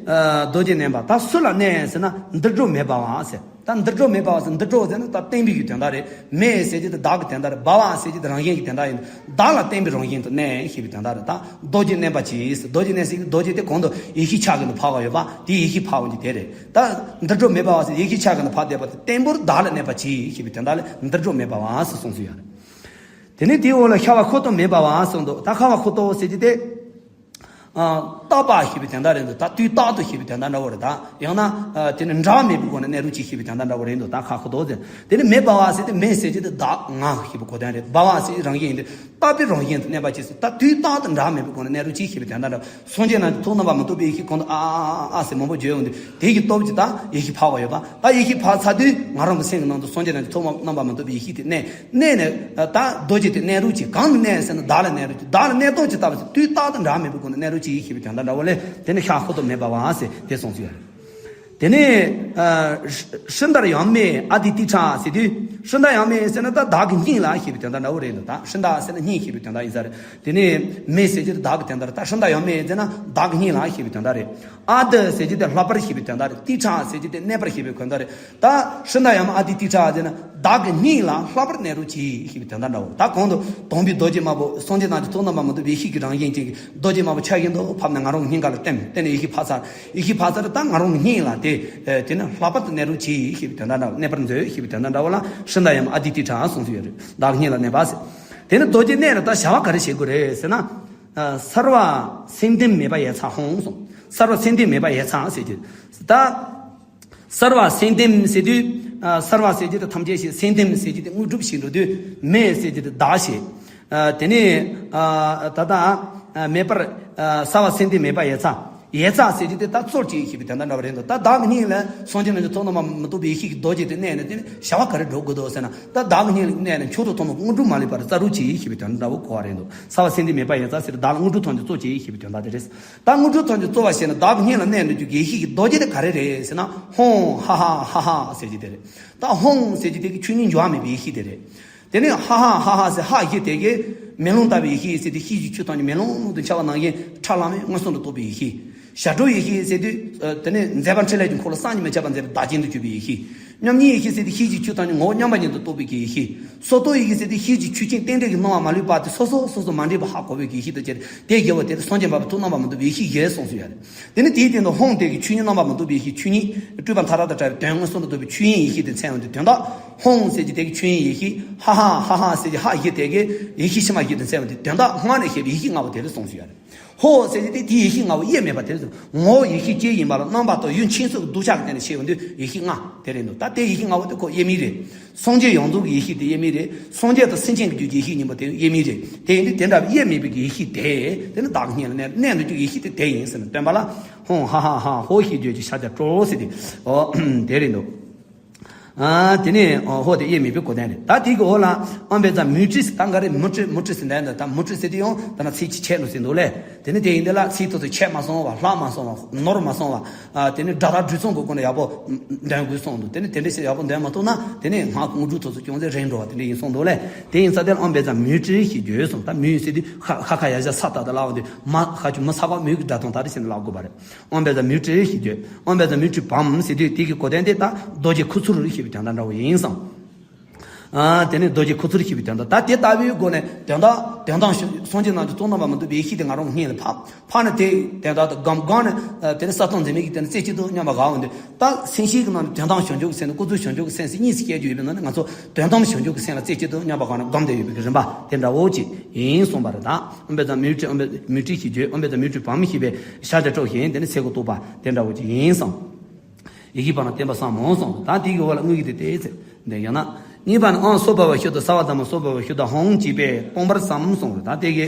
ཨ། རྡོ་རྗེ་བསྣན་པ། ད་སུ་ལ་བསྣན་ཟེར་ན། འདི་སྒྲོ་མེ་འབར་བ་ཟེར། ད་འདི་སྒྲོ་མེ་འབར་བ་ཟེར། འདི་སྒྲོ་ཟེར་ན་ད་བརྟན་པའི་གི་དོན་དག་རེད། མེ་ཟེར་གྱི་དེ་བདག་གི་དོན་དག་རེད། འབར་བ་ཟེར་གྱི་དེ་རང་བཞིན་གྱི་དོན་དག་ཡིན། བདག་ལ་བརྟན་པའི་རང་བཞིན་དུ་བསྣན་ཞེས་པའི་དོན་དག་རེད། ད་རྡོ་རྗེ་བསྣན་པ་གྱིས། རྡོ་རྗེ་བསྣན་ཟེར་གྱི་རྡོ་རྗེ་དེ་གོང་དུ་ཡེ་ཤེས་ཕྱག་གི་ནི་འཕགས་པ་ཡོད་པ་དེ་ཡེ་ཤེས་ཕྱག་གི་ནི་དེ་རེད། ད་འདི་སྒྲོ་མེ་འབར་བ་ཟེར་ཡེ་ཤེས་ཕྱག་གི་ནི་འཕགས་བསྡད་པ་དེ་བརྟན་པོར་བདག་ལ་བསྣན་པ་གྱིས་ཞེས་པའི་དོན་དག་ལ་འདི་སྒྲོ་མེ་འབར་བ་ཟེར་གསུངས་སུ་ཡོད་རེད། དེ་ནས་དེའི་འོག་ལ་ཤ་བ་ཁོ་ཏོ་མེ་འབར་བ་གསུངས་འདུག་ད་ཤ་བ་ཁོ་ཏོ་ཟེར་གྱི་དེ། ཨ། རྟག་པ་ཞེས་པའི་དོན་དག་རེད་འདུག་ད་དུས་རྟག་ཏུ་ཞེས་པའི་དོན་དག་འདྲ་བོ་རེད། ད་ཡང་ན་ཨ། དེ་ནི་འབྲལ་བ་མེད་པའི་སྒོ་ནས་གནས་རོགས་གྱིས་ཞེས་པའི་དོན་དག་འདྲ་བོ་རེད་འདུག་ད་ཤ་ཁོ་ཏོ་ཟེར། དེ་ནི་མེ་འབར་བ་ཟེར་དེ་མེ་ཟེར་གྱི་དེ་བདག་ང་ཞེས་པའི་གོ་དོན་རེད། འབར་བ་ཟེར་རང་བཞིན་ཡིན་ཏེ། རྟག་པའི་རང་བཞིན་དུ་གནས་པ་ཅིག་ཟེར། ད་དུས་རྟག་ཏུ་འབྲལ་བ་མེད་པའི་སྒོ་ནས་གནས་རོགས་གྱིས་ཞེས་པའི་དོན་དག་འདྲ། སངས་རྒྱས་རྣམས་ཀྱི་ཐུགས་རྣམ་པར་མི་རྟོག་པའི་ཡེ་ཤེས། གོང་དུ་ཨ་ཨ་ཨ་ཨ་ཟེར་མང་པོ་བརྗོད་ཡོང་དུས་དེ་ཡི་སྟོབས་ཀྱིས་ད་ཡེ་ཤེས་ཕག་པ་ཡོད་པ། ད་ཡེ་ཤེས་ཕག་ཚར་དུས་ང་རང་གི་སེམས་ཀྱི་ནང་དུ་སངས་རྒྱས་རྣམས་ཀྱི་ཐུགས་རྣམ་པར་མི་རྟོག་པའི་ཡེ་ཤེས་དེ་གནས། གནས་ནས་ད་རྡོ་རྗེ་དེ་གནས་རོགས་གྱིས། གང་ལ་གནས་ཟེར་ན་བདག་ལ་གནས་རོགས་གྱིས། བདག་ལ་གནས་སྟངས་ཅི་ལྟ་བུ་ཟེར། དུས་རྟག་ཏུ་འབྲལ་བ་མེད་པའི་སྒོ་ནས་གནས་རོགས་གྱིས་ཞེས་པའི་དོན་དག་འདྲ་བོ་ལས། དེ་ནི་ཤ་ཁོ་ཏོ་མེ་འབར་བ་ཟེར་དེ་གསུངས་སུ་ཡོད་རེད། དེ་ནས་ཨ། ཧྲཱིཿདྷརྨྱ་ཨ་ཏི་ཏིཥྛ་ཟེར་དུས། ཧྲཱིཿདྷརྨྱ་ཟེར་ན་ད་བདག་གི་སྙིང་ལ་ཞེས་པའི་དོན་དག་འདྲ་བོ་རེད་འདུག་ད་ཧྲཱིཿདྷ་ཟེར་ན་སྙིང་ཞེས་པའི་དོན་དག་ཡིན་ས་རེད། དེ་ནས་མེ་ཟེར་གྱི་དེ་བདག་གི་དོན་དག་རེད། ད་ཧྲཱིཿདྷརྨྱ་ཟེར་ན་བདག་གི་སྙིང་ལ་ཞེས་པའི་དོན་དག་རེད། ཨ་ཏི་ཟེར་གྱི་དེ་ལྷག་པར་ཞེས་པའི་དོན་དག་རེད། ཏིཥྛ་ཟེར་གྱི་དེ་གནས་པར་ཞེས་པའི་དོན་དག་རེད། ད་ཧྲཱིཿདྷརྨྱ་ཨ་ཏི་ཏིཥྛ་ཟེར་ན་བདག་གི་སྙིང་ལ་ལྷག་པར་གནས་རོགས་གྱིས་ཞེས་པའི་དོན་དག་འདྲ་བོ། ད་གོང་དུ་དང་པོའི་རྡོ་རྗེ་དམར་པོ་སངས་རྒྱས་རྣམས་ཀྱི་ཐུགས་རྣམ་པར་མི་རྟོག་པའི་ཡེ་ཤེས་ཀྱི་རང་བཞིན་ཅན་གྱི་རྡོ་རྗེ་དམར་པོ་ཕྱག་གཡས་ནས་ཕབ་ནས་ང་རང་གི་སྙིང་ག་ལ་བསྟན། བསྟན་ནས་ཡེ་ཤེས་ཕག་ཚར། ཡེ་ཤེས་ཕག་ཚར་ད་ང་རང་གི་སྙིང་ལ་དེ་དེ་ནི་ལྷག་པར་དུ་གནས་རོགས་གྱིས་ཞེས་པའི་དོན་དག་འདྲ་བོ། གནས་པར་མཛོད་ཞེས་པའི་དོན་དག་འདྲ་བོ་ལ་ཧྲཱིཿདྷརྨྱ་ཨ་ཏི་ཏིཥྛ་གསུངས་སུ་ཡོད་རེད། བདག་གི་སྙིང་ལ་གནས་པ་ཟེར། དེ་ནི་རྡོ་རྗེ་གནས་ལ་ད་བྱ་བ་ག་རེ་བྱེད་དགོས་རེད་ཟེར་ན། ཨ། སརྦ་སེམས་ལྡན་མེད་པ་ཡལ་ཚར་ཧཱུྃ་གསུངས། སརྦ་སེམས་ལྡན་མེད་པ་ཡལ་ཚར་ཟེར་གྱི། ད་སརྦ་སེམས་ལྡན་ཟེར་དུས། ཨ། སརྦ་ཟེར་གྱི་དེ་ཐམས་ཅད་བྱས། སེམས་ལྡན་ཟེར་གྱི་དེ་དངོས་གྲུབ་བྱེད་འགྲོ་དུས། མེ་ཟེར་གྱི་དེ་བདག་བྱས། ཨ། དེ་ནས་ཨ། ད་ལྟ་ཨ། མེད་པར་ཨ། སརྦ་སེམས་ལྡན་མེད་པ་ཡལ་ཚར། ཡལ་ཚར་ཟེར་གྱི་དེ་ད་རྩོལ་བྱས་ཞེས་པའི་དོན་དག་འདྲ་བ་རེད་འདུག་ད་བདག་གི་སྙིང་ལ་སངས་རྒྱས་རྣམས་ཀྱི་ཐུགས་རྣམ་པར་མི་རྟོག་པའི་ཡེ་ཤེས་ཀྱི་རྡོ་རྗེ་དེ་གནས་ནས། དེ་ནི་བྱ་བ་ག་རེ་སྒྲུབ་དགོས་འདུག་ཟེར་ན། ད་བདག་གི་སྙིང་ལ་གནས་ནས་མཆོག་ཏུ་ཐུན་མོང་དངོས་གྲུབ་མ་ལུས་པར་སྩལ་རོགས་གྱིས་ཞེས་པའི་དོན་དག་འདྲ་བོ་གོ་བ་རེད་འདུག་སརྦ་སེམས་ལྡན་མེད་པ་ཡལ་ཚར་ཟེར་བདག་ལ་དངོས་གྲུབ་ཐོབ་ནས་རྩོལ་བྱས་ཞེས་པའི་དོན་དག་དེ་རེད། ད་དངོས་གྲུབ་ཐོབ་ནས་རྩོལ་བ་བྱས་ན་བདག་གི་སྙིང་ལ་གནས་འགྲོ་རྒྱུ་གི་ཡེ་ཤེས་ཀྱི་རྡོ་རྗེ་དེ་ག་རེ་རེད་ཟེར་ན། ཧཱུྃ་ཧ་ཧ་ཧ་ཧ་ཟེར་གྱི་དེ་རེད། ད་ཧཱུྃ་ཟེར་གྱི་དེ་གི་ཆོས་ཉིད་འགྱུར་བ་མེད་པའི་ཡེ་ཤེས་དེ་རེད། དེ་ནས་ཧ་ཧ་ཧ་ཧ་ཟེར་ཧ་ཞེས་དེ་གའི་མེ་ལོང་ལྟ་བུའི་ཡེ་ཤེས་ཟེར་དུས། ཤེལ་གྱི་ཆུ་ཐམས་ཅད་མེ་ལོང་དུ་འཆར་བ་ནང་བཞིན་ཁྲ་ལམ་མེ་མངོན་སུམ་དུ་རྟོགས་པའི་ཡེ་ཤེས། ཞབྲུལ་ཡེ་ཤེས་ཟེར་དུས། ཨ། དེ་ནས་མཛད་པ་འཕྲིན་ལས་ཀྱི་འཁོར་ལོ་བསམ་གྱིས་མི་ཁྱབ་པ་མཛད་པའི་བདག་རྐྱེན་དུ་གྱུར་པའི་ཡེ་ཤེས། མཉམ་ཉིད་ཡེ་ཤེས་ཟེར་དུས་ཤེལ་གྱི་ཆུ་ཐམས་ཅད་ངོ་བོ་མཉམ་པ་ཉིད་དུ་རྟོགས་པའི་གི་ཡེ་ཤེས། སོར་རྟོག་ཡེ་ཤེས་ཟེར་དུས་ཤེལ་གྱི་ཆུ་ཅན་རྟེན་འབྲེལ་གྱི་སྣང་བ་མ་ལུས་པ་དེ་སོ་སོ་སོ་སོ་མ་འདྲེས་པ་ཧ་གོ་བའི་གི་ཡེ་ཤེས་དང་བཅས་ཏེ། དེ་རྒྱལ་བ་དེར་སངས་རྒྱས་འཕགས་པའི་ཐུགས་རྣམ་པར་མི་རྟོག་པའི་ཡེ་ཤེས་ཞེས་གསུངས་སུ་ཡོད་རེད། དེ་ནི་དེའི་སྟེང་དུ་ཧཱུྃ་དེ་གི་ཆོས་ཉིད་རྣམ་པར་མི་རྟོག་པའི་ཡེ་ཤེས། ཆོས་ཉིད་སྤྲོས་པ་མཐའ་དག་དང་བྲལ་བའི་དོན་མངོན་སུམ་དུ་རྟོགས་པའི་ཆོས་དབྱིངས་ཡེ་ཤེས་དེ་མཚོན་ཡོང་དུས། དོན་དག་ཧཱུྃ་ཟེར་གྱི་དེ་གི་ཆོས་དབྱིངས་ཡེ་ཤེས། ཧ་ཧ་ཧ་ཧ་ཟེར་གྱི་ཧ་ཞེས་དེ་གའི་ཡེ་ཤེས་ཕྱི་མ་ཞེས་དེ་མཚོན་ཡོང་དུས། དོན་དག་སྔགས་ནས་བཤད་པའི་ཡེ་ཤེས་ལྔ་པོ་དེ་ལ་གསུངས་སུ་ཡོད་རེད། ཧོ་ཟེར་གྱི་དེ་དེའི་ཡེ་ཤེས་ལྔ་པོ་དབྱེར་མེད་པ་དེ་ལ་གསུངས། ངོ་བོ་ཡེ་ཤེས་གཅིག་ཡིན་པ་ལ་རྣམ་པ་དང་ཡུལ་མཁྱེན་ཚུལ་གྱི་སྡུག་ཅག་གི་སྟེང་ནས་བཤད་ཡོང་དུས་ཡེ་ཤེས་ལྔ་དེ་རེད་འདུག་ད་དེ་ཡེ་ཤེས་ལྔ་པོ་དེ་ཁོ་དབྱེར་མེད་རེད། སངས་རྒྱས་ཡོངས་རྫོགས་ཀྱི་ཡེ་ཤེས་དེ་དབྱེར་མེད་རེད། སངས་རྒྱས་དང་སེམས་ཅན་གྱི་རྒྱུད་ཀྱི་ཡེ་ཤེས་གཉིས་པོ་དེ་དབྱེར་མེད་རེད། དེ་ཡིན་དུས་དེ་འདྲ་བའི་དབྱེར་མེད་པའི་ཡེ་ཤེས་དེ། དེ་ནི་བདག་གི་སྙིང་ལ་གནས། གནས་འགྲོ་རྒྱུ་ཡེ་ཤེས་དེ་དེ་ཡིན་ཟེར་ནས་སྟོན་པ་ལ། ཧཱུྃ་ཧ་ཧ་ཧ་ཧོ་ཞེས་བརྗོད་ཅིང་ཕྱག་རྒྱ་སྤྲོ་ཟེར་ཏེ། ཨོ། དེ་རེད་འདུག་ཨ། དེ་ནས་ཨོ་ཧོ་དེ་དབྱེར་མེད་པའི་གོ་དོན་རེད། ད་དེ་གི་འོག་ལ་ཨམ་བན་ཛ་མུ་ཏྲི་ཟེར། ད་ག་རེ་མུ་ཏྲི་མུ་ཏྲི་ཟེར་འདྲ་འདུག་ད་མུ་ཏྲི་ཟེར་དུས་ཡང་ད་ན་ཚིགས་ཀྱི་ཆད་ནོ་ཟེར་འདུག་ལེ། དེ་ནི་དེ་ཡིན་དེ་ལ་ཚིག་ཐོག་ཏུ་ཆད་མ་སོང་བ། ལྷག་མ་སོང་བ། ནོར་མ་སོང་བ། ཨ། དེ་ནི་སྒྲ་དག་སྒྲུབ་ཚུལ་གྱི་སྒོ་ནས་ཡག་པོ་འདོན་དགོས་གསུངས་འདུག་དེ་ནི་དེ་འདྲ་ཞིག་ཡག་པོ་འདོན་མ་ཐུབ་ན་དེ་ནི་སྔགས་ཀྱི་དངོས་གྲུབ་ཐོབ་ཚུལ་ཅུང་ཟད་རིང་འགྲོ་བ་དེ་འདྲ་ཡིན་གསུངས་འདུག་ལེ། དེ་ཡིན་ཙང་དེ་ལ་ཨམ་བན་ཛ་མུ་ཏྲི་ཞེས་བརྗོད་གསུངས། ད་མུ་ཟེར་དུས་ཧ་ཧ་ཁ་ཡ་བཞག་ས་ད་ད་ལབ་དུས་མ་ཧ་ཆུ་མུ་ས་ག་མུ་གི་སྒྲ་གདངས་ད་རེ་བྱས་ནས་ལབ་དགོས་པ་རེད། ཨམ་བན་ཛ་མུ་ཏྲི་ཞེས་བརྗོད། ཨམ་བན་ཛ་མུ་ཏྲི་བམ་ཟེར་དུས་དེ་གི་གོ་དོན་དེ་ད་རྡོ་རྗེ་ཁུ་ཚུར་ཞེས་པའི་དོན་དག་འདྲ་བོ་ཡིན་གསུངས། ཨ། དེ་ནས་རྡོ་རྗེ་ཁུ་ཚུར་ཞེས་པའི་དོན་དག་ད་དེ་ལྟ་བུའི་སྒོ་ནས་དོན་དག་དོན་དམ་བྱང་སངས་རྒྱས་རྣམས་ཀྱི་ཐུགས་རྣམ་པར་མི་རྟོག་པའི་ཡེ་ཤེས་དེ་ང་རང་སྙིང་ལ་ཕབ། ཕར་ནི་དེ་དོན་དག་དང་སྒོམ། སྒོམ་ནི་དེ་ནི་ས་སྟོང་འཛིན་མེད་ཀྱི་དེ་ནི་རྩེ་གཅིག་ཏུ་མཉམ་པར་དགའ་འོང་དུས། ད་སེམས་བསྐྱེད་ཀྱི་ནང་ནས་དོན་དམ་བྱང་ཆུབ་ཀྱི་སེམས་དང་ཀུན་རྫོབ་བྱང་ཆུབ་ཀྱི་སེམས་ཟེར་གཉིས་སུ་སྐྱེ་རྒྱུ་ཡོད་པའི་ནང་ནས་ང་ཚོ་དོན་དམ་བྱང་ཆུབ་ཀྱི་སེམས་ལ་རྩེ་གཅིག་ཏུ་མཉམ་པར་དགའ་ནས་སྒོམ་བསྡད་ཡོད་པའི་རིམ་པ་དེ་འདྲ་བོ་ཅིག་ཡིན་གསུངས་པ་རེད། ད་ཨམ་བན་ཛ་མུ་ཏྲི། ཨམ་བན་མུ་ཏྲི་ཞེས་བརྗོད། ཨམ་བན་ཛ་མུ་ཏྲི་བམ་ཞེས་པའི་ཕྱག་རྒྱ་སྤྲོ་ཞིང་དེ་ནི་ཚེ་གོ་ཏོག་པ་དེ་འདྲ་བོ་ཅིག་ཡིན་གསུངས། ཡེ་ཤེས་པ་རྣམས་བསྟན་པ་བསམ་མོ་གསུངས། ད་དེ་གི་འོག་ལ་དངོས་ཀྱི་དེ་ཏོག་ཙམ་འདི་ཡང་ན། གཉིས་པ་ནི། ཨང་སྭ་བྷཱ་ཝ་ཤུདྡྷ་སརྦ་དྷརྨ་སྭ་བྷཱ་ཝ་ཤུདྡྷ་ཧཱུྃ་ཅེས་པས་སྟོང་པར་བསམ་གསུངས་རེད། ད་དེ་གི།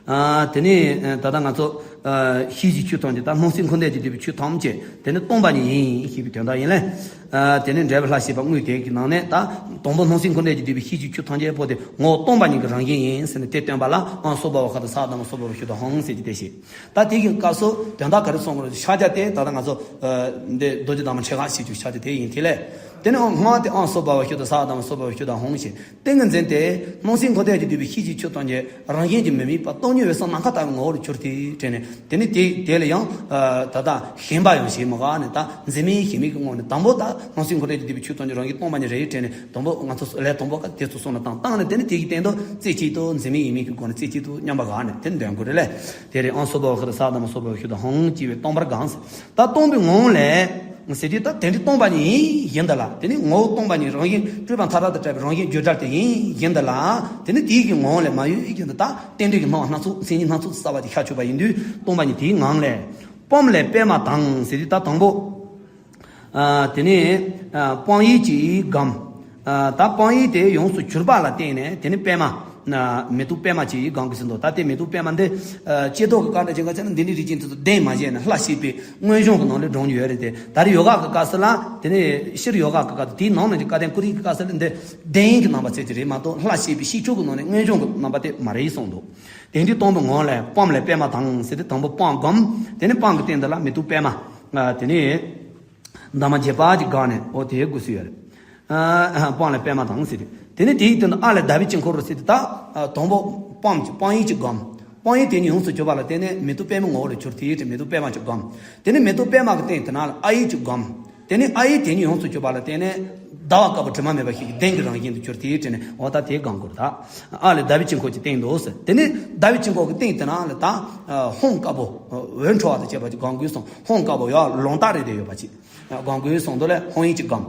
ཨ། དེ་ནས་ད་ལྟ་ང་ཚོ་ཨ། ཤེལ་གྱི་ཆུ་ཐམས་ཅད། ད་སྣང་སྲིད་འཁོར་འདས་ཀྱིས་བསྡུས་པའི་ཆུ་ཐམས་ཅད་དེ་ནི་སྟོང་པ་ཉིད་ཡིན་ཞེས་པའི་དོན་དག་ཡིན་ལེ། ཨ། དེ་ནི་འགྲེལ་པ་ལྷ་ཞེས་པ་དངོས་དེ་གི་ནང་ནས་ད་དང་པོ་སྣང་སྲིད་འཁོར་འདས་ཀྱིས་བསྡུས་པའི་ཤེལ་གྱི་ཆུ་ཐམས་ཅད་པོ་དེ་ངོ་བོ་སྟོང་པ་ཉིད་ཀྱི་རང་བཞིན་ཡིན་ཟེར་ནས་དེ་སྟོན་པ་ལ་ཨང་སྭ་བྷཱ་ཝ་ཤུདྡྷ་སརྦ་དྷརྨ་སྭ་བྷཱ་ཝ་ཤུདྡྷ་ཧཱུྃ་ཟེར་གྱི་དེ་བཤད། ད་དེ་གི་སྐབས་སུ་དོན་དག་ག་རེ་གསུང་དགོས་རེད། ཕྱག་རྒྱ་དེ་ད་ལྟ་ང་ཚོ་ཨ། འདི་རྡོ་རྗེ་བདག་མོ་ཁྲི་ཁ་ཞེས་བྱ་བའི་ཕྱག་རྒྱ་དེ་ཡིན་དེ་ལས། དེ་ནས་ཨང་སྔགས་དེ་ཨང་སོ་བར་བ་ཤུ་དང་ས་དང་སོ་བར་བ་ཤུ་དང་ཧཱུྃ་ཞེས་ཏིང་ངེ་འཛིན་ཏེ། སྣང་སྲིད་འཁོར་འདས་ཀྱི་འདུས་པའི་ཤེས་བྱའི་ཆོས་ཐམས་ཅད་རང་བཞིན་གྱིས་མི་དམིགས་པ་སྟོང་ཉིད་འོད་གསལ་ནམ་མཁའ་ལྟ་བུའི་ངོ་བོར་གྱུར་ཏེ་དྲན་ནས། དེ་ནས་དེ་དེ་ལ་ཡང་ད་ལྟ་ཞེན་པ་ཡང་བྱེད་མི་དགོས་ནས། ད་འཛིན་མེད་ཞེན་མེད་ཀྱི་ངང་ནས། དང་པོ་ད་སྣང་སྲིད་འཁོར་འདས་ཀྱི་འདུས་པའི་ཆོས་ཐམས་ཅད་རང་བཞིན་སྟོང་པ་ཉིད་རེད་དྲན་ནས། དང་པོ་ང་ཚོ་ལས་དང་པོ་ཀ་དེ་ཚོ་གསུངས་ལ་བཏང་བཏང་ནས། དེ་ནས་དེ་ཡི་སྟེང་དུ་རྩེ་གཅིག་ཏུ་འཛིན་མེད་ཞེན་མེད་ཀྱི་སྒོ་ནས་རྩེ་གཅིག་ཏུ་མཉམ་པར་བཞག་ནས་དེ་འདོན་དགོས་རེད་ལས། དེ་རེད། ཨང་སོ་བར་བ་ཤུ་དང་ས་དང་སོ་བར་བ་ཤུ་དང་ཧཱུྃ་ཅེས་པས་སྟོང་པར་བསྒོམ། ད་སྟོང་པའི་ངང་ལས་ཟེར་དུས། ད་དེ་འདྲའི་སྟོང་པ་ཉིད་ཡིན་ཡིན་འདི་ལ། དེ་ནི་ངོ་བོ་སྟོང་པ་ཉིད་རང་བཞིན་སྤྲོས་པ་མཐའ་དག་ཏུ་བྲལ་བའི་རང་བཞིན་བརྗོད་བྲལ་དེ་ཡིན་ཡིན་འདི་ལ། དེ་ནི་དེའི་གི་ངང་ལས་མ་གཡོས་ཀྱི་འདི། ད་རྟེན་འབྲེལ་གྱི་སྣང་བ་སྣ་ཚོགས་མཚན་ཉིད་སྣ་ཚོགས་གསལ་བ་དེ་ཤར་བཅུག་པ་ཡིན་དུས། སྟོང་པ་ཉིད་དེའི་ངང་ལས། སྤངས་ལས་པདྨ་དང་ཟེར་དུས། ད་དང་པོ། ཨ། དེ་ནས་ཨ། སྤངས་ཡུལ་གྱི་སྒོམ། ཨ། ད་སྤངས་ཡུལ་དེ་ཡོངས་སུ་གྱུར་པ་ལ་བརྟེན་ནས། དེ་ནི་པདྨ། ཨ། མེ་ཏོག་པདྨ་ཅེས་སྒོམ་དགོས་ཟེར་འདུག་ད་དེ་མེ་ཏོག་པདྨ་འདི། ཨ། ལྕེ་ཏོག་གི་སྐད་གྲགས་ཅན་ག་ཚད་ན་འདི་འདྲའི་རིགས་ཅན་དེ་ཚོ་གདེང་མ་བྱས་ནས་སླ་བྱེད་པའི་མངོན་བྱང་གི་ནང་ལ་སྒྲོན་ཡོད་རེད་དེ། ད་རེས་ཡོ་ག་གི་སྐབས་སུ་ལ། དེ་ནས་ཕྱིར་ཡོ་ག་གི་སྐབས་སུ། དེའི་ནང་ནས་ཀྱི་བཀའ་བསྟན་ཀུན་རིག་གི་སྐབས་སུ་ལ་འདི་གདེང་གི་རྣམ་པ་ཚད་ཅིག་རེད་མ་གཏོགས། སླ་བྱེད་པའི་ཤེས་བྱ་གི་ནང་ནས་མངོན་བྱང་གི་རྣམ་པ་དེ་མ་རེད་གསུངས་འདུག་དེ་འདྲའི་སྟོང་པའི་ངང་ལས། སྤངས་ལས་པདྨ་དང་ཟེར་དུས། དང་པོ་སྤངས་སྒོམ། དེ་ནས་སྤངས་ཀྱི་སྟེང་དེ་ལ་མེ་ཏོག་པདྨ། ཨ། དེ་ནས་འདབ་མ་བརྒྱད་པ་ཅིག་བསྒོམས་ནས། འོ་དེའི་དགོས་སུ་ཡོད་རེད། ཨ། སྤངས་ལས་པདྨ་དང་ཟེར་དུས། དེ་ནས་དེའི་སྟེང་དུ་ཨ་ལས་ཟླ་བའི་དཀྱིལ་འཁོར་ཟེར་དུས། ད། ཨ། དང་པོ་སྤངས་ཀྱི་སྤངས་ཡུལ་གྱི་སྒོམ། སྤངས་ཡུལ་དེ་ཉིད་ཡོངས་སུ་གྱུར་པ་ལ་བརྟེན་ནས་མེ་ཏོག་པདྨའི་ངོ་བོ་ལ་གྱུར་ཏེ་དྲན། མེ་ཏོག་པདྨ་གྱི་སྒོམ། དེ་ནས་མེ་ཏོག་པདྨ་གི་སྟེང་དེ་ན་ལ་ཨ་ཡུལ་གྱི་སྒོམ། དེ་ནས་ཨ་ཡུལ་དེ་ཉིད་ཡོངས་སུ་གྱུར་པ་ལ་བརྟེན་ནས་ཟླ་བ་དཀར་པོ་དྲི་མ་མེད་པ་ཞིག་གི་གདེང་གི་རང་བཞིན་དུ་གྱུར་ཏེ་དྲན་ནས། འོ་ད་དེ་སྒོམ་དགོས་རེད། ད་ཨ་ལས་ཟླ་བའི་དཀྱིལ་འཁོར་གྱི་སྟེང་དུ་ཟེར། དེ་ནས་ཟླ་བའི་དཀྱིལ་འཁོར་གྱི་སྟེང་དེ་ན་ལ་ད་ཧཱུྃ་དཀར་པོ་འོད་འཕྲོ་བ་དང་བཅས་པ་ཅིག་སྒོམ་དགོས་གསུངས། ཧཱུྃ་དཀར་པོ་ཡར་ལོང་བཏགས་རེ་བསྡད་ཡོད་པ་ཅིག་སྒོམ་དགོས་གསུངས་འདུག་ལས། ཧཱུྃ་ཡིག་ཅིག་སྒོམ།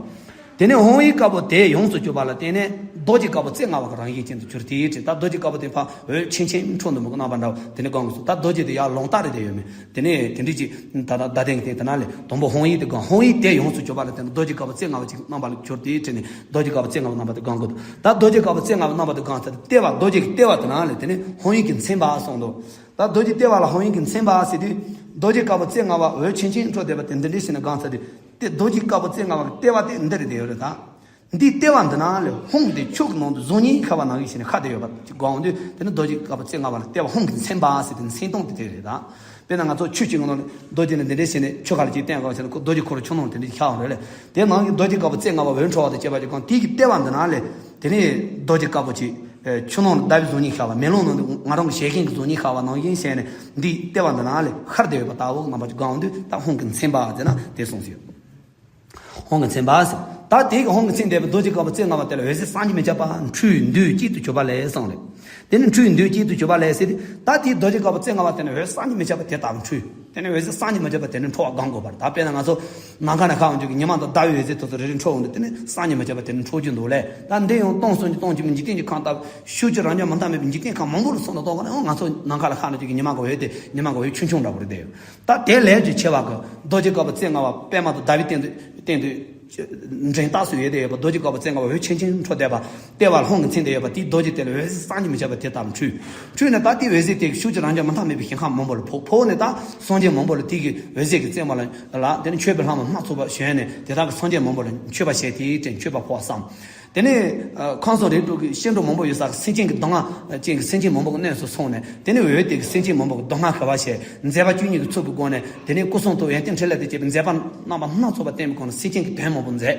དེ་ནས་ཧཱུྃ་ཡིག་དཀར་པོ་དེ་ཡོངས་སུ་གྱུར་པ་ལ་བརྟེན་ནས་རྡོ་རྗེ་དཀར་པོ་རྩེ་ལྔ་པ་གི་རང་བཞིན་ཅན་དུ་གྱུར་ཏེ་དྲན། ད་རྡོ་རྗེ་དཀར་པོ་དེ་ཕར་འོད་ཆེམ་ཆེམ་འཕྲོ་འདུག་མོ་གི་རྣམ་པ་འདྲ་བོ་དེ་ནས་སྒོམ་དགོས་གསུངས། ད་རྡོ་རྗེ་དེ་ཡར་ལོང་བཏགས་རེ་བསྡད་ཡོད་མེད། དེ་ནས་དེ་འདྲ་ཅིག་ད་ད་ད་ལྟའི་སྟེང་དེ་ན་ལས། དང་པོ་ཧཱུྃ་ཡིག་དེ་སྒོམ། ཧཱུྃ་ཡིག་དེ་ཡོངས་སུ་གྱུར་པ་ལ་བརྟེན་ནས་རྡོ་རྗེ་དཀར་པོ་རྩེ་ལྔ་པ་ཅིག་རྣམ་པ་ལ་གྱུར་ཏེ་དྲན་ནས། རྡོ་རྗེ་དཀར་པོ་རྩེ་ལྔ་པ་རྣམ་པ་དེ་སྒོམ་དགོས་འདུག་ད་རྡོ་རྗེ་དཀར་པོ་རྩེ་ལྔ་པ་རྣམ་པ་དེ་སྒོམ་ཚར་ཏེ། ལྟེ་བ་རྡོ་རྗེ་གི་ལྟེ་བ་དེ་ན་ལས་དེ་ནས་ཧཱུྃ་ཡིག་གི་མཚན་པ་གསུངས་འདུག་ད་རྡོ་རྗེ་ལྟེ་བ་ལ་ཧཱུྃ་ཡིག་གི་མཚན་པ་ཟེར་དུས། རྡོ་རྗེ་དཀར་པོ་རྩེ་ལྔ་པ་འོད་ཆེམ་ཆེམ་འཕྲོ་བསྡད་པ་དེ་འདི་འདྲའི་ཞིག་ནས་སྒོམ་ཚར་དུས། དེ་རྡོ་རྗེ་དཀར་པོ་རྩེ་ལྔ་པ་གི་ལྟེ་བ་དེ་འདི་རེད་བསྡད་ཡོད་རེད་ད། འདིའི་ལྟེ་བ་འདི་ན་ལས་ཧཱུྃ་དེ་ཆུ་གི་ནང་དུ་གཟུགས་བརྙན་ཁ་བ་ནང་བཞིན་བྱས་ནས་ཁ་བསྡད་ཡོད་པ་ཅིག་སྒོམ་དུས། དེ་ནི་རྡོ་རྗེ་དཀར་པོ་རྩེ་ལྔ་པ་ལ་ལྟེ་བ་ཧཱུྃ་གི་མཚན་པ་ཟེར་དེ་མཚན་སྟངས་དེ་དེ་རེད་ད། དཔེར་ན་ང་ཚོ་ཆུ་གཅིག་གི་ནང་ལ་རྡོ་རྗེ་ནི་འདི་འདྲའི་བྱས་ནས་ཆུ་ཁ་ལ་ཅིག་བསྟན་དགོས་ཟེར་ན། ཁོ་རྡོ་རྗེ་ཁོ་རང་ཆུ་ནང་དེ་འདྲའི་ཤར་བ་རེད་ལས། དེ་ནང་གི་རྡོ་རྗེ་དཀར་པོ་རྩེ་ལྔ་པ་འོད་འཕྲོ་བ་དང་བཅས་པ་ཅིག་སྒོམ། དེ་གི་ལྟེ་བ་འདི་ན་ལས་དེ་ནི་རྡོ་རྗེ་དཀར་པོ་ཅིག་ཆུ་ནང་ལ་ཟླ་བའི་གཟུགས་བརྙན་ཤར་བ། མེ་ལོང་ནང་དུ་ང་རང་གི་ཞལ་ཤིང་གི་གཟུགས་བརྙན་ཤར་བ་ནང་བཞིན་བྱས་ནས། འདིའི་ལྟེ་བ་འདི་ན་ལས་ཤར་བསྡད་ཡོད་པ་ལྟ་བུ་རྣམ་པ་ཅིག་སྒོམ་དུས། ད་ཧཱུྃ་གི་མཚན་པ་ཟེར་ན་དེ་གསུངས་ཡོད། ཧཱུྃ་གི་མཚན་པ་ཟེར། ད་དེ་གི་ཧཱུྃ་གི་མཚན་བསྡུས་པའི་རྡོ་རྗེ་དཀར་པོ་རྩེ་ལྔ་པ་དེ་ལ་འོད་ཟེར་བསམ་གྱིས་མི་ཁྱབ་པ་འཕྲོས་འདུས་གཅིག་ཏུ་གྱུར་པ་ལས་གསུངས་རེད། དེ་ནི་འཕྲོས་འདུས་གཅིག་ཏུ་གྱུར་པ་ལས་ཟེར་ཏེ། ད་དེའི་རྡོ་རྗེ་དཀར་པོ་རྩེ་ལྔ་པ་དེ་ནི་འོད་བསམ་གྱིས་མི་ཁྱབ་པ་དེ་ལྟ་བུ་འཕྲོས། དེ་ནི་འོད་ཟེར་བསམ་གྱིས་མི་ཁྱབ་པ་དེ་ནི་འཕྲོ་བ་སྒོམ་དགོས་པ་རེད། ད་དཔེར་ན་ང་ཚོ་ནམ་མཁའ་ནས་ཤར་འོང་དུས་ཀྱི་ཉི་མ་དང་ཟླ་བའི་འོད་ཟེར་དེ་ཚོ་རེ་རེ་འཕྲོ་འོང་དུས། དེ་ནི་བསམ་གྱིས་མི་ཁྱབ་པ་དེ་ནི་འཕྲོ་རྒྱུ་འདུག་ལས། ད་འདི་ཡང་སྟོང་གསུམ་གྱི་སྟོང་གཅིག་པུ་འཇིག་རྟེན་གྱི་ཁམས་ལྟ་བུ། ཤུགས་ཀྱི་རང་རྒྱལ་མི་འདང་མེད་པའི་འཇིག་རྟེན་ཁམས་མང་པོ་ལ་སོང་ལ་གཏོགས་པ་ན། ང་ཚོ་ནམ་མཁའ་ལ་ཤར་ནས་ཀྱི་ཉི་མ་གི་འོད་དེ་ཉི་མ་གི་འོད་ཆུང་ཆུང་འདྲ་པོ་རེད་དེ། ད་དེ་ལས་ཀྱི་ཆེ་བ་གི་རྡོ་རྗེ་དཀར་པོ་རྩེ་ལྔ་པ་པདྨ་དང་ཟླ་བའི་སྟེང་དུ་སྟེང་དུ་འགྲེང་ལྟགས་སུ་ཡོད་དེ་ཡོད་པ། རྡོ་རྗེ་དཀར་པོ་རྩེ་ལྔ་པ་འོད་ཆེམ་ཆེམ་འཕྲོ་བསྡད་པ། ལྟེ་བར་ཧཱུྃ་གི་མཚན་དེ་ཡོད་པ། དེའི་རྡོ་རྗེ་དེ་ལ་འོད་ཟེར་བསམ་གྱིས་མི་ཁྱབ་པ་དེ་ལྟ་བུ་འཕྲོས། འཕྲོས་ནས་ད་དེའི་འོད་ཟེར་དེ་གི་ཤུགས་ཀྱི་རང་རྒྱལ་མི་འདང་མེད་པའི་ཞིང་ཁམས་མང་པོ་ལ་ཕོག་ཕོག་ནས། ད་སངས་རྒྱས་མང་པོ་ལ་དེ་གི་འོད་ཟེར་གྱི་རྩེ་མོ་ལ་ལ་དེ་ནི་མཆོད་པའི་ལྷ་མོ་སྣ་ཚོགས་པ་བྱོན་ནས། དེ་དག་གི་སངས་རྒྱས་མང་པོ་ལ་མཆོད་པ་བྱས་ཏེ་དྲན། མཆོད་པ་ཕོག་བསམ། དེ་ནས་ཁམས་གསུམ་རིགས་དྲུག་གི་སྐྱེ་འགྲོ་མང་པོ་ཡོད་ས་གི་སེམས་ཅན་གྱི་སྡུག་བསྔལ་ཅན་གྱི་སེམས་ཅན་མང་པོ་གི་གནས་སུ་སོང་ནས། དེ་ནས་འོད་དེ་གི་སེམས་ཅན་མང་པོ་གི་སྡུག་བསྔལ་ཞི་བར་བྱས། མཛད་པ་བཅུ་གཉིས་ཀྱི་ཚུལ་གྱི་སྒོ་ནས། དེ་ནས་སྐུ་གསུང་ཐུགས་ཡོན་ཏན་ཕྲིན་ལས་དང་བཅས་པའི་མཛད་པ་རྣམ་པ་སྣ་ཚོགས་པ་བསྟན་པའི་སྒོ་ནས་སེམས་ཅན་གྱི་དོན་མང་པོ་མཛད།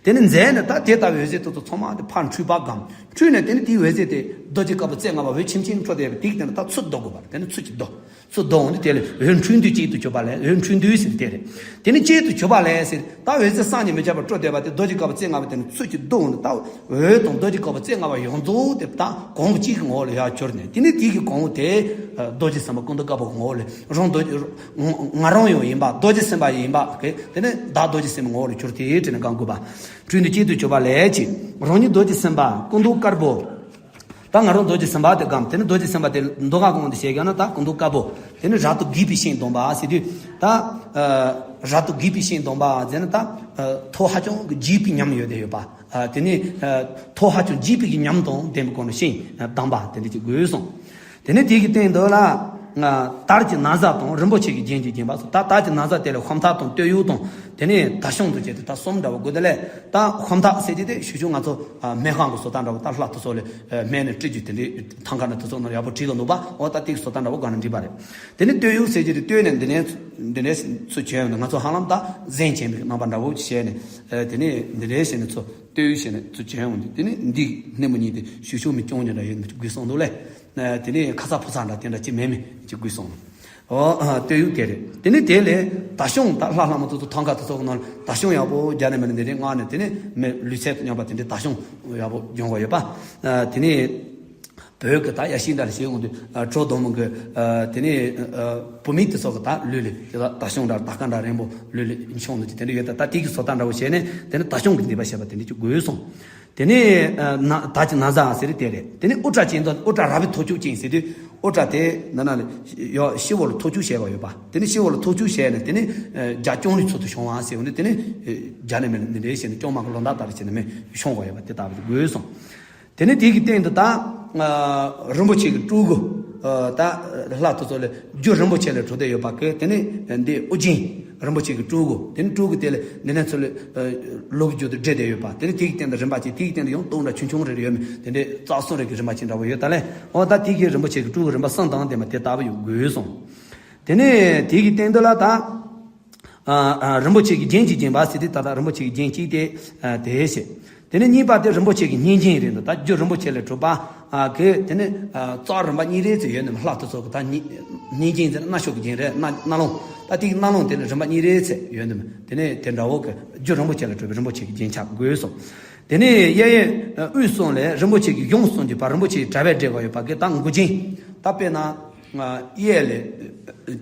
དེ་ནས་མཛད་ནས་ད་དེ་ལྟ་བུའི་འོད་ཟེར་དེ་ཚོ་ཚང་མ་དེ་ཕར་འཕྲོས་པ་སྒོམ། འཕྲོས་ནས་དེ་ནས་དེའི་འོད་ཟེར་དེ་རྡོ་རྗེ་དཀར་པོ་རྩེ་ལྔ་པ་འོད་ཆེམ་ཆེམ་འཕྲོ་བསྡད་པ་དེ་གི་སྟེང་ལ་ད་ཚུར་བསྡུ་དགོས་པ་རེད། དེ་ནས་ཚུར་ཅིག་བསྡུ། ཚུར་བསྡུ་འོང་དུས་དེ་ལ་འོད་འཕྲོས་འདུས་གཅིག་ཏུ་གྱུར་པ་ལས། འོད་འཕྲོས་འདུས་ཟེར་དེ་རེད། དེ་ནི་གཅིག་ཏུ་གྱུར་པ་ལས་ཟེར། ད་འོད་ཟེར་བསམ་གྱིས་མི་ཁྱབ་པ་འཕྲོ་བསྡད་པ་དེ་རྡོ་རྗེ་དཀར་པོ་རྩེ་ལྔ་པ་དེ་ནི་ཚུར་ཅིག་བསྡུ་འོང་དུས། ད་འོད་དང་རྡོ་རྗེ་དཀར་པོ་རྩེ་ལྔ་པ་ཡོངས་རྫོགས་དེ་ད་གོང་བུ་གཅིག་གི་ངོ་བོ་ལ་ཡར་གྱུར་ནས། དེ་ནི་དེ་གི་གོང་བུ་དེ་རྡོ་རྗེ་སེམས་དཔའ་ཀུན་འདུས་དཀར་པོ་གི་ངོ་བོ་ལ། རང་རྡོ་རྗེ་ང་རང་ཡང་ཡིན་པ། རྡོ་རྗེ་སེམས་དཔའ་ཡིན་པ་གི་དེ་ནི་བདག་རྡོ་རྗེ་སེམས་དཔའི་ངོ་བོ་ལ་གྱུར་ཏེ་དྲན་ནས་སྒོམ་དགོས་པ། འཕྲོས་འདུས་གཅིག་ཏུ་གྱུར་པ་ལས་ཀྱི། རང་ཉིད་རྡོ་རྗེ་སེམས་དཔའ་ཀུན་འདུས་དཀར་པོ། ད་ང་རང་རྡོ་རྗེ་སེམས་དཔའ་དེ་སྒོམ། དེ་ནི་རྡོ་རྗེ་སེམས་དཔའ་དེ་མདོ་སྔགས་གོང་དུ་བཤད་ཀྱང་ན། ད་ཀུན་འདུས་དཀར་པོ། དེ་ནི་རབ་ཏུ་གུས་པས་ཤིང་སྡོམ་པ་ཟེར་དུས། ད་རབ་ཏུ་གུས་པས་ཤིང་སྡོམ་པ་ཟེར་ན། ད་ཐོག་ཧ་ཅང་གི་རྒྱས་པའི་ཉམས་ཡོད་དེ་ཡོད་པ། དེ་ནི་ཐོག་ཧ་ཅང་རྒྱས་པའི་གི་ཉམས་དང་ལྡན་པའི་སྒོ་ནས་ཤིང་སྡོམ་པ་དེ་འདྲ་ཅིག་དགོས་གསུངས། དེ་ནི་དེ་གི་སྟེང་དུ་ལ། དར་གྱི་ན་བཟའ་དང་རིན་པོ་ཆེ་གི་རྒྱན་གྱིས་བརྒྱན་པ་སོགས། ད་དར་གྱི་ན་བཟའ་དེ་ལ་ཤམ་ཐབས་དང་སྟོད་གཡོགས་དང་དེ་ནས་དར་ཤོང་དུ་བྱས་ཏེ་ད་གསུམ་འདྲ་བོ་དགོས་དེ་ལས། ད་ཤམ་ཐབས་ཟེར་གྱི་དེ་ཞུ་ཞུ་ང་ཚོ་སྨན་ཁང་གི་བཟོ་ལྟ་འདྲ་བོ། ད་ལྷ་དེ་ཚོ་ལ་སྨན་ནས་སྤྲི་རྒྱུ་དེ་འདྲའི་ཐང་ཀ་ནས་དེ་ཚོ་ནང་ཡག་པོ་བྲིས་གི་འདུག་པ། འོ་ད་དེ་གི་བཟོ་ལྟ་འདྲ་བོ་ག་ནས་འབྲི་བ་རེད། དེ་ནས་སྟོད་གཡོགས་ཟེར་གྱི་དེ་སྟོད་ནས་འདི་ནས་འདི་ནས་ཚུར་གྱོན་ཡོང་ནས། ང་ཚོ་ཧ་ལམ་ད་གཟན་གྱོན་པའི་རྣམ་པ་འདྲ་བོ་བྱས་ནས། དེ་ནས་འདི་འདྲའི་བྱས་ནས་ཚུར་སྟོད་གཡོགས་བྱས་ནས་ཚུར་གྱོན་ཡོང་དུས། དེ་ནས་འདི་སྣེ་མོ་གཉིས་དེ་ཞུ་ཞུ་མི་སྐྱོང་རྒྱུ་འདྲ་ཡོད་མི་དགོས་གསུངས་འདུག་ལས། དེ་ནས་ཁ་ཚ་ཕོ་ཚ་འདྲ་དེ་འདྲ་ཅི་མེད་མི་ཅི་དགོས་གསུངས། ཨོ་སྟོད་གཡོགས་དེ་རེད། དེ་ནས་དེ་ལས་དར་ཤོང་། ད་ལྷ་ལྷ་མོ་དེ་ཚོ་ཐང་ཀ་དེ་ཚོ་གི་ནང་ལ་དར་ཤོང་ཡག་པོ་རྒྱ་ནས་མི་ནས་འདི་རེད་མངགས་ནས། དེ་ནས་མི་ལུས་རྩལ་དང་མཉམ་པ་དེ་འདྲའི་དར་ཤོང་ཡག་པོ་གྱོན་དགོས་ཡོད་པ། དེ་ནས་བོད་ཀྱི་ད་ཡ་ཤིང་འདྲ་ཞིག་འོང་དུས། ཨ་གྲོ་སྡོང་མོ་གི། ཨ་དེ་ནས་ཨ་བུད་མེད་དེ་ཚོ་གི་ད་ལུས་ལ་དེ་ད་དར་ཤོང་འདྲ་དར་དཀར་འདྲ་རིང་པོ་ལུས་ལ་མཆོང་འདུག་ཅིག་དེ་འདྲ་ཡོད། ད་ད་དེ་གི་བཟོ་ལྟ་འདྲ་བོ་བྱས་ནས། དེ་ནས་དར་ཤོང་གི་མཛེས་པ་བྱས་པ་དེ་འདྲ་ཅིག་དགོས་སོང་། དེ་ནས་ཨ་ན་དར་གྱི་ན་བཟའ་ཟེར་དེ་རེད། དེ་ནས་དབུ་སྐྲ་ཅན་དང་། དབུ་སྐྲ་རལ་པའི་ཐོར་ཅོག་ཅན་ཟེར་དུས། དབུ་སྐྲ་དེ་འདི་ན་ལ་ཡོ་ཤི་བོ་ལ་ཐོར་ཅོག་བྱས་པ་ཡོད་པ། དེ་ནས་ཤི་བོ་ལ་ཐོར་ཅོག་བྱས་ནས། དེ་ནས་ཨ་རྒྱ་སྐྱོང་ལུས་ཚུལ་དུ་བྱུང་བ་ཟེར་བ་ནི། དེ་ནས་ཨ་རྒྱ་ནས་མི་འདི་འདྲའི་བྱས་ནས་སྐྱོང་མ་གི་ལོ་འདབ་ལྟར་བྱས་ནས་མི་བྱུང་བ་ཡོད་པ་དེ་ལྟ་བུ་དགོས་སོང་། དེ་ནས་དེ་གི་སྟེང་དུ་ད་ཨ་རིན་པོ་ཆེ་གི་སྤྲུལ་སྐུ། ཨ་ད་ལྷ་དེ་ཚོ་ལ་རྒྱུ་རིན་པོ་ཆེ་ལས་གྲུབ་བསྡད་ཡོད་པ་གི། དེ་ནས་འདི་དབུ་རྒྱན་རིན་པོ་ཆེ་གི་སྤྲུལ་སྐུ། དེ་ནས་སྤྲུལ་སྐུ་དེ་ལ་འདི་ནས་ཚུར་ལ་ཨ་ལོ་གི་རྒྱུ་དུ་འབྲེལ་བསྡད་ཡོད་པ། དེ་ནས་དེ་གི་སྟེང་དུ་རིམ་པ་ཅན། དེ་གི་སྟེང་དུ་ཡང་སྟོང་འདྲ་ཆུང་ཆུང་རེ་རེ་ཡོད་མི་དེ་འདྲའི་རྩ་གསུམ་རེ་གི་རིམ་པ་ཅན་འདྲ་བོ་ཡོད་ད་ལས། འོ་ད་དེ་གི་རིན་པོ་ཆེ་གི་སྤྲུལ་སྐུ་རིམ་པ་གསུམ་དང་ལྡན་པ་དེ་ལྟ་བུ་ཡོད་དགོས་སོང་། དེ་ནས་དེ་གི་སྟེང་དུ་ལ་ད། ཨ་ཨ་རིན་པོ་ཆེ་གི་རྒྱན་གྱིས་བརྒྱན་པ་ཟེར་དུས། ད་ལྟ་རིན་པོ་ཆེ་གི་རྒྱན་གཅིག་དེ་ཨ་དེ་བྱས། དེ་ནས་གཉིས་པ་དེ་རིན་པོ་ཆེ་གི་སྙན་རྒྱན་རེད་འདུག་ད་རྒྱུ་རིན་པོ་ཆེ་ལས་གྲུབ་པ། ཨ་གི་དེ་ནས་ཨ་རྩ་རིམ་པ་གཉིས་རེ་ཙམ་ཡོད་ནི། ལྷ་དེ་ཚོ་གི་ད་སྙན་སྙན་རྒྱན་ཟེར་ན་སྣ་ཤོག་གི་རྒྱན་རེད། སྣ་སྣ་ལུང་། ད་དེ་གི་སྣ་ལུང་དེ་ལ་རིམ་པ་གཉིས་རེ་ཙམ་ཡོད་ནི། དེ་ནས་དེ་འདྲ་བོ་གི་རྒྱུ་རིན་པོ་ཆེ་ལས་གྲུབ་པའི་རིན་པོ་ཆེ་གི་རྒྱན་ཆ་དགོས་སོང་། དེ་ནས་གཡས་གཡོན་དབུས་གསུམ་ལས་རིན་པོ་ཆེ་གི་གཞུང་གསུམ་གྱི་བར་རིན་པོ་ཆེའི་དྲ་བས་སྦྲེལ་བ་ཡོད་པ་གི་ད་མགུལ་ཆེན། ད་དཔེར་ན། ཨ་གཡས་ལ་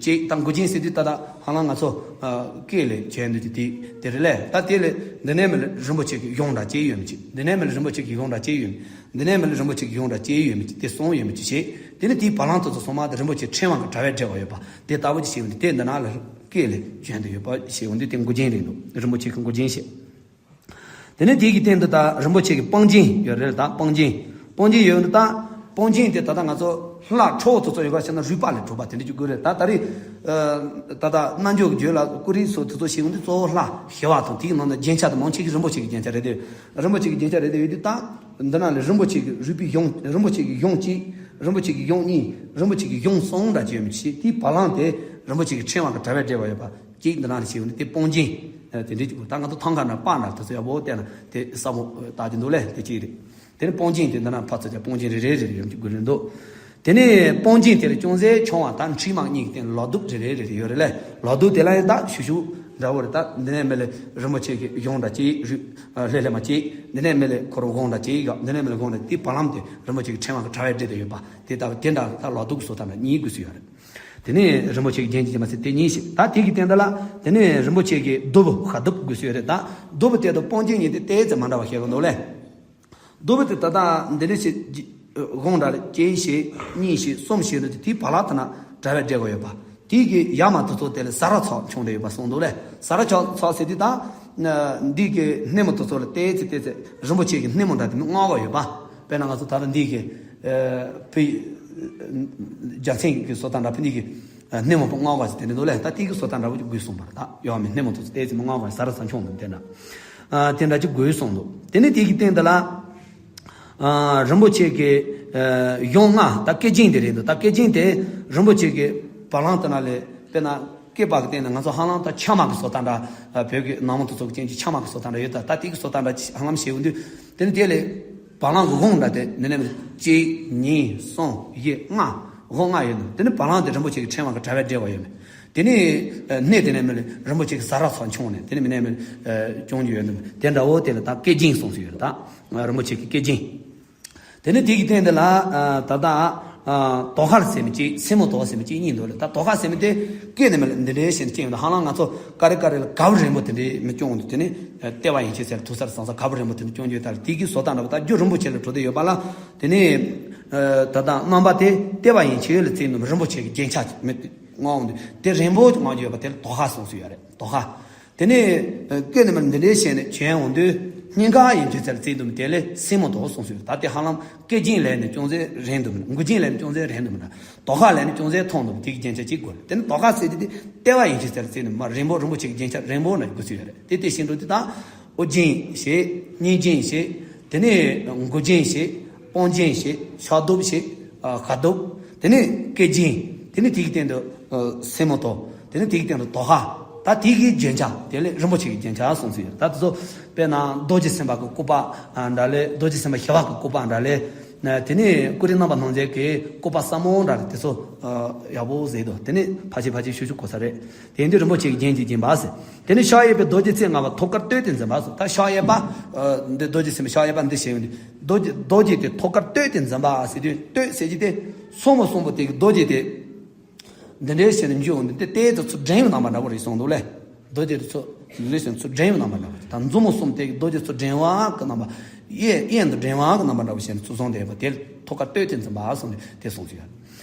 ཅིག་ད་མགུལ་ཆེན་ཟེར་དུས་ད་ལྟ་ཧ་ལམ་ང་ཚོ་ཨ་སྐེ་ལ་གྱོན་དུས་དེ་དེ་རེད་ལས། ད་དེ་ལ་འདི་ནས་མི་ལ་རིན་པོ་ཆེ་གི་གཞུང་འདྲ་ཅིག་ཡོད་མི་ཅིག་འདི་ནས་མི་ལ་རིན་པོ་ཆེ་གི་གཞུང་འདྲ་ཅིག་ཡོད་མི། འདི་ནས་མི་ལ་རིན་པོ་ཆེ་གི་གཞུང་འདྲ་ཅིག་ཡོད་མི་ཅིག་དེ་གསུམ་ཡོད་མི་ཅིག་བྱས། དེ་ནས་དེའི་བ་ལང་དེ་ཚོ་ཚང་མ་དེ་རིན་པོ་ཆེ་ཕྲེང་བ་གི་དྲ་བས་སྦྲེལ་བ་ཡོད་པ་དེ་ལྟ་བུ་ཅིག་བྱས་ཡོད་དུས། དེ་འདི་ན་ལ་སྐེ་ལ་གྱོན་དུ་ཡོད་པ་བྱས་ཡོད་དུས་དེ་མགུལ་ཆེན་རེད་འདུག་རིན་པོ་ཆེ་གི་མགུལ་ཆེན་བྱས། དེ་ནས་དེ་གི་སྟེང་དུ་ད་རིན་པོ་ཆེ་གི་པང་ཆེན་ཡོད་རེད། ད་པང་ཆེན། པང་ཆེན་ཡོད་འདུག་ད་པང་ཆེན་དེ་ད་ལྟ་ང་ཚོ་ལྷ་ཁྲོ་བོ་དེ་ཚོ་ཡོད་པ་བྱས་ན་རུས་པ་ལས་གྲུབ་པ་དེ་འདྲ་ཅིག་དགོས་རེད། ད་ད་རེས་ཨ་ད་ལྟ་རྣལ་འབྱོར་གྱི་རྒྱུད་ལ་ཀུ་རེ་སོགས་དེ་ཚོ་ཞིག་འོང་དུས་གཙོ་བོ་ལྷ་ཞི་བ་དང་། དེའི་ནང་ན་རྒྱན་ཆ་དང་མང་ཆེ་གི་རིན་པོ་ཆེ་གི་རྒྱན་ཆ་རེད་དེ། རིན་པོ་ཆེ་གི་རྒྱན་ཆ་རེད་དེ་ཡོད་དུས། ད་འདི་ན་ལ་རིན་པོ་ཆེ་གི་རུས་པའི་གཞུང་། རིན་པོ་ཆེ་གི་གཞུང་གཅིག་རིན་པོ་ཆེ་གི་གཞུང་གཉིས། རིན་པོ་ཆེ་གི་གཞུང་གསུམ་འདྲ་ཅིག་ཡོད་མི་ཅིག་དེའི་བ་ལང་དེ་རིན་པོ་ཆེ་གི་ཕྲེང་བ་གི་དྲ་བས་སྦྲེལ་བ་ཡོད་པ་ཅིག་འདི་ན་ལ་ཞིག་འོང་དུས་དེ་པང་ཆེན་དེ་འདྲ་ཅིག་ད་ང་ཚོ་ཐང་ཀ་ན་པ་འདྲ་དེ་ཚོ་ཡག་པོ་བལྟས་ན་དེ་ས་མོ་ལྟ་གི་འདུག་ལས། དེ་གཅིག་རེད། དེ་ནས་པང་ཆེན་དེ་འདི་ན་ཕར་ཚུར་བྱས་པང་ཆེན་རེ་རེ་རེ་རེ་ཡོང་གི་དགོས་རེད་འདུག་དེ་ནས་པང་ཆེན་དེ་ལ་ཅུང་ཟད་ཆུང་བ་ད་འཕྲུལ་མ་གཉིས་ཀྱི་སྟེང་ལོ་གདུབ་རེ་རེ་རེ་རེ་ཡོད་རེད་ལས། ལོ་གདུབ་དེ་ལ་ཡང་ད་ཞུ་ཞུ་འདྲ་བོ་རེད། ད་འདི་ནས་མི་ལ་རིན་པོ་ཆེ་གི་གཞུང་འདྲ་ཅིག་རུས་ཨ་ལྷེ་ལྷེ་མ་ཅིག་འདི་ནས་མི་ལ་ཁོ་རང་གཞུང་འདྲ་ཅིག་ཡོད། འདི་ནས་མི་ལ་གཞུང་འདྲ། དེའི་བ་ལང་དེ་རིན་པོ་ཆེ་གི་ཕྲེང་བ་གི་དྲ་བས་སྦྲེལ་ཏེ་ཡོད་པ་དེ་ལྟ་བུ་དེ་འདྲ་ད་ལོ་གདུབ་ཀྱི་བཟོ་ལྟ་འདྲ་གཉིས་དགོས་སུ་ཡོད་རེད། དེ་ནས་རིན་པོ་ཆེ་གི་རྒྱན་གྱིས་བརྒྱན་པ་ཟེར་དེ་གཉིས་ཤིག་ད་དེ་གི་སྟེང་དུ་ལ་དེ་ནས་རིན་པོ་ཆེ་གི་གདུ་བུ་ཁ་གདུབ་དགོས་སུ་ཡོད་རེད། ད་གདུ་བུ་དེ་དང་པང་ཆེན་གཉིས་དེ་ཏོག་ཙམ་མ་འདྲ་བ་ཞིག་གི་འདུག་ལས། གདུ་བུ་དེ་ད་ལྟ་འདི་འདྲ་ཞིག་གཞུང་འདྲ་ལ་གཅིག་ཞིག་གཉིས་ཤིག་གསུམ་ཞིག་འདུག་དེའི་བ་ལང་དེ་ན་དྲ་བས་སྦྲེལ་བ་ཡོད་པ། དེའི་གི་ཡ་མ་དེ་ཚོ་དེ་ལ་ཟ་ར་ཚོགས་མཆོང་བསྡད་ཡོད་པ་གསུངས་འདུག་ལས། ཟ་ར་ཚོགས་ཚོགས་ཟེར་དུས་ད་འདི་གི་སྣེ་མོ་དེ་ཚོ་ལ་ཏོག་ཙམ་ཏོག་ཙམ་རིན་པོ་ཆེ་གི་སྣེ་མོ་འདྲ་དེ་མི་མངར་བ་ཡོད་པ། དཔེར་ན་ང་ཚོ་ད་ལྟ་འདི་གི་ཨ་བོད་རྒྱལ་མཚན་གྱི་བཟོ་ལྟ་འདྲ་བོ་འདི་གི་ཨ་སྣེ་མོ་པོ་མངར་བ་ཞིག་དེ་འདྲ་འདུག་ལས། ད་དེ་གི་བཟོ་ལྟ་འདྲ་བོ་ཅིག་དགོས་གསུངས་པ་རེད། ད་ཡོད་མི་སྣེ་མོ་དེ་ཚོ་ཏོག་ཙམ་མི་མངར་བ་ཟ་ར་ཚོགས་མཆོང་འདུག་དེ་འདྲ་ཨ་དེ་འདྲ་ཅིག་དགོས་གསུངས་འདུག་དེ་ནས་དེ་གི་སྟེང་དེ་ལ། ཨ་རིན་པོ་ཆེ་གི་ཨ་གཞུང་ལྔ་ད་བསྐལ་རྒྱན་དེ་རེད་འདུག་ད་བསྐལ་རྒྱན་དེ་རིན་པོ་ཆེ་གི་བ་ལང་དེ་ན་ལས། དཔེར་ན་བསྐལ་པ་གི་སྟེང་ན་ང་ཚོ་ཧ་ལམ་ད་ཕྱེ་མ་གི་བཟོ་ལྟ་འདྲ། ཨ་བོད་ཀྱི་ནང་མི་དེ་ཚོ་གི་ཅན་གྱི་ཕྱེ་མ་གི་བཟོ་ལྟ་འདྲ་ཡོད། ད་ད་དེ་གི་བཟོ་ལྟ་འདྲ་ཅིག་ཧ་ལམ་བྱས་ཡོང་དུས། དེ་ནས་དེ་ལས་བ་ལང་གི་གཞུང་འདྲ་དེ་འདི་ནས་གཅིག་གཉིས་གསུམ་བཞི་ལྔ། གཞུང་ལྔ་ཡོད་འདུག་དེ་ནས་བ་ལང་དེ་རིན་པོ་ཆེ་གི་ཕྲེང་བ་གི་དྲ་བས་སྦྲེལ་བ་ཡོད་མེད། དེ་ནས་ཨ་སྣེ་དེ་ནས་མི་ལ་རིན་པོ་ཆེ་གི་ཟ་ར་ཚོགས་མཆོང་ནས་དེ་ནས་མི་ནས་མི་ཨ་མཆོང་རྒྱུ་ཡོད་འདུག་དེ་འདྲ་བོ་དེ་ལ་ད་བསྐལ་རྒྱན་གསུངས་སུ་ཡོད་རེད། ད་རིན་པོ་ཆེ་གི་བསྐལ་རྒྱན། དེ་ནས་དེ་གི་སྟེང་དེ་ལ་ཨ་ད་ལྟ་ཨ་དོ་ཤལ་ཟེར་མི་གཅིག་སེན་མོ་དོ་ཟེར་མི་གཅིག་གཉིས་འདུག་ལ། ད་དོ་ཤལ་ཟེར་མི་དེ་སྐེ་ནས་མི་ལ་འདི་འདྲའི་བྱས་ནས་བཅིངས་ཡོད་འདུག་ཧ་ལམ་ང་ཚོ་ཀ་རེ་ཀ་རེ་ལ་ག་བུ་རིང་པོ་དེ་འདྲའི་མི་སྐྱོང་འདུག་དེ་ནས་ཨ་ལྟེ་བ་ཡན་ཆད་ཟེར་ཐུག་སར་སང་ས་ག་བུ་རིང་པོ་དེ་འདྲ་སྐྱོང་རྒྱུ་ཡོད། ད་དེ་གི་བཟོ་ལྟ་འདྲ་བོ་ད་རྒྱུ་རིན་པོ་ཆེ་ལ་གྲུབ་བསྡད་ཡོད་པ་ལ། དེ་ནས་ཨ་ད་ལྟ་རྣམ་པ་དེ་ལྟེ་བ་ཡན་ཆད་ལ་བརྩིས་ནས་རིན་པོ་ཆེ་གི་རྒྱན་ཆ་མི་མངའ་འོང་དུས་དེ་རིང་པོ་ཅིག་མང་རྒྱུ་ཡོད་པ་དེ་ལ་དོ་ཤལ་གསུངས་སུ་ཡོད་རེད། དོ་ཤལ། དེ་ནས་ཨ་སྐེ་ནས་མར་འདི་འདྲའི་བྱས་ནས་གྱོན་འོང་དུས་ སྙིང་ག་ཡིན་གྱི་ཚད་ལ་བརྩིས་འདུག་མི་དེ་ལས་སེན་མོ་དོ་གསུངས་སོང་། ད་དེ་ཧ་ལམ་སྐད་ཅིག་ལས་ནི་ཅུང་ཟད་རན་འདུག་མི་འདྲ། མགུ་ཅན་ལས་ནི་ཅུང་ཟད་རན་འདུག་མི་འདྲ། དོ་ཁ་ལས་ནི་ཅུང་ཟད་ཐོང་འདུག་མི་དེ་གི་རྒྱན་ཆ་གཅིག་དགོས། དེ་ནི་དོ་ཁ་ཟེར་དེ་དེ་ལྟེ་བ་ཡིན་གྱི་ཚད་ལ་བརྩིས་ནི་མ་རན་པོ་རིན་པོ་ཆེ་གི་རྒྱན་ཆ་རན་པོ་ན་དགོས་ཚུལ་ཡོད་རེད། དེ་དེ་ཤེས་འགྲོ་དེ་དང་། ཨོ་རྒྱན་ཞེས། སྙིང་རྒྱན་ཞེས། དེ་ནས་མགུ་རྒྱན་ཞེས། དཔུང་རྒྱན་ཞེས། ཤ་གདུབ་ཞེས། ཨ། ཁ་གདུབ། དེ་ནས་སྐེ་རྒྱན། དེ་ནས་དེ་གི་སྟེང་དུ་ཨ་སེན་མོ་དོ། དེ་ནས་དེ་གི་སྟེང་དུ་དོ་ཁ། ད་དེ་གི་རྒྱན་ཆ་དེ་ལས་རིན་པོ་ཆེ་གི་རྒྱན་ཆ་གསུངས་སོ་ཡོད། ད་དེ་ཚོ་དཔེར་ན་རྡོ་རྗེ་སེམས་དཔའ་གི་སྐུད་པ་ཨ་འདྲ་ལས། རྡོ་རྗེ་སེམས་དཔའ་ཞི་བ་གི་སྐུད་པ་འདྲ་ལས། དེ་ནས་ཀུ་རེ་རྣམ་པར་སྣང་མཛད་ཀྱི་སྐུད་པ་སྲབ་མོ་འདྲ་ལས། དེ་ཚོ་ཨ་ཡག་པོ་བཟོས་འདུག་དེ་ནས་ཕལ་ཆེར་ཕལ་ཆེར་ཤུགས་ཤུགས་གོ་ས་རེད། དེ་འདི་རིན་པོ་ཆེ་གི་རྒྱན་གྱིས་བརྒྱན་པ་ཟེར། དེ་ནས་ཕྱག་གཡས་པས་རྡོ་རྗེ་རྩེ་ལྔ་པ་ཐོད་དཀར་བསྟོད་དེ་འཛིན་པ་ཟེར། ད་ཕྱག་གཡས་པ། ཨ། འདི་རྡོ་རྗེ་སེམས་དཔའི་ཕྱག་གཡས་པ་འདི་བྱས་ཡོད་འདི། རྡོ་རྗེ་རྡོ་རྗེ་དེ་ཐོད་དཀར་བསྟོད་དེ་འཛིན་པ་ཟེར་དུས། བསྟོད་ཟེར་གྱི་དེ་གསུམ་པོ་གསུམ་པོ་དེ་གི་རྡོ་རྗེ་དེ་འདི་འདྲའི་བྱས་ནས་འཇུག་འོང་དུས། དེ་ལྟའི་དེ་ཚུར་འདྲེན་ཡོད་རྣམ་པ་འདྲ་པོ་རེད་གསུངས་འདུག་ལེ། རྡོ་རྗེ་དེ་ཚུར་འདི་འདྲའི་བྱས་ནས་ཚུར་འདྲེན་ཡོད་རྣམ་པ་འདྲ་པོ་རེད། ད་མཛུབ་མོ་གསུམ་དེ་གི་རྡོ་རྗེ་ཚུར་འདྲེན་པ་གི་རྣམ་པ། གཡས་གཡོན་དུ་འདྲེན་པ་གི་རྣམ་པ་འདྲ་པོ་བྱས་ནས་ཚུར་བཟུང་བསྡད་པ་དེ་ཐོད་དཀར་བསྟོད་དེ་འཛིན་པ་གསུངས་ནས་དེ་གསུངས་ཀྱི་ཡོད།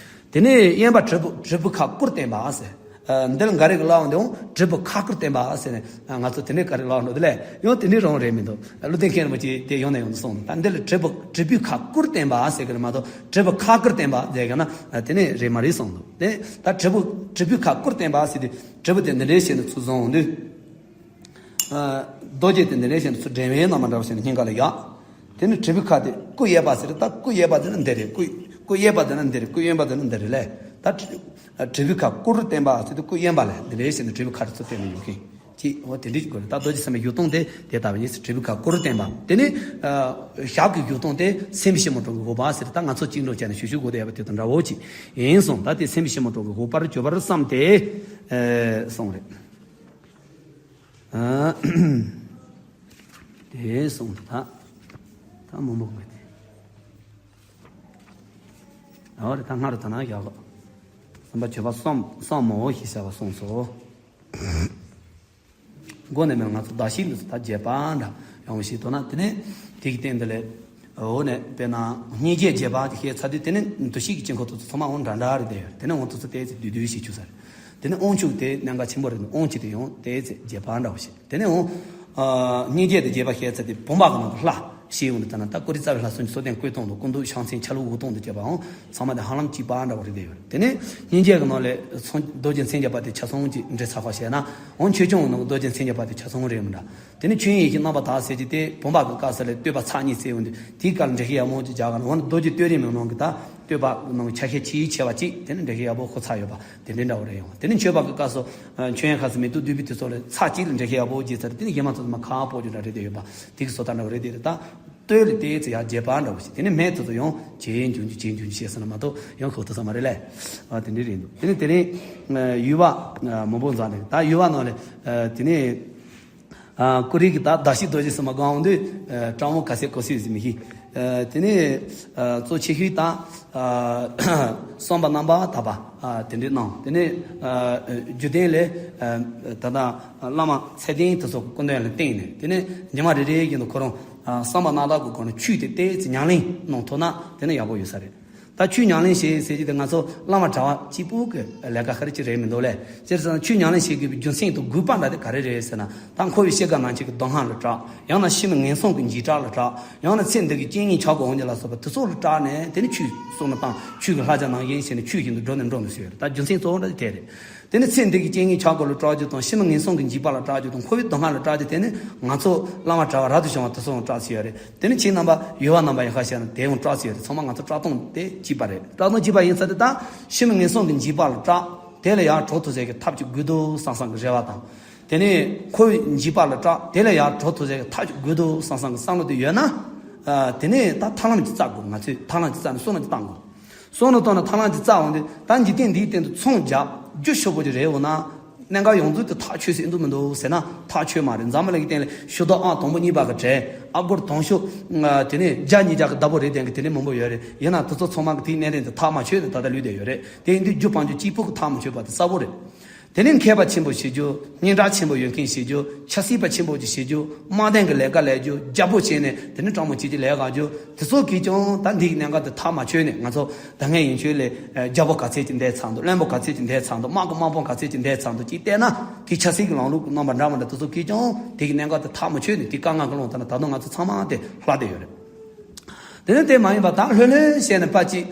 དེ་ནས་གཡོན་པ་དྲིལ་བུ་དྲིལ་བུ་ཁ་སྐུར་བསྟན་པ་ཟེར། ཨ། འདི་ལ་འགའ་རེ་གིས་ལབ་འོང་དུས་འོང་དྲིལ་བུ་ཁ་སྐུར་བསྟན་པ་ཟེར་ནས། ཨ། ང་ཚོ་དེ་འདྲའི་ག་རེ་ལབ་འགྲོ་དེ་ལས་ཡང་དེ་འདྲའི་རང་རེད་མི་འདུག་བློ་ལྡན་མཁན་རིན་པོ་ཆེས་དེ་ཡང་ནས་ཡང་དུ་གསུངས། ད་འདི་ལ་དྲིལ་བུ་དྲིལ་བུའི་ཁ་སྐུར་བསྟན་པ་ཟེར་གི་རེད་མ་གཏོགས། དྲིལ་བུ་ཁ་སྐུར་བསྟན་པ་ཟེར་གི་ན་དེ་ནས་རེད་མ་རེད་གསུངས་འདུག་དེ་ད་དྲིལ་བུ་དྲིལ་བུའི་ཁ་སྐུར་བསྟན་པ་ཟེར་དུས། དྲིལ་བུ་དེ་འདི་འདྲའི་བྱས་ནས་ཚུར་བཟུང་འོང་དུས། ཨ། རྡོ་རྗེ་དེ་འདི་འདྲའི་བྱས་ནས་ཚུར་འདྲེན་པའི་རྣམ་པ་འདྲ་བ་བྱས་ནས་སྙིང་ག་ལ་ཡོད། དེ་ནས་དྲིལ་བུའི་ཁ་དེ་སྐུ་གཡས་པ་ཟེར། ད་སྐུ་གཡས་པ་དེ་ནི་འདི་རེད། སྐུ་སྐུ་གཡས་པ་དེ་ནི་འདི་རེད། སྐུ་གཡོན་པ་དེ་ནི་འདི་རེད་ལས། ད་དྲིལ་དྲིལ་བུའི་ཁ་སྐུར་བསྟན་པ་ཟེར་དུས་སྐུ་གཡོན་པ་ལས་འདི་འདྲའི་བྱས་ནས་དྲིལ་བུའི་ཁ་དེ་ཚུར་བསྟན་ནས་ཡོད་མཁན་གྱིས། འོ་དེ་འདྲའི་དགོས་རེད། ད་རྡོ་རྗེ་སེམས་དཔའི་བཞུགས་སྟངས་དེ་དེ་ལྟ་བུ་ཡིན། དྲིལ་བུའི་ཁ་སྐུར་བསྟན་པ། དེ་ནས་ཨ་ཞབས་ཀྱི་བཞུགས་སྟངས་དེ་སེམས་དཔའི་སྤྱི་བོ་འགྲོ་གི་དགོས་པ་ཟེར། ད་ང་ཚོ་གཅིག་འགྲོ་བྱས་ནས་ཞུ་ཞུ་དགོས་དེ་ཡ་པ་དེ་དང་འདྲ་བོ་ཅིག་ཡིན་གསུངས། ད་དེ་སེམས་དཔའི་སྤྱི་བོ་འགྲོ་གི་དགོས་པར་གྱུར་པར་བསམས་ཏེ་ཨ་གསུངས་རེད། ཨ། དེ་གསུངས་ད། ད་མང་པོ་དགོས་ཏེ། ཨོ་རེད། ད་སྔར་ད་ན་ཡག་གོ། སེམས་དཔའ་སྤྱོད་པ་གསུམ་གསུམ་མོ་ཞེས་བྱ་བ་གསུངས་སོ། མགོ་ནས་མར་ང་ཚོ་གདགས་གཞི་འདི་ཚོ་ད་རྒྱས་པ་འདྲ་ཡོང་ཞིག་འདུག་ན། དེ་ནས་དེ་གི་སྟེང་དེ་ལས། འོ་ནས་དཔེར་ན་སྙིང་རྗེ་རྒྱས་པ་དེ་བཤད་ཚར་དུས། དེ་ནས་འདུ་ཤེས་ཀྱི་དཀྱིལ་འཁོར་དེ་ཚོ་ཚང་མ་འོང་འདྲ་འདྲ་རེད་བསྡད་ཡོད། དེ་ནས་འོང་དེ་ཚོ་ཏོག་ཙམ་བསྡུས་བསྡུས་ཤིག་བྱུག་ས་རེད། དེ་ནས་དབང་ཕྱུག་དེ་གནད་འགག་ཆེན་པོ་རེད། དབང་ཅིག་དེ་ཡང་ཏོག་ཙམ་རྒྱས་པ་འདྲ་བོ་ཞིག་དེ་ནས་འོང་། ཨ། སྙིང་རྗེ་དེ་རྒྱས་པ་བཤད་ཚར་དུས། བུམ་པ་གི་ནང་དུ་ལྷ་ཞེས་ཡོང་དུས། ད་ན་ད་ཀུ་རེ་རྩ་བའི་ལྷ་སུམ་ཅུ་སོ་བརྒྱད་བཀོད་སྟངས་དང་། སྐུ་མདོག་ཕྱག་མཚན་ཆ་ལུགས་འུར་སྟངས་དང་བཅས་པའང་ཚང་མ་དེ་ཧ་ལམ་གཅིག་པ་འདྲ་བོ་རེད་བསྡད་ཡོད་རེད། དེ་ནས་སྙིང་རྗེ་གི་ནང་ལས་ཚོགས་རྡོ་རྗེ་མཚན་བརྒྱད་པ་དེ་ཆ་ཚང་གཅིག་འདྲེས་ཚར་བ་བཤད་ན། འོང་ཆོས་སྐྱོང་གི་ནང་གི་རྡོ་རྗེ་མཚན་བརྒྱད་པ་དེ་ཆ་ཚང་རེད་མི་འདྲ། དེ་ནས་ཆོས་དབྱིངས་ཡེ་ཤེས་རྣམ་པར་དག་ཟེར་གྱི་དེ་བུམ་པ་གི་སྐབས་སུ་ལས་བསྟོད་པ་ཚར་གཉིས་བསྩལ་ཡོང་དུས། དེའི་སྐབས་ལ་འགྲེལ་བཤད་ཡག་མོ་ཅིག་རྒྱག་ག་ན། འོ་ན་རྡོ་རྗེ་བསྟོད་རིམ་མའི་ནང་གི་ད་བསྟོད་པ་ནང་ཆ་ཤས་ཆེས་ཆེ་བ་གཅིག་དེ་ནས་འགྲེལ་བཤད་ཡག་པོ་ཤོད་ཚར་ཡོད་པ་དེ་འདྲའི་འདྲ་བོ་རེད་ཡོང་། དེ་ནས་མཆོད་པ་གི་སྐབས་སུ་མཆོད་ཡོན་ཁ་ཟས་མེ་ཏོག་བདུག་སྤོས་དེ་ཚོ་ལ་ཚར་གཅིག་ལ་འགྲེལ་བཤད་ཡག་པོ་བྱས་ཚར། དེ་ནས་གཞན་མ་ཚོ་མ་ཁག་པོ་ཅིག་འདྲ་རེད་བསྡད་ཡོད་པ། དེ་གི་བཟོ་ལྟ་འདྲ་བོ་རེད་བསྡད་རེད། ད་བསྟོད་ལ་ཏོག་ཙམ་ཡང་རྒྱས་པ་འདྲ་བོ་ཞིག་དེ་ནས་སྨད་དེ་ཚོ་ཡང་ཇེ་ཆུང་ཇེ་ཆུང་ཇེ་ཆུང་བྱས་སོང་ན་མ་གཏོགས་ཡང་ཤོད་ཐུབ་ས་མ་རེད་ལས། ཨ། དེ་འདྲ་རེད་འདུག་དེ་ནས་དེ་རིང་ཡུལ་བ་མང་པོ་འཛོམས་ནས། ད་ཡུལ་བ་ནང་ལ་དེ་ནས། ཨ། ཀུ་རེ་གི་ད་གདགས་གཞི་རྡོ་རྗེ་གསུམ་མ་སྒང་འོང་དུས། ཨ། སྤྲང་བོ་ག་ཚད་གོ་སྲིད་ཟིན་མི་ཤེས། ཨ། དེ་ནས། ཨ། གཙོ་ཆེ་ཤོས་ད། ཨ། གསུམ་པ་རྣམ་པར་དག་པ། ཨ། དེ་འདྲའི་གནང་། དེ་ནས། ཨ། རྒྱུད་སྟེང་ལས། ཨ། ད་ལྟ་བླ་མ་ཚད་ལྡན་དེ་ཚོ་སྐུ་མདུན་ལ་བསྟེན་ནས། དེ་ནས་ཉི་མ་རེ་རེ་བཞིན་དུ་ཁོ་རང་། ཨ། གསུམ་པ་རྣམ་དག་གི་སྒོ་ནས་ཆོས་དེ་ཏོག་ཙམ་ཉམས་ལེན་གནང་ཐུབ་ན་དེ་ནས་ཡག་པོ་ཡོད་ས་རེད། ད་ཆོས་ཉམས་ལེན་བྱེད་ཟེར་གྱི་དེ་ང་ཚོ་བླ་མ་གྲྭ་པ་གཅིག་པུ་གི་ལས་ཀ་ཧ་ཅང་ཅིག་རེད་མི་འདུག་ལས། བྱས་ཙང་ཆོས་ཉམས་ལེན་བྱེད་དགོས་པའི་རྒྱུ་མཚན་དང་དགོས་པ་འདྲ་དེ་ག་རེ་རེད་ཟེར་ན། ད་འཁོར་བའི་ཤེས་དགའ་མན་ཆད་ཀྱི་སྡུག་བསྔལ་ལ་སྐྲག། ཡང་ན་ཕྱི་མའི་ངན་སོང་གི་འཇིགས་སྐྲག་ལ་སྐྲག། ཡང་ན་ཚེ་འདི་གི་རྐྱེན་ངན་ཆག་སྒོ་འོང་རྒྱུ་ལ་སོགས་པ་དེ་ཚོ་ལ་སྐྲག་ནས། དེ་ནི་ཆོས་བསོད་ནམས་བཏང་། ཆོས་ཀྱི་བསླབ་བྱ་ནང་བཞིན་བྱས་ནས་ཆོས་བཞིན་དུ་འགྲོ་ནས་འགྲོ་ནས་སུ་ཡོད་རེད། ད་རྒྱུ་མཚན་གཙོ་བོ་འདྲ་དེ་དེ་རེད། དེ་ནི་ཚེ་འདི་གི་རྐྱེན་ངན་ཆག་སྒོ་ལ་སྐྲག་རྒྱུ་དང་། ཕྱི་མའི་ངན་སོང་གི་འཇིགས་པ་ལ་སྐྲག་རྒྱུ་དང་། འཁོར་བའི་སྡུག་བསྔལ་ལ་སྐྲག་རྒྱུ་དེ་ནི་ང་ཚོ་བླ་མ་གྲྭ་པ་རབ་ཏུ་བྱུང་བ་དེ་ཚོ་ཡང་སྐྲག་སྲིད་ཡོད་རེད། དེ་ནི་ཁྱེད་རྣམ་པ་ཡུལ་བ་རྣམ་པ་ཡང་ཁ་ཤས་ན་དེ་ཡང་སྐྲག་སྲིད་ཡོད་རེད། ཚང་མ་ང་ཚོ་སྐྲག་སྟངས་དེ་གཅིག་པ་རེད། སྐྲག་སྟངས་གཅིག་པ་ཡིན་ཚར་དུས། ད་ཕྱི་མའི་ངན་སོང་གི་འཇིགས་པ་ལ་སྐྲག། དེ་ལས་ཡར་གྲོལ་ཐུབ་ཟེར་གྱི་ཐབས་ཅིག་དགོས་འདུག་བསམ་བསམ་གྱི་རེ་བ་དང་། དེ་ནས་འཁོར་བའི་འཇིགས་པ་ལ་སྐྲག། དེ་ལས་ཡར་གྲོལ་ཐུབ་ཟེར་གྱི་ཐབས་ཅིག་དགོས་འདུག་བསམ་བསམ་གྱི་བསམ་བློ་དེ་ཡོད་ན། ཨ། དེ་ནས་ད་ཐར་ལམ་གྱི་རྩ་དགོས། ང་ཚོས་ཐར་ལམ་གྱི་རྩ་ནས་བསོད་ནམས་ཀྱི་བཏང་དགོས། བསོད་ནམས་བཏང་ནས་ཐར་ལམ་གྱི་རྩ་འོང་དུས། ད་འཇིག་རྟེན་འདིའི་སྟེང་དུ་མཚོན་རྒྱག་རྒྱུ་ཞོག་པོ་ཅིག་རེད། འོ་ན་གནད་འགག་ཡོངས་རྫོགས་དེ་ཐག་ཆོད་ཟིན་འདུག་མི་འདུག་ཟེར་ན། ཐག་ཆོད་མ་རེད། འཛམ་བུ་གླིང་གི་སྟེང་ལ་ཕྱི་ལྡོག་ཨང་དང་པོ་གཉིས་པ་གི་གྲས། ཨ་སྒོར་དང་ཤོག་དེ་ནས་བརྒྱ་ཉིས་བརྒྱ་གི་བདག་པོ་རེད་བསྡད་མཁན་དེ་འདྲ་མང་པོ་ཡོད་རེད། ཡིན་ན་དེ་ཚོ་ཚང་མ་གི་དེའི་གནས་སྟངས་དེ་ཐག་མ་ཆོད་ནས་ད་ལྟ་ལུས་བསྡད་ཡོད་རེད། དེ་ཡིན་དུས་རྒྱུ་སྤང་རྒྱུ་གཅིག་པུ་གི་ཐག་མ་ཆོད་པ་དེ་གསལ་པོ་རེད། དེ་ནས་མཁས་པ་ཆེན་པོ་བྱེད་རྒྱུ། སྙན་གྲགས་ཆེན་པོ་ཡོད་མཁན་བྱེད་རྒྱུ། ཆབ་སྲིད་པ་ཆེན་པོ་ཅིག་བྱེད་རྒྱུ། དམག་དོན་གྱི་ལས་ཀ་ལས་རྒྱུ། རྒྱལ་པོ་བྱས་ནས་དེ་ནས་སྤྲང་མོ་བྱེད་ཀྱི་ལས་ཀ་རྒྱུ། དེ་ཚོ་གིས་ཀྱང་ད་འདི་གི་གནད་འགག་དེ་ཐག་མ་ཆོད་ནས། ང་ཚོ་ད་སྔའི་ཡན་ཆོད་ལས་རྒྱལ་པོ་ག་ཚད་ཅིག་འདས་ཚར་འདུག། བློན་པོ་ག་ཚད་ཅིག་འདས་ཚར་འདུག། དམག་གི་དམག་དཔོན་ག་ཚད་ཅིག་འདས་ཚར་འདུག་ཅིག་བལྟས་ན། དེ་ཆབ་སྲིད་ཀྱི་ལམ་ལུགས་ཀྱི་རྣམ་པ་འདྲ་མི་འདྲ་དེ་ཚོ་གིས་ཀྱང་དེ་གི་གནད་འགག་དེ་ཐག་མ་ཆོད་ནས། དེ་དཀའ་ངལ་གྱི་ལུང་དེ་ན་ད་དུང་ང་ཚོ་ཚང་མ་དེ་ལྷག་བསྡད་ཡོད་རེད། དེ་ནི་དེ་མ་ཡིན་པ་ད་ལྷོད་ལྷོད་བྱས་ནས་ཕར་ཅིག་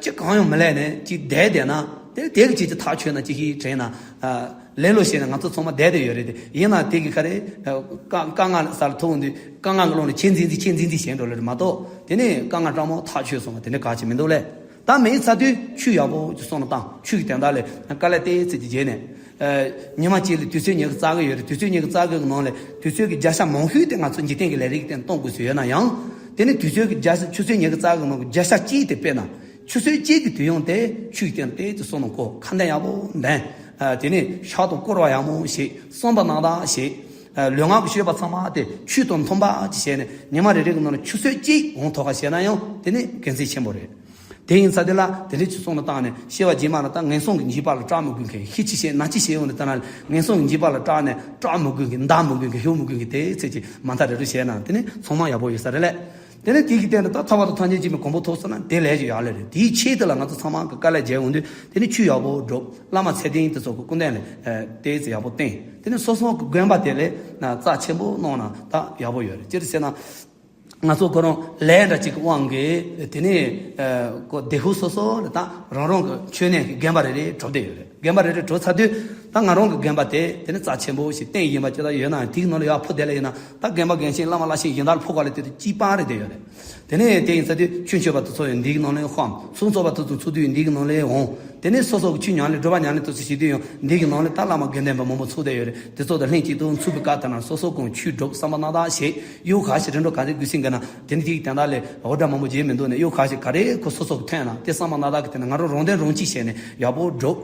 ཅི་གང་ཡང་མི་ལས་ནས་ཅིག་བསྡད་བསྡད་ན། དེ་དེ་གི་ཅིག་ཅིག་ཐག་ཆོད་ན། ཅིག་ཤིག་དྲན་ན། ལེ་ལོ་བྱས་ནས་ང་ཚོ་ཚང་མ་བསྡད་བསྡད་ཡོད་རེད་དེ། ཡིན་ན་དེ་གི་ག་རེ། དཀའ་དཀའ་ངལ་སར་ཐུག་འདུག། དཀའ་ངལ་གྱི་ཀློང་ནས་ཁྱེད་འཛིན་འཛིན་ཁྱེད་འཛིན་འཛིན་བྱས་འགྲོ་ལེ་རེད་མ་གཏོགས། དེ་ནས་དཀའ་ངལ་སྤྲང་མོ་ཐག་ཆོད་སོང་བ་དེ་འདྲ་ག་ཅིག་མི་འདུག་ལེ། ད་མེད་ཚར་དུས་ཆུ་ཡག་པོ་ཅིག་བསྲུབས་ནས་བཏང་། ཆུ་གི་དོན་དག་ལས་དཀའ་ལས་ཏོག་ཙམ་ཅིག་བརྗེད་ནས། ཉི་མ་གཅིག་ལ་དུས་ཚོད་ཉི་ཤུ་རྩ་གི་ཡོད་རེད། དུས་ཚོད་ཉི་ཤུ་རྩ་གི་ནང་ལས་དུས་ཚོད་ཀྱི་བརྒྱ་ཆ་མང་ཤོས་དེ་ང་ཚོ་འཇིག་རྟེན་གྱི་ལས་རིགས་སྟེང་གཏོང་དགོས་སུ་ཡོད་ན་ཡང་། དེ་ནི་དུས་ཚོད་ཀྱི་བརྒྱ་ཆ། ཆུ་ཚོད་ཉི་ཤུ་རྩ་གི་ནང་གི་བརྒྱ་ཆ་གཅིག་དེ་དཔེར་ན་ཆུ་ཚོད་གཅིག་གི་དུས་ཡུན་དེ་ཆུ་གི་སྟེང་དེ་ཚོ་བསྲུབས་ནས་བཀོལ། ཁ་འདོན་ཡག་པོ་འདོན། དེ་ནས་ཕྱག་དང་བསྐོར་བ་ཡག་མོ་བྱེད། བསམ་པ་སྣང་དག་བྱེད། ལུས་ངག་གི་སྤྱོད་པ་ཚང་མ་དེ་ཆོས་དང་མཐུན་པ་ཅིག་བྱས་ནས། ཉི་མ་རེ་རེ་གི་ནང་ལ་ཆུ་ཚོད་གཅིག་འོང་ཐུབ་པ་བྱས་ན་ཡང་དེ་ནི་དགེ་མཚན་ཆེན་པོ་རེད། དེ་ཡིན་ཙང་དེ་ལ་དེ་འདྲ་ཅིག་བསྲུབས་ནས་བཏང་ནས། སྐྱེ་བ་རྗེས་མ་ལ་ད་ངན་སོང་གི་འཇིགས་པ་ལ་སྐྲག་མི་དགོས་མཁན། ཤི་ཅི་བྱེད་ན་ཅི་བྱེད་ཡོང་ནས། ད་ན་ངན་སོང་གི་འཇིགས་པ་ལ་སྐྲག་ནས། སྐྲག་མི་དགོས་མཁན། འདར་མི་དགོས་མཁན། ཞུམ་མི་དགོས་མཁན་དེ་ཚེ་ཅིག་མ་མཐའ་རེ་རེ་བྱས་ན་དེ་ནི་ཚང་མ་ཡག་པོ་ཡོད་ས་རེད་ལེ། དེ་ནི་དེ་གི་སྟེང་དུ་ད་ཐར་པ་དང་ཐམས་ཅད་མཁྱེན་པའི་གོ་འཕང་ཐོབ་སོང་ན་དེ་ལས་ཀྱི་ཡག་ལེ་རེད། དེའི་ཆེད་དུ་ལ་ང་ཚོ་ཚང་མ་གི་དཀའ་ལས་རྒྱག་འོང་དུས། དེ་ནི་ཆོས་ཡག་པོ་སྒྲུབ། བླ་མ་ཚད་ལྡན་དེ་ཚོ་གི་སྐུ་མདུན་ལ་ཏོག་ཙམ་ཡག་པོ་བསྟེན། དེ་ནི་སོ་སོ་གི་དགོན་པ་དེ་ལ་རྩ་ཆེན་པོ་གནང་ན་ད་ཡག་པོ་ཡོད་རེད། ཅི་རེད་ཟེར་ན། ང་ཚོ་ཁོ་རང་ལས་འདྲ་ཅིག་གི་དབང་གིས་དེ་ནས་ཨ་ཁོ་སྡེ་ཁུལ་སོ་སོ་ལ་ད་རང་རང་གི་མཆོད་གནས་ཀྱི་དགོན་པ་རེ་རེ་གྲུབ་བསྡད་ཡོད་རེད། དགོན་པ་རེ་རེ་གྲུབ་ཚར་དུས་ད་ང་རང་གི་དགོན་པ་དེ་དེ་ནས་རྩ་ཆེན་པོ་ཞིག་བསྟེན་ཡིན་པ་ཅི་ལྟར་ཡོད་ན། དེའི་ནང་ལ་ཡར་ཕུ་བསྡད་ལེ་ཡིན་ན། ད་དགོན་པ་དགོན་ཆེན་བླ་མ་བླ་ཆེན་གཞན་དག་ལ་ཕུ་ག་ལ་དེ་དུས་གཅིག་པ་རེ་བསྡད་ཡོད་རེད། དེ་ནས་དེ་ཡིན་ཚར་དུས་ཆོས་མཆོད་པ་དེ་ཚོ་ཡང་འདི་གི་ནང་ལ་ཡང་ཕུ། ཚོགས་རྫོགས་པ་དེ་ཚོ་ཚུགས་དུས་ཡང་འདི་གི་ནང་ལ་ཡང་འོང་། དེ་ནས་སོ་སོ་གི་ཆོས་ཉམས་ལེན་སྒྲུབ་པ་ཉམས་ལེན་དེ་ཚོ་བྱེད་དུས་ཡང་འདི་གི་ནང་ལ་ད་བླ་མ་དགེ་འདུན་པ་མང་པོ་ཚུགས་བསྡད་ཡོད་རེད། དེ་ཚོ་དང་ལྷན་ཅིག་ཏུ་ཚུགས་པའི་སྐབས་དེ་ན་སོ་སོ་གང་ཆོས་སྒྲུབ། བསམ་པ་སྣང་དག་བྱེད། གཡོག་ག་ཞིག་རིམ་གྲོ་ག་རེ་དགོས་ཟིན་གི་ན། དེ་ནི་དེའི་དོན་དག་ལས་འོ་འདྲ་མང་པོ་བྱེད་མི་འདུག་ནས། གཡོག་ག་ཞིག་ག་རེ་ཁོ་སོ་སོ་གི་ཐོན་ན་དེ་བསམ་པ་སྣང་དག་གི་སྟེང་ནས་ང་རང་རང་དོན་རང་གཅེས་བྱས་ནས་ཡག་པོ་སྒྲུབ།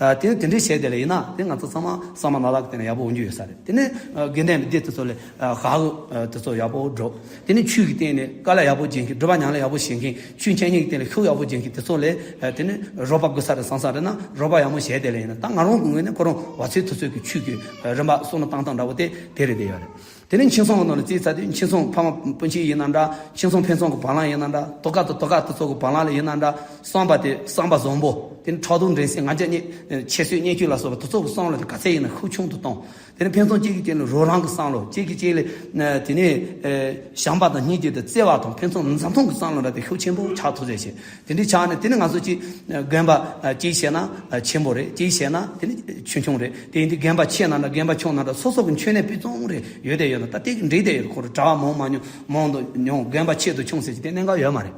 ཨ་དེ་དེ་འདྲའི་བྱས་དེ་ལ་ཡིན་ན་དེ་ང་ཚོ་ཚང་མ་བསམ་པ་སྣང་དག་གི་སྟེང་ནས་ཡག་པོ་འོང་རྒྱུ་ཡོད་ས་རེད། དེ་ནས་ཨ་དགེ་འདུན་པའི་སྡེ་དེ་ཚོ་ལ་ཨ་ཧ་གོ་དེ་ཚོ་ཡག་པོ་སྒྲུབ། དེ་ནས་ཆོས་ཀྱི་སྟེང་ནས་དཀའ་ལས་ཡག་པོ་བྱེད་མཁན། སྒྲུབ་པ་ཉམས་ལེན་ཡག་པོ་བྱེད་མཁན། ཆོས་འཆད་ཉན་གྱི་སྟེང་ལ་ཤུགས་ཡག་པོ་རྒྱག་མཁན་དེ་ཚོ་ལ་ཨ་དེ་ནི་རོགས་པ་དགོས་ས་རེད་བསམ་ས་རེད་ན་རོགས་པ་ཡག་མོ་བྱས་དེ་ལ་ཡིན་ན། ད་ང་རང་གི་ངོས་ནས་ཁོ་རང་བ་ཚོད་ཐུབ་ཚོད་ཀྱི་ཆོས་ཀྱི་རིམ་པ་སོ་ནོ་བཏང་སྟངས་འདྲ་བོ་དེ་དེ་རེད་བསྡད་ཡོད་རེད། དེ་ནས་མཆིང་གསུམ་གྱི་ནང་ལ་བརྩིས་ཚར་དུས་མཆིང་གསུམ་ཕ་མ་སྤུན་མཆེད་ཡིན་ན་འདྲ། མཆིང་གསུམ་ཕན་ཚུན་གྱི་བར་ལམ་ཡིན་ན་འདྲ། དོ་ཁ་དང་དོ་ཁ་དེ་ཚོ་གི་བར་ལམ་ལ་ཡིན་ན་འདྲ། བསམ་པ་དེ་བསམ་པ་བཟང་པོ། དེ་ནས་ཕྲག་དོག་འགྲན་སེམས་ང་རྒྱལ་གཉིས་ཁྱད་གསོད་བརྙས་བཅོས་ལ་སོགས་པ་དེ་ཚོ་གི་བསམ་བློ་དེ་ག་ཚད་ཡིན་ན་ཤུགས་ཆུང་དུ་གཏོང་། དེ་ནས་ཕན་ཚུན་གཅིག་གིས་གཅིག་ལ་རོགས་རམ་གྱི་བསམ་བློ། གཅིག་གིས་གཅིག་ལ་ཨ་དེ་ནས་ཨ་བྱམས་པ་དང་སྙིང་རྗེ་དང་བརྩེ་བ་དང་ཕན་ཚུན་འཛིན་སྟངས་ཀྱི་བསམ་བློ་འདྲ་དེ་ཤུགས་ཆེན་པོ་ཆགས་ཐུབ་ཚད་བྱེད། དེ་འདྲའི་ཆགས་ནས་དེ་ནས་ང་ཚོ་གཅིག་དགོན་པ་ཨ་གཅིག་བྱས་ན་ཨ་ཆེན་པོ་རེད། གཅིག་བྱས་ན་དེ་ནས་ཆུང་ཆུང་རེད། དེ་ཡིན་དུས་དགོན་པ་ཆེ་ན་འདྲ་དགོན་པ་ཆུང་ན་འདྲ་སོ་སོ་གི་མཆོད་གནས་སྤུས་གཙང་རེ་ཡོད་དེ་ཡོད་ན་ད་དེ་གི་འགྲིག་དེ་ཡོད། ཁོ་རང་གྲྭ་པ་མང་མང་ཉུང་མང་དུ་ཉུང་དགོན་པ་ཆེ་དང་ཆུང་ཟེར་གྱི་དེ་གནད་འགག་ཡོད་མ་རེད།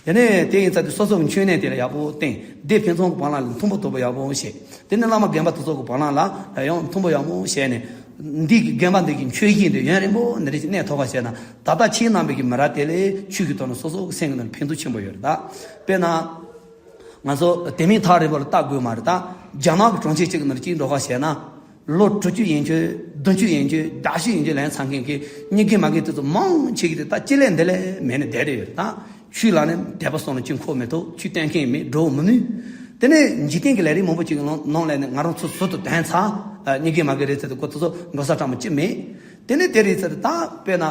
དེ་ནས་དེ་ཡིན་ཙང་དུས་སོ་སོ་གི་མཆོད་གནས་དེ་ལ་ཡག་པོ་བསྟེན། སྡེ་ཕན་ཚུན་གྱི་བར་ལམ་ལ་མཐུན་པོ་དོད་པོ་ཡག་པོ་བྱེད། དེ་ནས་བླ་མ་དགོན་པ་དེ་ཚོ་གི་བར་ལམ་ལ་ཡང་མཐུན་པོ་ཡག་པོ་བྱས་ནས། འདི་གི་དགོན་པ་འདི་གི་མཆོད་གཞིས་འདི་ཡུན་རིང་པོ་འདི་རིགས་གནས་ཐུབ་པ་བྱས་ན། ད་ལྟ་ཁྱེད་རྣམ་པའི་གི་མི་རབས་དེ་ལས་ཆོས་ཀྱི་ཐོག་ནས་སོ་སོ་གི་སེམས་ཀྱི་ནང་ཕན་ཐོགས་ཆེན་པོ་ཡོད་རེད་ད། དཔེར་ན། ང་ཚོ་དེ་མིན་ཐག་རིང་པོ་ལ་ལྟ་དགོས་མ་རེད་ད། རྒྱ་ནག་གི་གྲོང་ཁྱེར་གཅིག་གི་ནང་གཅིག་འགྲོ་ཁ་བྱས་ན། ལོ་དྲུག་ཅུ་ཡན་ཆོད་བདུན་ཅུ་ཡན་ཆོད་བརྒྱད་ཅུ་ཡན་ཆོད་ལངས་ཚར་མཁན་གྱི་མི་རྒན་མི་རྒན་དེ་ཚོ་མང་ཆེ་གི་དེ་ད་ཅི་ལས་འདི་ལས་མེད་ནས་བསྡད་བསྡད་ཡོད་རེད་ད། ཆོས་ལ་ནི་དད་པ་བསམ་བློ་ཅི་འཁོར་མི་ཐུབ། ཆོས་བསྟན་མཁན་མེད། འགྲོ་མི་ནུས། དེ་ནས་འཇིག་རྟེན་གྱི་ལས་རིགས་མང་པོ་ཅིག་གི་ནང་ནང་ལས་ནི་ང་རང་ཚོ་ཟུར་དུ་བཏོན་ཚར། ཨ་མི་རྒན་མི་རྒན་རེད་ཟེར་དུས་ཁོ་ཚོ་འགྲོ་ས་སྤྲང་པོ་ཅི་མེད། དེ་ནས་དེ་རེད་ཟེར་ད་དཔེར་ན་ཨ་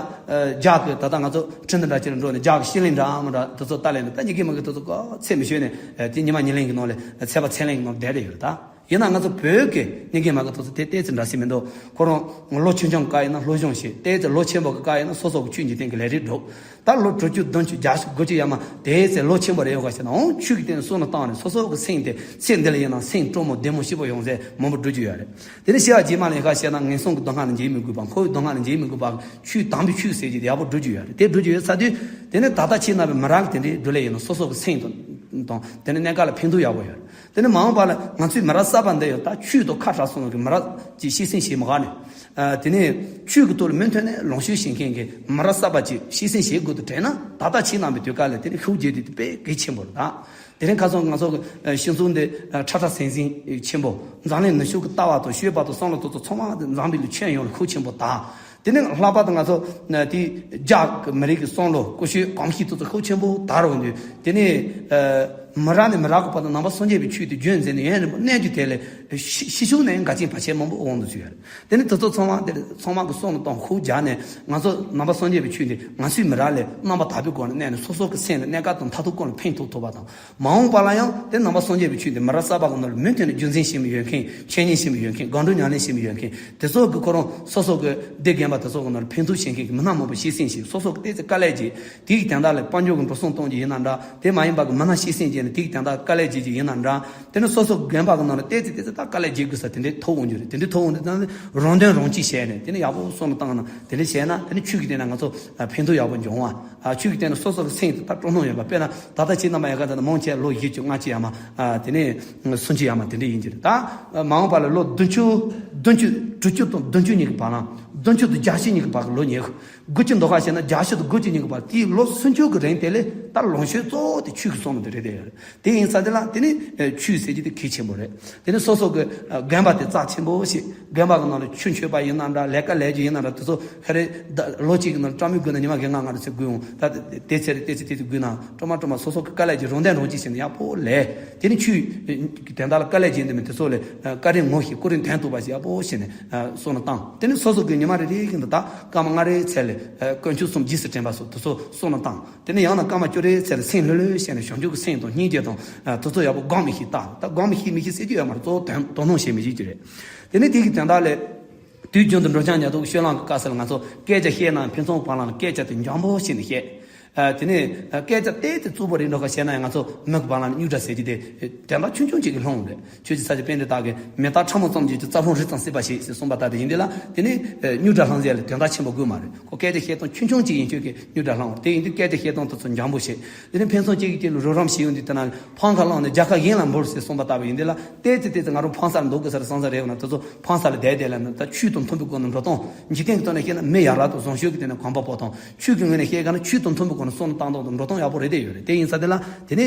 རྒྱ་གི་ད་ལྟ་ང་ཚོ་ཁྲིན་ཏུ་འདྲ་ཅིག་ལ་འགྲོ་ནས་རྒྱ་གི་ཤི་ལིང་འདྲ་མི་འདྲ་དེ་ཚོ་ལྟ་ལས་ནས་ད་མི་རྒན་མི་རྒན་དེ་ཚོ་ག་ཚད་མི་ཤོད་ནས་ཨ་དེ་ཉི་མ་ཉི་ལིང་གི་ནང་ལས་ཚད་པ་ཚད་ལེན་གི་ནང་བསྡད་བསྡད་ཡོད་རེད་ད། ཡིན་ན་ང་ཚོ་བོད་ཀྱི་མི་རྒན་མི་རྒན་དེ་ཚོ་དེ་ཏོག་ཙམ་འདྲ་སེ་མི་འདུག། ཁོ་རང་ལོ་ཆུང་ཆུང་སྐབས་ཡིན་ན་སློབ་སྦྱོང་བྱེད། ཏོག་ཙམ་ལོ་ཆེན་པོ་གི་སྐབས་ཡིན་ན་སོ་སོ་གི་ཆོས་འཇིག་རྟེན་གྱི་ལས་རིགས་སྒྲུབ། ད་ལོ་དྲུག་ཅུ་བདུན་ཅུ་བརྒྱད་ཅུ་དགུ་ཅུ་ཡར་མར་དེ་ཚེ་ལོ་ཆེན་པོ་རེ་ཡོད་ག་ཞེ་ན། འོང་ཆོས་ཀྱི་སྟེང་ནས་བསམ་བློ་བཏང་ནས་སོ་སོ་གི་སེམས་དེ་ཚེ་འདི་ལ་ཡིན་ན་སེམས་སྤྲོ་མོ་བདེ་མོ་སྐྱིད་པོ་ཡོང་ཚེ་མང་པོ་སྒྲུབ་རྒྱུ་ཡོད་རེད། དེ་ནས་སྐྱེ་བ་རྗེས་མ་ལ་ཡིན་ག་ཞེ་ན་ངན་སོང་གི་སྡུག་བསྔལ་ལ་འཇིགས་མི་དགོས་པ། འཁོར་བའི་སྡུག་བསྔལ་ལ་འཇིགས་མི་དགོས་པ། ཆོས་དམ་པའི་ཆོས་ཟེར་གྱི་དེ་ཡག་པོ་སྒྲུབ་རྒྱུ་ཡོད་རེད། དེ་སྒྲུབ་རྒྱུ་ཡོད་ཚར་དུས་དེ་ནས་ད་ལྟ་ཁྱེད་རྣམ་པའི་མི་རབས་ཀྱི་དེ་འདྲའི་སྒྲུབ་ལས་ཡིན་ན་སོ་སོ་གི་སེམས་དང་དང་དེ་ནས་གནས་སྐབས་ལ་ཕན་ཐོགས་ཡག་པོ་ཡོད་རེད། དེ་ནས་མ་འོངས་པ་ལ་ང་ཚོའི་མི་རབས་གསར་པ་འདི་ཡང་ད་ཆོས་དང་ཁ་བྲལ་སོང་བའི་མི་རབས་ཀྱི་སྐྱེད་སྲིང་བྱེད་མི་དགའ་ནས། ཨ་དེ་ནས་ཆོས་ཀྱི་ཐོག་ལ་མུ་མཐུད་ནས་ལོངས་སྤྱོད་བྱེད་མཁན་གྱི་མི་རབས་གསར་པ་ཅིག་སྐྱེད་སྲིང་བྱེད་དགོས་དུ་དྲན་ན། ད་ལྟ་ཁྱེད་རྣམ་པའི་དུས་སྐབས་ལ་དེ་ནས་ཤུགས་རྒྱག་དུས་དེ་དཔེ་གལ་ཆེན་པོ་རེད་ད། དེ་རིང་ཁ་སང་ང་ཚོ་གི་སྤྱི་ཚོགས་འདི་ཁྲ་ཁྲ་ཟིང་ཟིང་ཆེན་པོ། འཛམ་གླིང་ནུབ་ཕྱོགས་ཀྱི་ལྟ་བ་དང་སྤྱོད་པ་དང་བསམ་བློ་དེ་ཚོ་ཚང་མ་འཛམ་བུ་གླིང་ཁྱོན་ཡོངས་ལ་ཤུགས་ཆེན་པོ་དར། དེ་ནས་ལྷག་པར་དུ་ང་ཚོ་དེ་རྒྱ་གི་མི་རིགས་ཀྱི་བསམ་བློ་ཀུ་ཤུ་གོམས་གཤིས་དེ་ཚོ་ཤུགས་ཆེན་པོ་དར་འོང་དུས། དེ་ནས་ཨ་ མི་རག་ནས་མི་རག་གི་བར་དུ་ནང་པ་སངས་རྒྱས་པའི་ཆོས་དེ་རྒྱུན་འཛིན་ནས་ཡུན་རིང་པོ་གནས་རྒྱུ་དེ་ལས་ཤི་ཤི་ཆུང་ནས་འགལ་རྐྱེན་བར་ཆད་མང་པོ་འོང་དུ་ཚུད་ཡོད་རེད། དེ་ནི་དེ་ཚོ་ཚང་མ་དེ་ཚང་མ་གི་བསམ་བློ་བཏང་ཧུབ་རྒྱག་ནས་ང་ཚོ་ནང་པ་སངས་རྒྱས་པའི་ཆོས་འདི་ང་ཚོའི་མི་རག་ལས་རྣམ་པ་དག་པའི་སྒོ་ནས་གནས་ནས་སོ་སོ་གི་སེམས་ལ་གནས་སྐབས་དང་མཐར་ཐུག་གང་ལ་ཕན་ཐོགས་ཐུབ་པ་དང་། མ་འོངས་པ་ལ་ཡང་དེ་ནང་པ་སངས་རྒྱས་པའི་ཆོས་འདི་མི་རག་གསར་པ་གི་ནང་ལ་མུ་མཐུད་ནས་རྒྱུན་འཛིན་བྱེད་མི་ཡོད་མཁན། འཆད་ཉན་བྱེད་མི་ཡོད་མཁན། སྒོམ་སྒྲུབ་ཉམས་ལེན་བྱེད་མི་ཡོད་མཁན། དེ་ཚོ་གི་ཁོ་རང་སོ་སོ་གི་སྡེ་རྒན་པ་དེ་ཚོ་གི་ནང་ལ་ཕན་ཐོགས་བྱེད་མཁན་གྱི་མི་སྣ་མང་པོ་ཤེས་སེམས་ཤིག་སོ་སོ་གི་ཏོག་ཙམ་དཀའ་ལས་བརྒྱབ། དེ་ཡི་དོན་དག་ལ་དཔལ་འབྱོར་གྱི་འགྲོ་སོང་གཏོང་རྒྱུ་ཡིན་ན་འདྲ། དེ་མ་ཡིན་པ་གི་མི་སྣ་ཤེས་སེམས་བརྒྱབ་ནས་དེ་ཡི་དོན་དག་དཀའ་ལས་བརྒྱབ་རྒྱུ་ཡིན་ན་འདྲ། དེ་ནི་སོ་སོ་གི་རྒན་པ་གི་ནང་ལ་ཏོག་ཙམ་ཏོག་ཙམ་ད་དཀའ་ལས་བརྒྱབ་དགོས་ས་དེ་འདྲའི་ཐོབ་འོང་རྒྱུ་རེད། དེ་འདྲའི་ཐོབ་འོང་དུས་ཙང་རང་དོན་རང་གཅེས་བྱས་ནས་དེ་ནི་ཡག་པོ་བསམ་བློ་བཏང་ན་དེ་འདྲ་བྱས་ན་དེ་ནི་ཆོས་ཀྱི་སྟེང་ན་ང་ཚོ་ཕན་ཐོགས་ཡག་པོ་འབྱུང་བ། ཨ། ཆོས་ཀྱི་སྟེང་ན་སོ་སོ་གི་སེམས་དེ་ད་སྤྲོ་སྣང་ཡོད་པ། དཔེར་ན་ད་ལྟ་ཁྱེད་རྣམ་པ་ཡག་ག་ད་ནི་མང་ཆེ་ལོ་བཞི་བཅུ་ལྔ་བཅུ་ཡར་མར། ཨ། དེ་ནས་སུམ་ཅུ་ཡར་མར་དེ་འདྲ་ཡིན་གྱི་རེད། ད་མ་འོངས་པ་ལ་ལོ་བདུན་ཅུ། བདུན་ཅུ། དྲུག་ཅུ་དང་བདུན་ཅུ་གཉིས་ཀྱི་བར་ལ། བདུན་ཅུ་དང་བརྒྱད་ཅུ་གཉིས་ཀྱི་བར་གྱི་ལོ་ཉེར་དགུ་ཅུ་འདུག་ག་བྱས་ན་བརྒྱད་ཅུ་དང་དགུ་ཅུ་གཉིས་ཀྱི་བར་དེའི་ལོ་སུམ་ཅུ་གི་རིང་དེ་ལས་ད་ལོངས་སྤྱོད་གཙོ་བོ་དེ་ཆོས་ཀྱི་བསམ་བློ་དེ་རེད་དེ་ཡོད་རེད། དེ་ཡིན་ས་དེ་ལ་དེ་ནི་ཆོས་ཟེར་རྒྱུ་དེ་གལ་ཆེན་པོ་རེད། དེ་ནི་སོ་སོ་གི་རྒན་པ་དེ་རྩ་ཆེན་པོ་ཞིག་རྒན་པ་གི་ནང་ལ་ཆོས་མཆོད་པ་ཡིན་ན་འདྲ། ལས་ཀ་ལས་རྒྱུ་ཡིན་ན་འདྲ། དེ་ཚོ་ཧ་རེ་ད་ལོ་གཅིག་གི་ནང་ལ་སྤྲང་མོའི་དགོས་ན་ཉི་མ་བརྒྱད་ལྔ་ལྔ་རེ་ཚོད་དགོས་འོང་། ད་དེ་ཚེ་རེ་དེ་ཚེ་དེ་ཚོ་དགོས་ན་སྤྲང་མ་སྤྲང་མ་སོ་སོ་གི་དཀའ་ལས་ཀྱི་རང་དོན་རང་གཅེས་བྱས་ནས་ཡག་པོ་ལས། དེ་ནི་ཆོས་དེ་འདྲ་ལ་དཀའ་ལས་བརྒྱབ་འདི་མི་དེ་ཚོ་ལས་བཀའ་དྲིན་ངོ་ཤེས། ཀུན་རིག་དོན་རྟོགས་པ་ཞིག་ཡག་པོ་བྱས་ནས་བསམ་བློ་བཏང་། དེ་ནི་སོ་སོ་གི་ཉི་མ་རེ་རེ་གི་འདི་དག་སྐར་མ་ལྔ་རེའི་ཚད་ལས་དཀོན་མཆོག་གསུམ་རྗེས་སུ་དྲན་པ་སོགས་དེ་ཚོ་བསམ་བློ་བཏང་། དེ་ནས་ཡང་ན་སྐར་མ་བཅུ་རེའི་ཚད་ལ་སེམས་ལྷོད་ལྷོད་བྱས་ནས་བྱང་ཆུབ་ཀྱི་སེམས་དང་སྙིང་རྗེ་དང་། ཨ། དེ་ཚོ་ཡག་པོ་སྒོམ་མི་ཤེས་ལྟ། ད་སྒོམ་མི་ཤེས་མི་ཤེས་ཟེར་རྒྱུ་ཡོད་མ་རེད། གཙོ་བོ་དོན་དོ་སྣང་བྱེད་མི་ཤེས་ཀྱི་རེད། དེ་ནས་དེ་གི་དོན་དག་ལས་དུས་རྒྱུན་དུ་འགྲོ་འཆམ་ཉལ་ཐོག་ཤོད་ལངས་ཀྱི་སྐབས་སུ་ལ་ང་ཚོ་སྐད་ཆ་བཤད་ན་ཕན་ཚུན་བར་ལ་སྐད་ཆ་དེ་འཇམ་པོ་བྱས་ནས་བཤད། ཨ། དེ་ནས་སྐད་ཆ་ཏོག་ཙམ་རྩུབ་པོ་རེ་འགྲོ་ཁ་བཤད་ན་ཡང་ང་ཚོ་མི་གི་བར་ལ་རྙོག་དྲ་ཟེར་གྱི་དེ་དོན་དག་ཆུང་ཆུང་ཅིག་གི་ལྷུང་རེད། ཆོས་ཀྱི་ས་ཆ་པཎྜི་ཏ་གིས་མེ་སྟག་ཕྲ་མོ་ཙམ་གྱིས་ཀྱང་རྩྭ་ཕུང་རི་ཙམ་སྲེག་པ་ཞིག་ཟེར་གསུངས་པ་ལྟར་དུ་ཡིན་དུས་ལ། དེ་ནི་རྙོག་དྲ་ལྷུང་ཟེར་ལ་དོན་དག་ཆེན་པོ་དགོས་མ་རེད། ཁོ་སྐད་ཆ་བཤད་སྟངས་ཆུང་ཆུང་ཅིག་ཡིན་ཁྱོད་ཀྱི་རྙོག་དྲ་ལྷུང་བ་དེ་ཡིན་དུས་སྐད་ཆ་བཤད་སྟངས་དེ་ཚོ་འཇམ་པོ་བྱེད། དེ་ནི་ཕན་ཚུན་གཅིག་གིས་གཅིག་ལ་རོགས་རམ་བྱེད་ཡོང་དུས་དེ་ན་ཕམ་ཁ་བླངས་ནས་རྒྱལ་ཁ་གཞན་ལ་འབུལ་ཟེར་གསུངས་པ་ལྟ་བུ་ཡིན་དུས་ལ། ཏོག་ཙམ་ཏོག་ཙམ་ང་རང་ཕམ་ས་ལ་འདུག་དགོས་ས་རེད་བསམ་ས་རེད་བ་ན། དེ་ཚོ་ཕམ་ས་ལ་བསྡད་བསྡད་ལ་ནི་ད་ཆོས་དང་མཐུན་པའི་སྒོ་ནས་འགྲོ་སྟངས། འཇིག་རྟེན་གྱི་ཐོག་ནས་བཤད་ན་མི་ཡ་རབས་དང་བཟང་སྤྱོད་ཀྱི་སྟེང་ནས་གོམ་པ་སྤོ་སྟངས། ཆོས་ཀྱི་ངོས་ནས་བཤད་ག་ན་ཆོས་དང་མཐུན་པའི་སྒོ་ནས་བསམ་བློ་བཏང་སྟངས་དང་འགྲོ་སྟངས་ཡག་པོ་རེ་བསྡད་ཡོད་རེད། དེ་ཡིན་ས་དེ་ལ་དེ་ནས་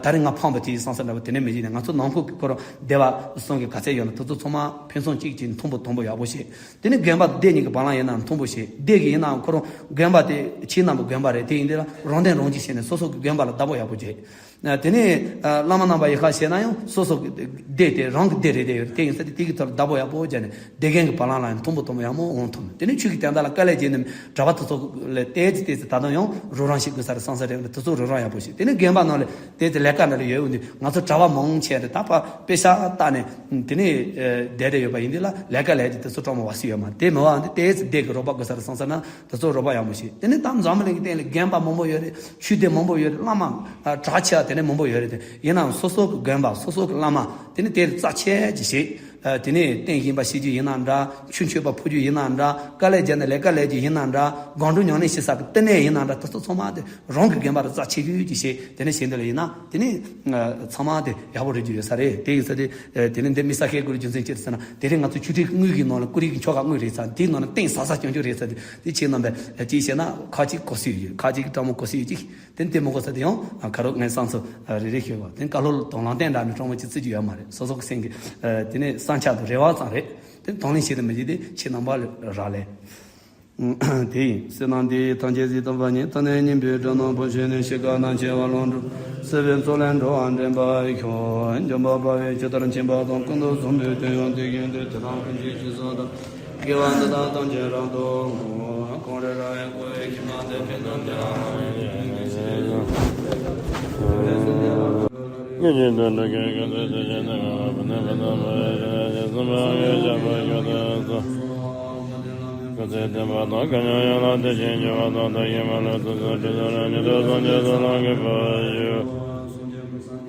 ད་རེས་ང་ཕམ་པ་དེ་ཡིན་བསམ་ས་འདྲ་བ་དེ་ནས་མི་བྱེད་ནས། ང་ཚོ་ནང་ཁུལ་གྱི་སྐོར་སྡེ་བ་གསུམ་གྱི་ག་ཚད་ཡོད་ན་དེ་ཚོ་ཚང་མ་ཕན་ཚུན་གཅིག་གཅིག་མཐུན་པོ་མཐུན་པོ་ཡག་པོ་བྱེད། དེ་ནས་རྒན་པ་སྡེ་གཉིས་ཀྱི་བར་ལ་ཡིན་ནའང་མཐུན་པོ་བྱེད། སྡེ་གི་ཡིན་ནའང་ཁོ་རང་རྒན་པ་དེ་ཁྱེད་རྣམ་པ་རྒན་པ་རེད། དེ་ཡིན་དུས་ལ་རང་དོན་རང་གཅེས་བྱས་ནས་སོ་སོ་གི་རྒན་པ་ལ་བདག་པོ་ཡག་པོ་བྱེད། དེ་ནས་བླ་མ་རྣམ་པ་ཡི་ཁ་བྱས་ན་ཡང་སོ་སོ་གི་སྡེ་དེ་རང་གི་སྡེ་རེད་དེ་ཡོད་རེད། དེ་ཡིན་ས་དེ་དེ་གི་ཐོག་ལ་བདག་པོ་ཡག་པོ་བྱས་ནས་སྡེ་རྒན་གྱི་བར་ལ་ཡང་མཐུན་པོ་མཐུན་པོ་ཡག་མོ་འོང་ཐུབ། དེ་ནས་ཆོས་ཀྱི་དོན་དག་ལ་དཀའ་ལས་བརྒྱབ་ནས་གྲྭ་པ་དེ་ཚོ་ལ་ཏོག་ཙམ་ཏོག་ཙམ་ད་དུང་ཡང་རོགས་རམ་ཞིག་དགོས་ས་རེད་བསམ་ས་རེད། དེ་ཚོ་རོགས་རམ་ཡག་པོ་ཞིག་དེ་ནས་རྒན་པ་ནང་ལ་ཏོག་ཙམ་ལས་ཀ་འདྲ་ལ་ཡོད་འོང་དུས་ང་ཚོ་གྲྭ་པ་མང་ཆེ་རེད། ད་ཕར་དཔེ་ཤག་བཏགས་ནས་དེ་ནས་བསྡད་བསྡད་ཡོད་པ་ཡིན་དུས་ལ་ལས་ཀ་ལས་དེ་དེ་ཚོ་གྲོགས་མོ་བ་སུ་ཡོད་མ་རེད། དེ་མི་བ་འདི་ཏོག་ཙམ་སྡེ་གི་རོགས་པ་དགོས་ས་རེད་བསམ་ས་ན། དེ་ཚོ་རོགས་པ་ཡག་མོ་བྱེད། དེ་ནས་ད་འཛམ་བུ་གླིང་གི་སྟེང་ལ་རྒན་པ་མང་པོ་ཡོད་རེད། ཆོས་སྡེ་མང་པོ་ཡོད་རེད། བླ་མ་ཨ་གྲགས་ཆེ་བ་དེ་ནས་མང་པོ་ཡོད་རེད། དེ་ཡིན་ནའང་སོ་སོ་གི་དགོན་པ་སོ་སོ་གི་བླ་མ་དེ་ནས་དེར་རྩ་ཆེ་ཅིག་བྱེད། ཨ་དེ་ནས་རྟེན་བཞེངས་པ་བྱེད་རྒྱུ་ཡིན་ན་འདྲ། ཆོས་མཆོད་པ་ཕུལ་རྒྱུ་ཡིན་ན་འདྲ། དཀའ་ལས་བརྒྱབ་ནས་ལས་ཀ་ལས་རྒྱུ་ཡིན་ན་འདྲ། སྒོམ་སྒྲུབ་ཉམས་ལེན་བྱེད་ས་གི་བསྟི་གནས་ཡིན་ན་འདྲ། དེ་ཚོ་ཚང་མ་དེ་རང་གི་དགོན་པ་ལ་རྩ་ཆེ་ཤོས་ཅིག་བྱེད། དེ་ནས་བྱེད་འདོད་ལ་ཡིན་ན་དེ་ནས་ཚང་མ་དེ་ཡག་པོ་རེད་རྒྱུ་ཡོད་ས་རེད། དེ་ཡིན་ས་དེ་དེ་ནས་འདི་དམིགས་བསལ་བཤད་དགོས་རྒྱུ་མཚན་ཅི་རེད་ཟེར་ན། དེ་རིང་ང་ཚོ་ཆོས་ཁྲིད་དངུལ་གྱི་ནང་ལ་ཀུ་རེ་གི་ཆོ་ག་དངུལ་རེད་ས། དེའི་ནང་ལ་གཏིང་ཟབ་ཟབ་རྐྱང་རྐྱང་རེད་ས། དེ་དེ་ཁྱེད་རྣམ་པས་ཅིག་བྱས་ན་ཁ་ཅིག་གོ་སྲོལ་ཡོད། ཁ་ཅིག་གི་སྤྲང་མོ་གོ་སྲོལ་ཡོད་ཅིག་དེ་དེ་མི་གོ་ས་དེ་ཡང་ཁ་རོག་ངས་བསམ་ཚུལ་རེ་རེ་ཤོད་པ། དེ་བཀའ་སློབ་དང་ལམ་སྟོན་འདྲ་ནི་སྤྲང་མོ་ཅིག་བརྩི་རྒྱུ་ཡོད་མ་རེད། སོ་སོ་གི་སེམས་ཀྱི་དེ་ནས་བསམ་འཆར་དང་རེ་བ་ཙམ་རེད། དེ་དང་ལེན་བྱེད་དུ་མི་བྱེད་དེ་ཁྱེད་རྣམ་པ་ལ་རག་ལས། དེ་ཡིན། བསོད་ནམས་འདི་ཡིས་ཐམས་ཅད་གཟིགས་དང་བར་ཉིད་ཐ་སྙད་གཉིས་པའི་དགྲ་རྣམས་ཕམ་བྱས་ནས་ཤི་ཁ་ན་འཆི་བ་ལོག་འགྲོ། སྲིད་པའི་མཚོ་ལས་འགྲོ་བ་འདྲེན་པར་ཤོག་འཇམ་དཔལ་དཔའ་བོས་ཇི་ལྟར་མཁྱེན་པ་དང་། ཀུན་ཏུ་བཟང་པོའི་དོན་ཡང་དེ་བཞིན་ཏེ། དེ་དག་ཀུན་གྱི་རྗེས་སུ་བདག་དགེ་བ་འདི་དག་ཐམས་ཅད་རབ་ཏུ་བསྔོ། གང་རིགས་ར་བས་བསྐོར་བའི་ཁྱིམ་ནང་དུ། ཕན་དང་བདེ་བ་མང་བའི་ཡོན་ཏན་ཞིག་སྔོན་གྱི་དུད་འགྲོ་ཀུན་གྱི་ཚུལ་དུ་བྱས་ནས། ཁ་ལ་བུ་ནི་བུ་དང་བུ་ཡི་ཕྱི་ནས་ཕྱི་གསུམ་པའི་དབང་པོའི་ཞབས་པད་མཆོག་ཏུ་སྩོལ། སྐུ་ཚེ་བརྟན་པ་དང་། ཁམས་མྱོང་ཡུལ་ལ་བདེ་ཞིང་འགྱུར་བ་དང་། བདེ་ཞིང་མ་ལུས་ཚུལ་སོགས་ཕྱོགས་བཅུ་ན་མྱུར་དུ་སངས་རྒྱས་སུ་ལམ་གྱི་བར་ཞུ།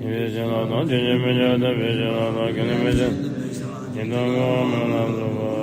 ཉེས་པའི་ཕྱིར་ལ་དང་། ཆོས་ཉིད་མི་འགྱུར་བརྟན་པའི་ཕྱིར་ལ་དང་། གལ་ཏེ་མི་ཤེས་ན་ཉན་ཐོས་དངོས་པོ་མིན་ལ་སོགས་པ།